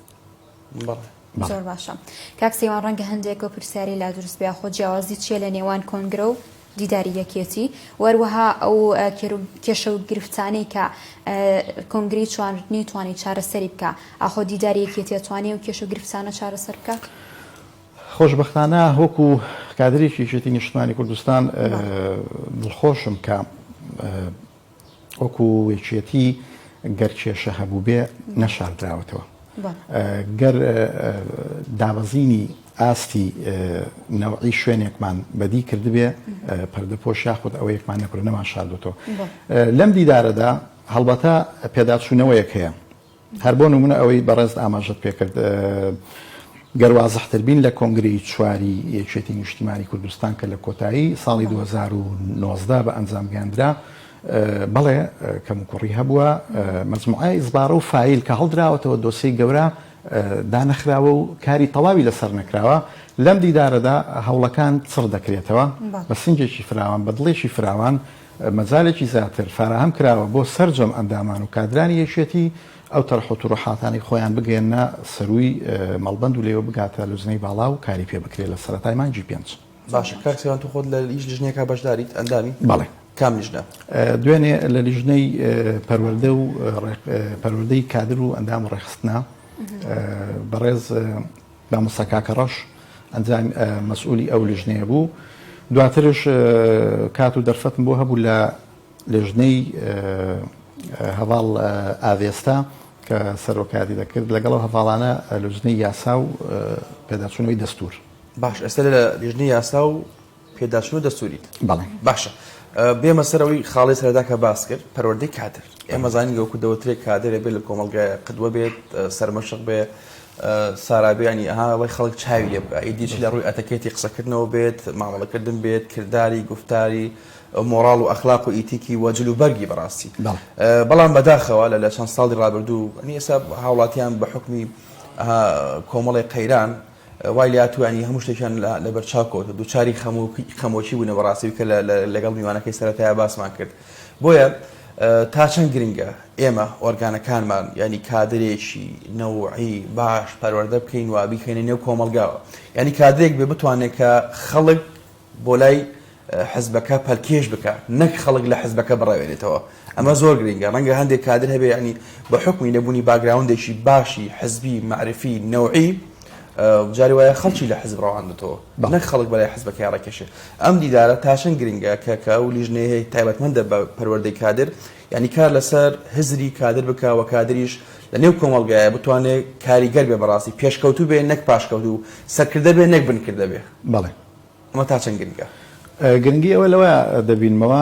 زۆر باشە کاک سەیوان ڕەنگە هەندێک ئەو پرسیارەی لا دروست بێ خۆ جیاوازی چییە لە نێوان کۆنگرە و دیداری یەکێتی و هەروەها ئەو کێشە و گرفتانەی کە کۆنگرەی چوار نەیتوانی چارەسەری بکا ئاخۆ دیداری یەکێتی ئەتوانێ ئەو کێشە و گرفتانە چارەسەر بکات؟ خۆشبەختانە وەکو کادرێکی یەکێتی نیشتمانی کوردستان دڵخۆشم کە وەکو یەکێتی گەر کێشە هەبووبێ نەشاردراوەتەوە گەر دابەزینی ئاستی نەوعی شوێنێکمان بەدی کردبێ پەردەپۆش یاخود ئەوەیەکمان نەکرد نەمان شاردوتەوە لەم دیدارەدا هەڵبەتە پێداچوونەوەیەک هەیە هەر بۆ نمونە ئەوەی بەڕێزت ئاماژەت پێکرد گەر وازحتر بین لە کۆنگرەی چواری یەکێتی نیشتیمانی کوردستان کە لە کۆتایی ساڵی 2019 بە ئەنجام گەیاندرا بەڵێ کەموکوڕی هەبووە مەجموعەی ئیزبارە و فایل کە هەڵدراوەتەوە دۆسیەی گەورە دانەخراوە و کاری تەواوی لەسەر نەکراوە لەم دیدارەدا هەوڵەکان چڕ دەکرێتەوە بە سنگێکی فراوان بە دڵێکی فراوان مەجالێکی زیاتر فاراهەم کراوە بۆ سەرجەم ئەندامان و کادرانی یەکێتی ئەو تەرح و تروحاتانەی خۆیان بگەیەننە سەرووی مەڵبەند و لێوە بگاتە لوجنەی باڵا و کاری پێ بکرێت لە سەرەتای مانگی پێنج. باشە کاک سەیوان تۆ خۆت لە هیچ لیژنەیەکا بەشداریت ئەندامی؟ بەڵێ. کام لیژنە؟ دوێنێ لە لیژنەی پەروەردە و پەروەردەی کادر و ئەندام و ڕێکخستنە بەڕێز مامۆستا کاکەڕەش ئەنجام مەسئولی ئەو لیژنەیە بوو. دواترش کات و دەرفەتم بۆ هەبوو لە لێژنەی هەڤاڵ ئاڤێستا کە سەرۆکایەتی دەکرد لەگەڵ ئەو هەڤاڵانە لجنەی یاسا و پێداچوونەوەی دەستوور. باش ئێستا لە لیژنەی یاسا و پێداچوونەوەی دەستووریت؟ بەڵێ. باشە بێمە سەر ئەوەی خاڵی سەرەتا کە باس کرد پەروەردەی کادر ئێمە زانین وەکو دەوترێت کادر ئەبێت لە کۆمەڵگای قدوە بێت سەرمەشق بێ سارا بێ ینی ئەها ئەڵێ خەڵک چاوی لێ بکە ئیدی چ لە ڕووی ئەتەکێتی قسەکردنەوە بێت مامەڵەکردن بێت کرداری گوفتاری مۆڕاڵ و ئەخلاق و ئیتیکی و جل و بەرگی بەڕاستی بەڵام بەداخەوە لە لە چەند ساڵی ڕابردوو ئەنی ئێستا هاوڵاتیان بە حکمی کۆمەڵی قەیران وای لاتوانی هەموو شتێکیان لە بەرچاو کەوتە دووچاری خەمۆکی بوونە بەڕاستی کە لەگەڵ میوانەکەی سەرەتای باسمان کرد بۆیە تا چەند گرنگە ئێمە ئۆرگانەکانمان ینی کادرێکی نەوعی باش پەروەردە بکەین و بیخێنە نێو کۆمەلگاوە ینی کادرێک بێ بتوانێت کە خەڵک بۆ لای حزبەکە پەلکێش بکا نەک خەڵک لە حزبەکە بڕەوێنێتەوە ئەمە زۆر گرنگە ڕەنگە هەندێک کادر هەبێ ینی بە حکمی نەبوونی background ێکی باشی حزبی مەعرفی نەوعی جاری وایە خەڵکی لە حزب ڕەواندێتەوە نەک خەڵک بەلای حزبەکەی ڕێکێشێ ئەم دیدارە تا چەند گرنگە کە کە ئەو لیژنەیە تایبەتمەندە بە پەروەردەی کادر ینی کار لەسەر هزری کادر بکە و کادریش لە نێو کۆمەڵگایە بتوانێت کاریگەر بێ بەڕاستی پێشکەوتوو بێ نەک پاشکەوتوو سەرکردە بێ نەک بنکردە بێ بەڵێ ئەمە تا چەند گرنگە؟ گرنگی ئەوە لەوەیا دەبینمەوە،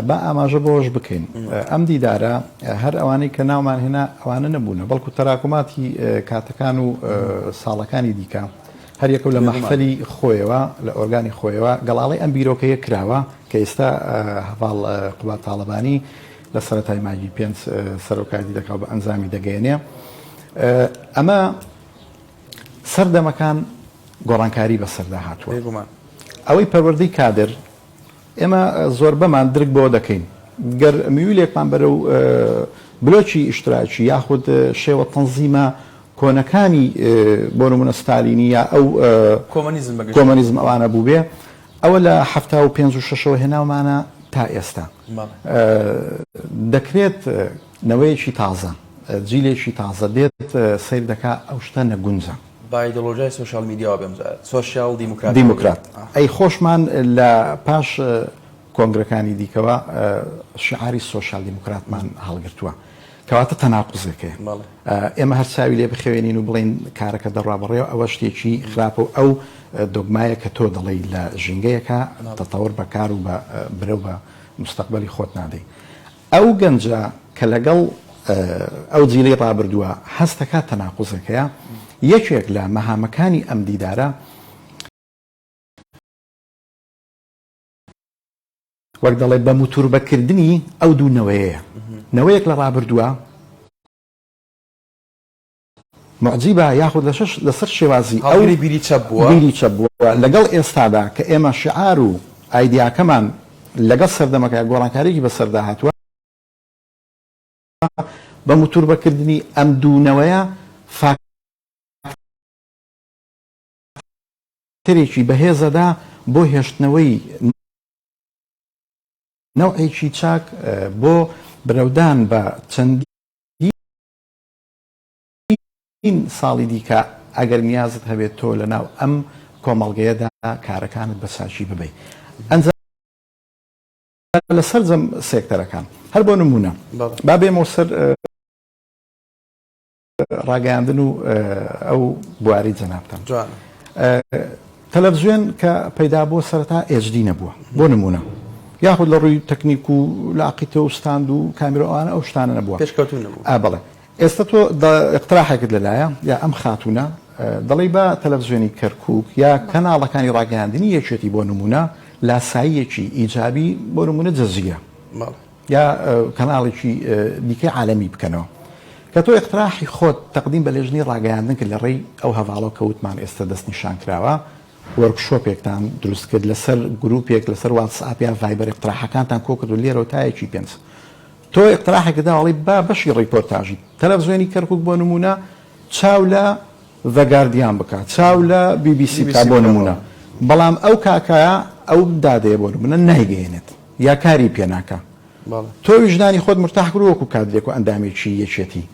با ئاماژە بەوەش بکەین، ئەم دیدارە هەر ئەوانەی کە ناومان هێنا ئەوانە نەبوونە، بەڵکو تەراکوماتی کاتەکان و ساڵەکانی دیکە هەر یەکەو لە مەحفەلی خۆیەوە، لە ئۆرگانی خۆیەوە گەڵاڵەی ئەم بیرۆکەیە کراوە کە ئێستا هەڤاڵ قوباد تاڵەبانی لە سەرەتای مانگی پێنج سەرۆکایەتی دەکا و بە ئەنجامی دەگەیەنێ. ئەمە سەردەمەکان گۆڕانکاری بەسەردا هاتووە. بێگومان. ئەوەی پەروەردەی کادر، ئێمە زۆربەمان درک بەوە دەکەین، گەر میولێکمان بەرەو بلۆکی ئیشتراکی یاخود شێوە تەنزیمە کۆنەکانی بۆ نموونە ستالینی یا ئەو کۆمەنیزم بە گشتی. کۆمەنیزم ئەوانە بووبێ، ئەوە لە 75 و شەشەوە هێناومانە تا ئێستا. دەکرێت نەوەیەکی تازە، جیلێکی تازە دێت سەیر دەکا ئەو شتە نەگونجا. بە ئایدۆلۆژیای سۆشیال میدیاوە بێم جارێ سۆشیال دیموکراتەوە بێ. دیموکرات. ئەی خۆشمان لە پاش کۆنگرەکانی دیکەوە شیعاری سۆشیال دیموکراتمان هەڵگرتووە. کەواتە تەناقوزێک هەیە. ئێمە هەر چاوی لێ بخەوێنین و بڵێین کارەکە دەڕوا بەڕێوە ئەوە شتێکی خراپە و ئەو دۆگمایە کە تۆ دەڵێی لە ژینگەیەکا تەتەور بە کار و بە برەو بە موستەقبەلی خۆت نادەی. ئەو گەنجە کە لەگەڵ ئەو جیلەی ڕابردووە هەست دەکات تەناقوزێک هەیە، یەکێک لە مەهامەکانی ئەم دیدارە، وەک دەڵێ بە موتوربەکردنی ئەو دوو نەوەیەیە، نەوەیەک لە ڕابردووە، موعجیبە یاخود لەسەر شێوازی ئەو هەڵگری بیری چەپ بووە. بیری چەپ بووە، لەگەڵ ئێستادا کە ئێمە شیعار و ئایدیاکەمان لەگەڵ سەردەمەکە گۆڕانکاریی بەسەردا هاتووە، بە موتوربەکردنی ئەم دوو نەوەیە فاکتەرێکی بەهێزەدا بۆ هێشتنەوەی نەوعێکی چاک بۆ برەودان بە چەندین ساڵی دیکە ئەگەر نیازت هەبێت تۆ لەناو ئەم کۆمەڵگەیەدا کارەکانت بە چاکی ببەی ئەنجا لە سەرجەم سێکتەرەکان هەر بۆ نمونە با بێمەوە سەر ڕاگەیاندن و ئەو بواری جەنابتان تەلەڤزیۆن کە پەیدا بووە سەرەتا HD نەبووە بۆ نمونە یاخود لە ڕووی تەکنیک و لاقیتە و ستاند و کامیرا ئەوانە ئەو شتانە نەبووە پێشکەوتوو نەبوو ئا بەڵێ ئێستا تۆ ئیقتراحێکت لەلایە یا ئەم خاتوونە دەڵێی با تەلەڤزیۆنی کەرکووک یا کەناڵەکانی ڕاگەیاندنی یەکێتی بۆ نموونە لاساییەکی ئیجابی بۆ نموونە جەزیرە یا کەناڵێکی دیکەی عالەمی بکەنەوە. کە تۆ ئیقتراحی خۆت تەقدیم بە لێژنەی ڕاگەیاندن کرد لە ڕێی ئەو هەڤاڵەوە کە وتمان ئێستا دەستنیشان کراوە، وۆرکشۆپێکتان دروست کرد لەسەر گروپێک لەسەر واتسئاپ یا ڤایبەر ئیقتراحەکانتان کۆ کرد و لێرەوە تا یەکی پێنج تۆ ئیقتراحێکت دا ئەڵێی با بەشی ڕیپۆرتاژی تەلەفزیۆنی کەرکوک بۆ نموونە چاو لە The Guardian بکا چاو لە بی بی سی بکا بۆ نموونە بەڵام ئەو کاکایە ئەو دادەیە بۆ نموونە نایگەیەنێت یا کاری پێ ناکا تۆ ویژدانی خۆت مورتاح کرد وەکو کادرێک و ئەندامێکی یەکێتی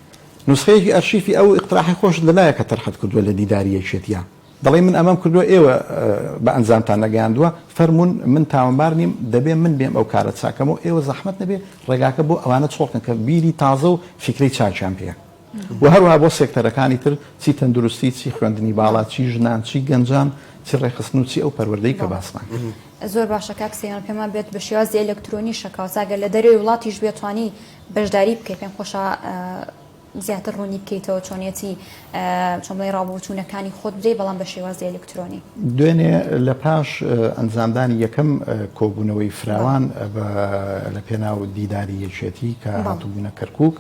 نوسخەیەکی ئەرشیفی ئەو ئیقتراحەی خۆشت لەلایە کە تەرحت کردووە لە دیداری یەکێتیا. دەڵێی من ئەمەم کردووە ئێوە بە ئەنجامتان نەگەیاندووە، فەرموون من تاوانبار نیم، دەبێ من بێم ئەو کارە چاکەمەوە، ئێوە زەحمەت نەبێ ڕێگاکە بۆ ئەوانە چۆڵ کەن کە بیری تازە و فیکرەی چاکیان پێیە. و هەروەها بۆ سێکتەرەکانی تر چی تەندروستی، چی خوێندنی باڵا، چی ژنان، چی گەنجان، چی ڕێکخستن و چی ئەو پەروەردەی کە باسمان کرد. زۆر باشە کاک سەیوان پێمان بێت بە شێوازی ئەلەکترۆنیشە کەواتە گەر لە دەرەوەی وڵاتیش بێت توانی بەشداری بکەی پێم خۆشە زیاتر ڕوونی بکەیتەوە چۆنیەتی چۆن بڵێی ڕاوبۆچوونەکانی خۆت بدەی بەڵام بە شێوازی ئەلکترۆنی. دوێنێ لە پاش ئەنجامدانی یەکەم کۆبوونەوەی فراوان لە پێناو دیداری یەکێتی کە هاتبوونە کەرکووک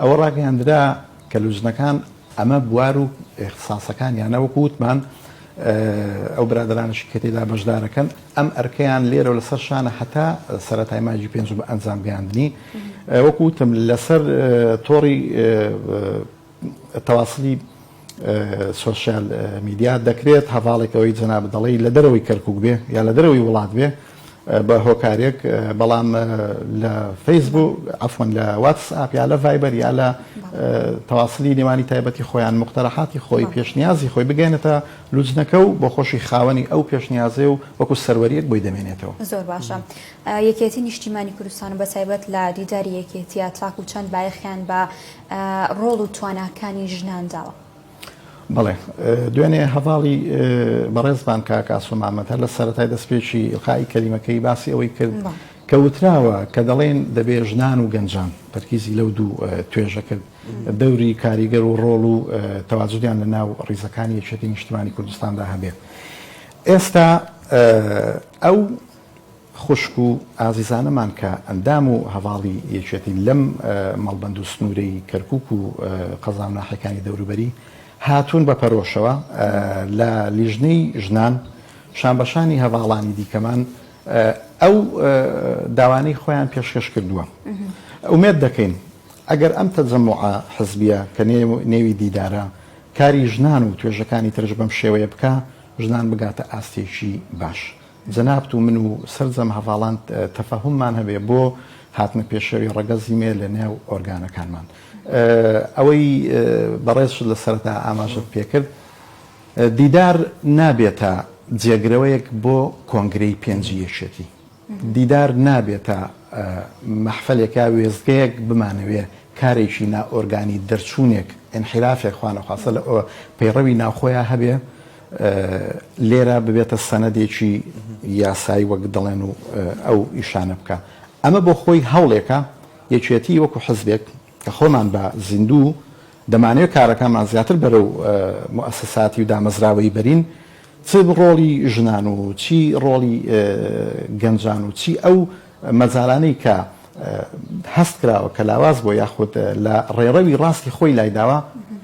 ئەوە ڕاگەیاندرا کە لوجنەکان ئەمە بوار و ئیختساسەکانیانە وەکو وتمان ئەو برادەرانەشی کە تێدا بەشدارەکەن ئەم ئەرکەیان لێرەوە لەسەر شانە هەتا سەرەتای مانگی پێنج بە ئەنجام گەیاندنی وەکو وتم لەسەر تۆڕی تەواسلی سۆشیال میدیا دەکرێت هەڤاڵێک ئەوەی جەنابت دەڵێی لە دەرەوەی کەرکوک بێ یا لە دەرەوەی وڵات بێ بە هۆکارێک بەڵام لە فەیسبوک عەفوەن لە واتس ئاپ یا لە ڤایبەر یا لە تەواسلی نێوانی تایبەتی خۆیان مقتەرەحاتی خۆی پێشنیازی خۆی بگەێنێتە لوجنەکە و بۆ خۆشی خاوەنی ئەو پێشنیازەیە و وەکو سەروەریەک بۆی دەمێنێتەوە. زۆر باشە. یەکێتی نیشتیمانی کوردستان و بەتایبەت لە دیداری یەکێتیە تاکو چەند بایەخیان بە ڕۆڵ و تواناکانی ژنان داوە؟ بەڵێ دوێنێ هەڤاڵی بەڕێزمان کاک ئاسۆ مامەد هەر لە سەرەتای دەستپێکی ئیلقائی کەلیمەکەی باسی ئەوەی کرد کە وتراوە کە دەڵێن دەبێ ژنان و گەنجان تەرکیزی لەو دوو توێژە کرد دەوری کاریگەر و ڕۆڵ و تەواجودیان لە ناو ڕیزەکانی یەکێتی نیشتمانی کوردستاندا هەبێ ئێستا ئەو خوشک و ئازیزانەمان کە ئەندام و هەڤاڵی یەکێتین لەم مەڵبەند و سنوورەی کەرکووک و قەزا و ناحیەکانی دەوروبەری هاتوون بە پەرۆشەوە لە لیژنەی ژنان شانبەشانی هەڤاڵانی دیکەمان ئەو داوانەی خۆیان پێشکەش کردووە. ئومێد دەکەین ئەگەر ئەم تەجەموعە حزبیە کە نێوی دیدارە کاری ژنان و توێژەکانی ترش بەم شێوەیە بکا ژنان بگاتە ئاستێکی باش. جەنابت و من و سەرجەم هەڤاڵان تەفەهوممان هەبێ بۆ هاتنە پێشەوی ڕەگەزی مێ لە نێو ئۆرگانەکانمان. ئەوەی بەڕێزشت لە سەرەتا ئاماژەت پێکرد، دیدار نابێتە جێگرەوەیەک بۆ کۆنگرەی پێنجی یەکێتی. دیدار نابێتە مەحفەلێک یا وێستگەیەک بمانەوێ کارێکی نائۆرگانی، دەرچوونێک، ئینحیرافێک خوانەخواستە لە پەیڕەوی ناوخۆیا هەبێ، لێرە ببێتە سەنەدێکی یاسایی وەک دەڵێن و ئەو ئیشانە بکا. ئەمە بۆ خۆی هەوڵێکە یەکێتی وەکو حزبێک کە خۆمان بە زیندوو دەمانەوێت کارەکانمان زیاتر بەرەو موئەسەساتی و دامەزراوەیی بەرین، چ ڕۆڵی ژنان و چی ڕۆڵی گەنجان و چی ئەو مەجالانەی کە هەست کراوە کە لاواز بووە یاخود لە ڕێڕەوی ڕاستی خۆی لایداوە،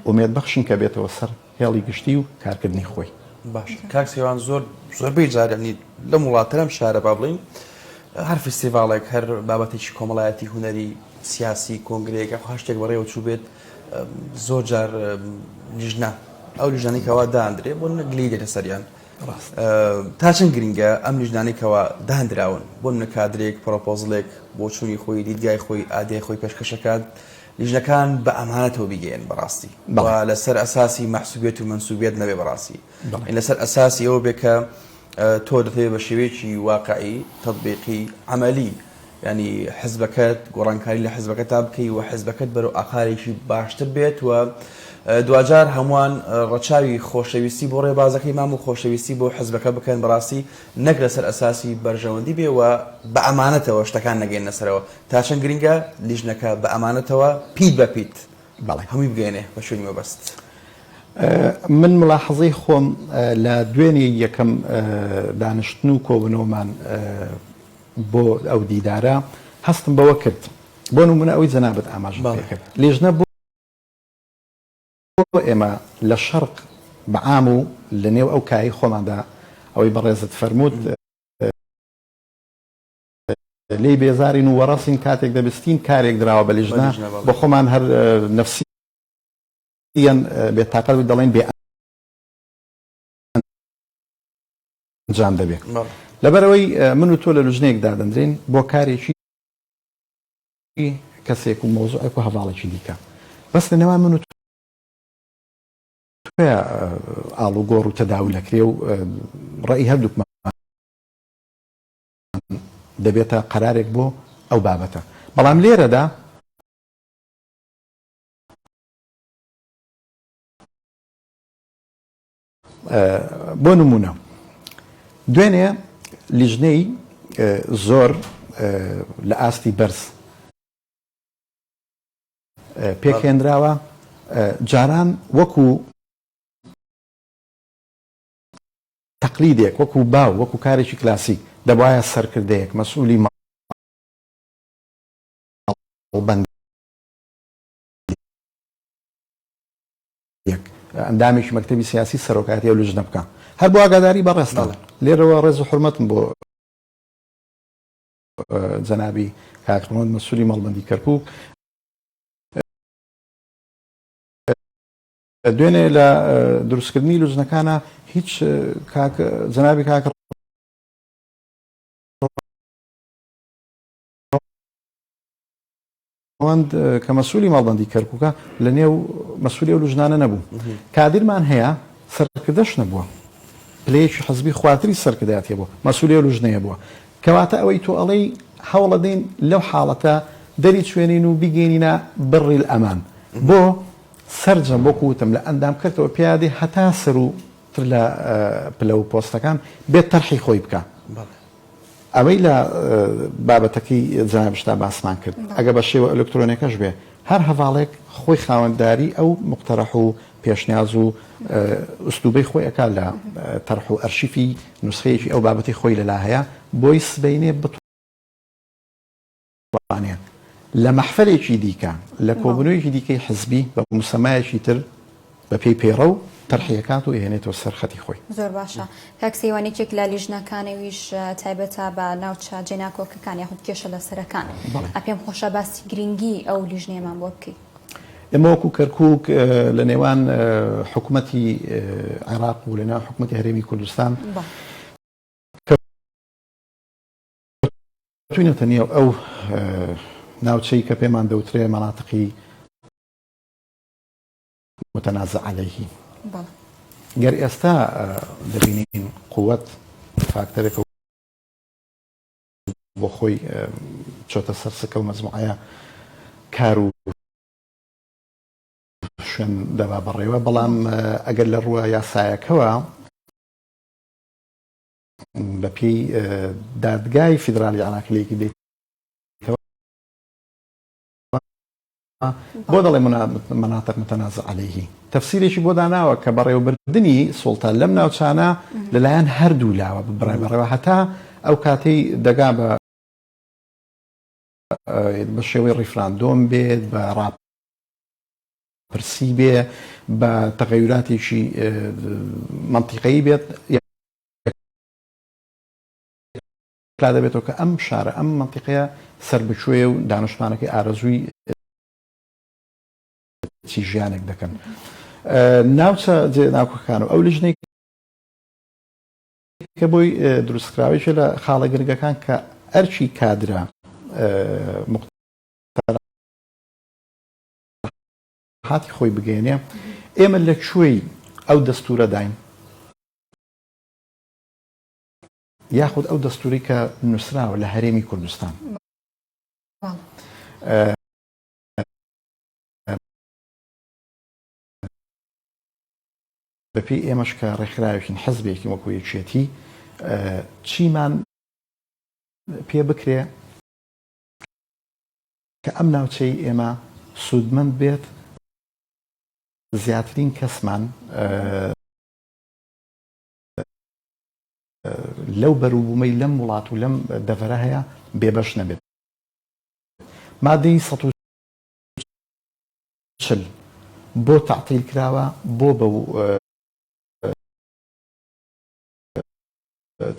ئومێدبەخشین کە بێتەوە سەر هێڵی گشتی و کارکردنی خۆی. باشە کاک سەیوان زۆر زۆربەی جار یانی لەم وڵاتە لەم شارە با بڵێین هەر فیستیڤاڵێک هەر بابەتێکی کۆمەڵایەتی هونەری سیاسی کۆنگرەیەک یاخۆ هەر شتێک بەڕێوە چووبێت زۆر جار لیژنە ئەو لیژنانەی کەوا داندرێ بۆ نمونە گلەیی دێتە سەریان تا چەند گرنگە ئەم لیژنانەی کەوا داندراون بۆ نمونە کادرێک پرۆپۆزڵێک بۆچوونی خۆی دیدگای خۆی ئادای خۆی پێشکەشەکات لیژنەکان بە ئەمانەتەوە بیگەیەن بەڕاستی و لەسەر ئەساسی مەحسوبیەت و مەنسوبیەت نەبێ بەڕاستی لەسەر ئەساسی ئەوە بێ کە تۆ دەتەوێت بە شێوەیەکی واقعی تەطبیقی عملی ینی حزبەکەت گۆڕانکاری لە حزبەکە تا بکەی و حزبەکەت بەرەو ئاقارێکی باشتر بێت و دواجار هەمووان ڕەچاوی خۆشەویستی بۆ ڕێبازەکەی مام و خۆشەویستی بۆ حزبەکە بکەن بەڕاستی نەک لەسەر ئەساسی بەرژەوەندی بێ و بە ئەمانەتەوە شتەکان نەگەینە سەرەوە تا چەند گرنگە لیژنەکە بە ئەمانەتەوە پیت بە پیت بەڵێ. هەمووی بگەیەنێ بە شوێنی مەبەست. من ملاحەزەی خۆم لە دوێنێ یەکەم دانیشتن و کۆبوونەوەمان بۆ ئەو دیدارە هەستم بەوە کرد بۆ نموونە ئەوەی جەنابت ئاماژەت پێ کرد لیژنە بۆ ئێمە لە شەرق بە عام و لە نێو ئەو کایەی خۆماندا ئەوەی بەڕێزت فەرمووت لێی بێزارین و وەڕەسین کاتێک دەبستین کارێک دراوە بە لیژنە بۆ خۆمان هەر نەفسیەن بێتاقەت و دەڵێن بێ ئەنجام دەبێ لەبەرئەوەی من و تۆ لە لوجنەیەک دادەندرێین بۆ کارێکی کەسێک و مەوزوعێک و هەڤاڵێکی دیکە بەس لە نێوان من و. ئاڵوگۆڕ و تەداول ئەکرێ و ڕەئی هەردووکمان دەبێتە قەرارێک بۆ ئەو بابەتە. بەڵام لێرەدا. بۆ نموونە دوێنێ لیژنەی زۆر لە ئاستی بەرز پێکهێنراوە، جاران وەکو تەقلیدێک، وەکو باو، وەکو کارێکی کلاسیک دەبوایە سەرکردەیەک، مەسئولی ماڵبەندێک، ئەندامێکی مەکتەبی سیاسی سەرۆکایەتی ئەو لیژنە بکا. هەر بۆ ئاگاداری بەڕێزتان، لێرەوە ڕێز و حورمەتم بۆ جەنابی کاک ڕەوەند مەسولی مەڵبەندی کەرکوک دوێنێ لە دروستکردنی لوجنەکانە هیچ کاک جەنابی کاک ڕەوەند کە مەسولی مەڵبەندی کەرکوکە لە نێو مەسولی ئەو لوجنانە نەبوو کادرمان هەیە سەرکردەش نەبووە پلەیەکی حزبی خوارتری سەرکردایەتی بووە مەسولی ئەو لوجنەیە بووە کەواتە ئەوەی تۆ ئەڵێی هەوڵەدەین لەو حاڵەتە دەری چوێنین و بیگەینینە بڕی ئەمان بۆ سەرجەم وەکو وتم لە ئەندام کەرتەوە پیادێ هەتا سەرو تر لە پلە و پۆستەکان بێت تەرحی خۆی بکا. ئەوەی لە بابەتەکەی جەنابشتا باسمان کرد ئەگە بە شێوە ئەلکترۆنێکەش بێ هەر هەڤاڵێک خۆی خاوەنداری ئەو مقتەرەح و پێشنیاز و ئوسلوبەی خۆی ئەکا لە تەرح و ئەرشیفی نوسخەیەکی ئەو بابەتەی خۆی لەلا هەیە بۆی سبەینێ بتوانێ لە مەحفەلێکی دیکە لە کۆبوونەوەیەکی دیکەی حزبی بە موسەمایەکی تر بە پێی پەیڕەو تەرحی ئەکات و ئەیهێنێتەوە سەر خەتی خۆی. زۆر باشە کاک سەیوان یەکێک لە لیژنەکانەویش تایبەتە بە ناوچە جێناکۆکەکان یاخود کێشە لەسەرەکان پێم خۆشە باسی گرنگی ئەو لیژنەیەمان بۆ بکەی. ئێمە وەکو کەرکوک لە نێوان حکومەتی عێراق و لە نێوان حکومەتی هەرێمی کوردستان کەوتوینەتە نێو ئەو ناوچەی کە پێمان دەوترێ مەناتقی متنازع علیه. گەر ئێستا دەبینین قوت فاکتەرێکە بۆ خۆی چۆتە سەر سکە و مەجموعەیە کار و شوێن دەبا بەڕێوە، بەڵام ئەگەر لە ڕووە یاسایەکەوە بە پێی دادگای فیدرالی عێراقی لێکی دەیتەوە بۆ دەڵێ مناطق متنازع علیه تەفسیرێکی بۆ داناوە کە بەڕێوەبردنی سوڵتە لەم ناوچانە لەلایەن هەردوو لاوە ببڕێ بەڕێوە هەتا ئەو کاتەی دەگا بە بە شێوەی ڕیفراندۆم بێت بە ڕاپرسی بێ بە تەغەیوراتێکی مەنتیقەیی بێت لا دەبێتەوە کە ئەم شارە ئەم مەنتیقەیە سەر بکوێ و دانیشتوانەکەی ئارەزووی چی ژیانێک دەکەن ناوچە جێ ناکۆکەکان و ئەو لیژنەی کە بۆی دروستکراوێکە لە خاڵە گرنگەکان کە ئەرکی کادرە مقتەرەحاتی خۆی بگەێنێ ئێمە لە کوێی ئەو دەستورەداین یاخود ئەو دەستوری کە نووسراوە لە هەرێمی کوردستان بەپێی ئێمەش کە ڕێکخراوێکین حزبێکین وەکو یەکێتی چیمان پێ بکرێ کە ئەم ناوچەی ئێمە سوودمەند بێت زیاترین کەسمان لەو بەروبوومەی لەم وڵات و لەم دەڤەرە هەیە بێبەش نەبێت. مادەی 140 بۆ تەعتیل کراوە بۆ بەو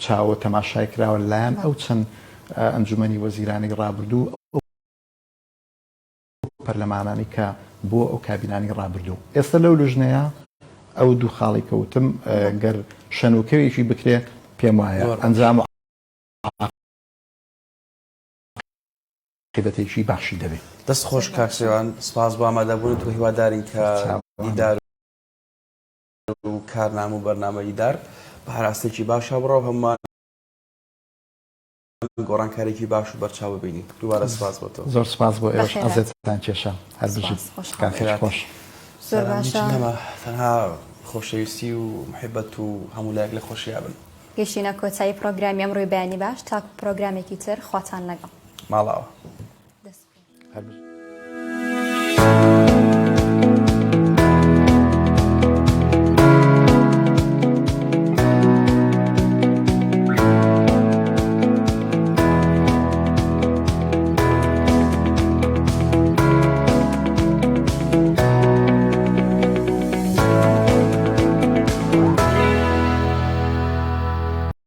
چاوە تەماشای کراوە لەلایەن ئەو چەند ئەنجومەنی وەزیرانی ڕابردوو ئەو پەرلەمانانی کە بۆ ئەو کابینانی ڕابردوو ئێستا لەو لوژنەیە ئەو دوو خاڵی کە وتم گەر شەنوکەوێکی بکرێ پێم وایە ئەنجام و عاقیبەتێکی باشی دەبێ. دەست خۆش کاک سێوان سپاس بۆ ئامادەبوونت و هیوادارین کە دیدار. و کارنامە و بەرنامەی دیدار بە هەراستێکی باشا بڕا و هەموومان گۆڕانکاریی باش و بەرچاو ببینین. دووبارە سپاس بۆ تۆ. زۆر سپاس بۆ ئێوەش بەخێرهات. ئەزێتتان کێشا. هەر بژیت. سپاس خۆشحاڵ کاتێکی بەخێرهات. خۆش. زۆر سارا من هیچم باشە. نەما تەنها خۆشەویستی و محبەت و هەموو لایەک لە خۆشیا بن. گەیشتینە کۆتایی پڕۆگرامی ئەمڕۆی بەیانی باش تاکو پڕۆگرامێکی تر خواتان لەگەڵ. ماڵئاوا. دەست خۆش. هەر بژیت.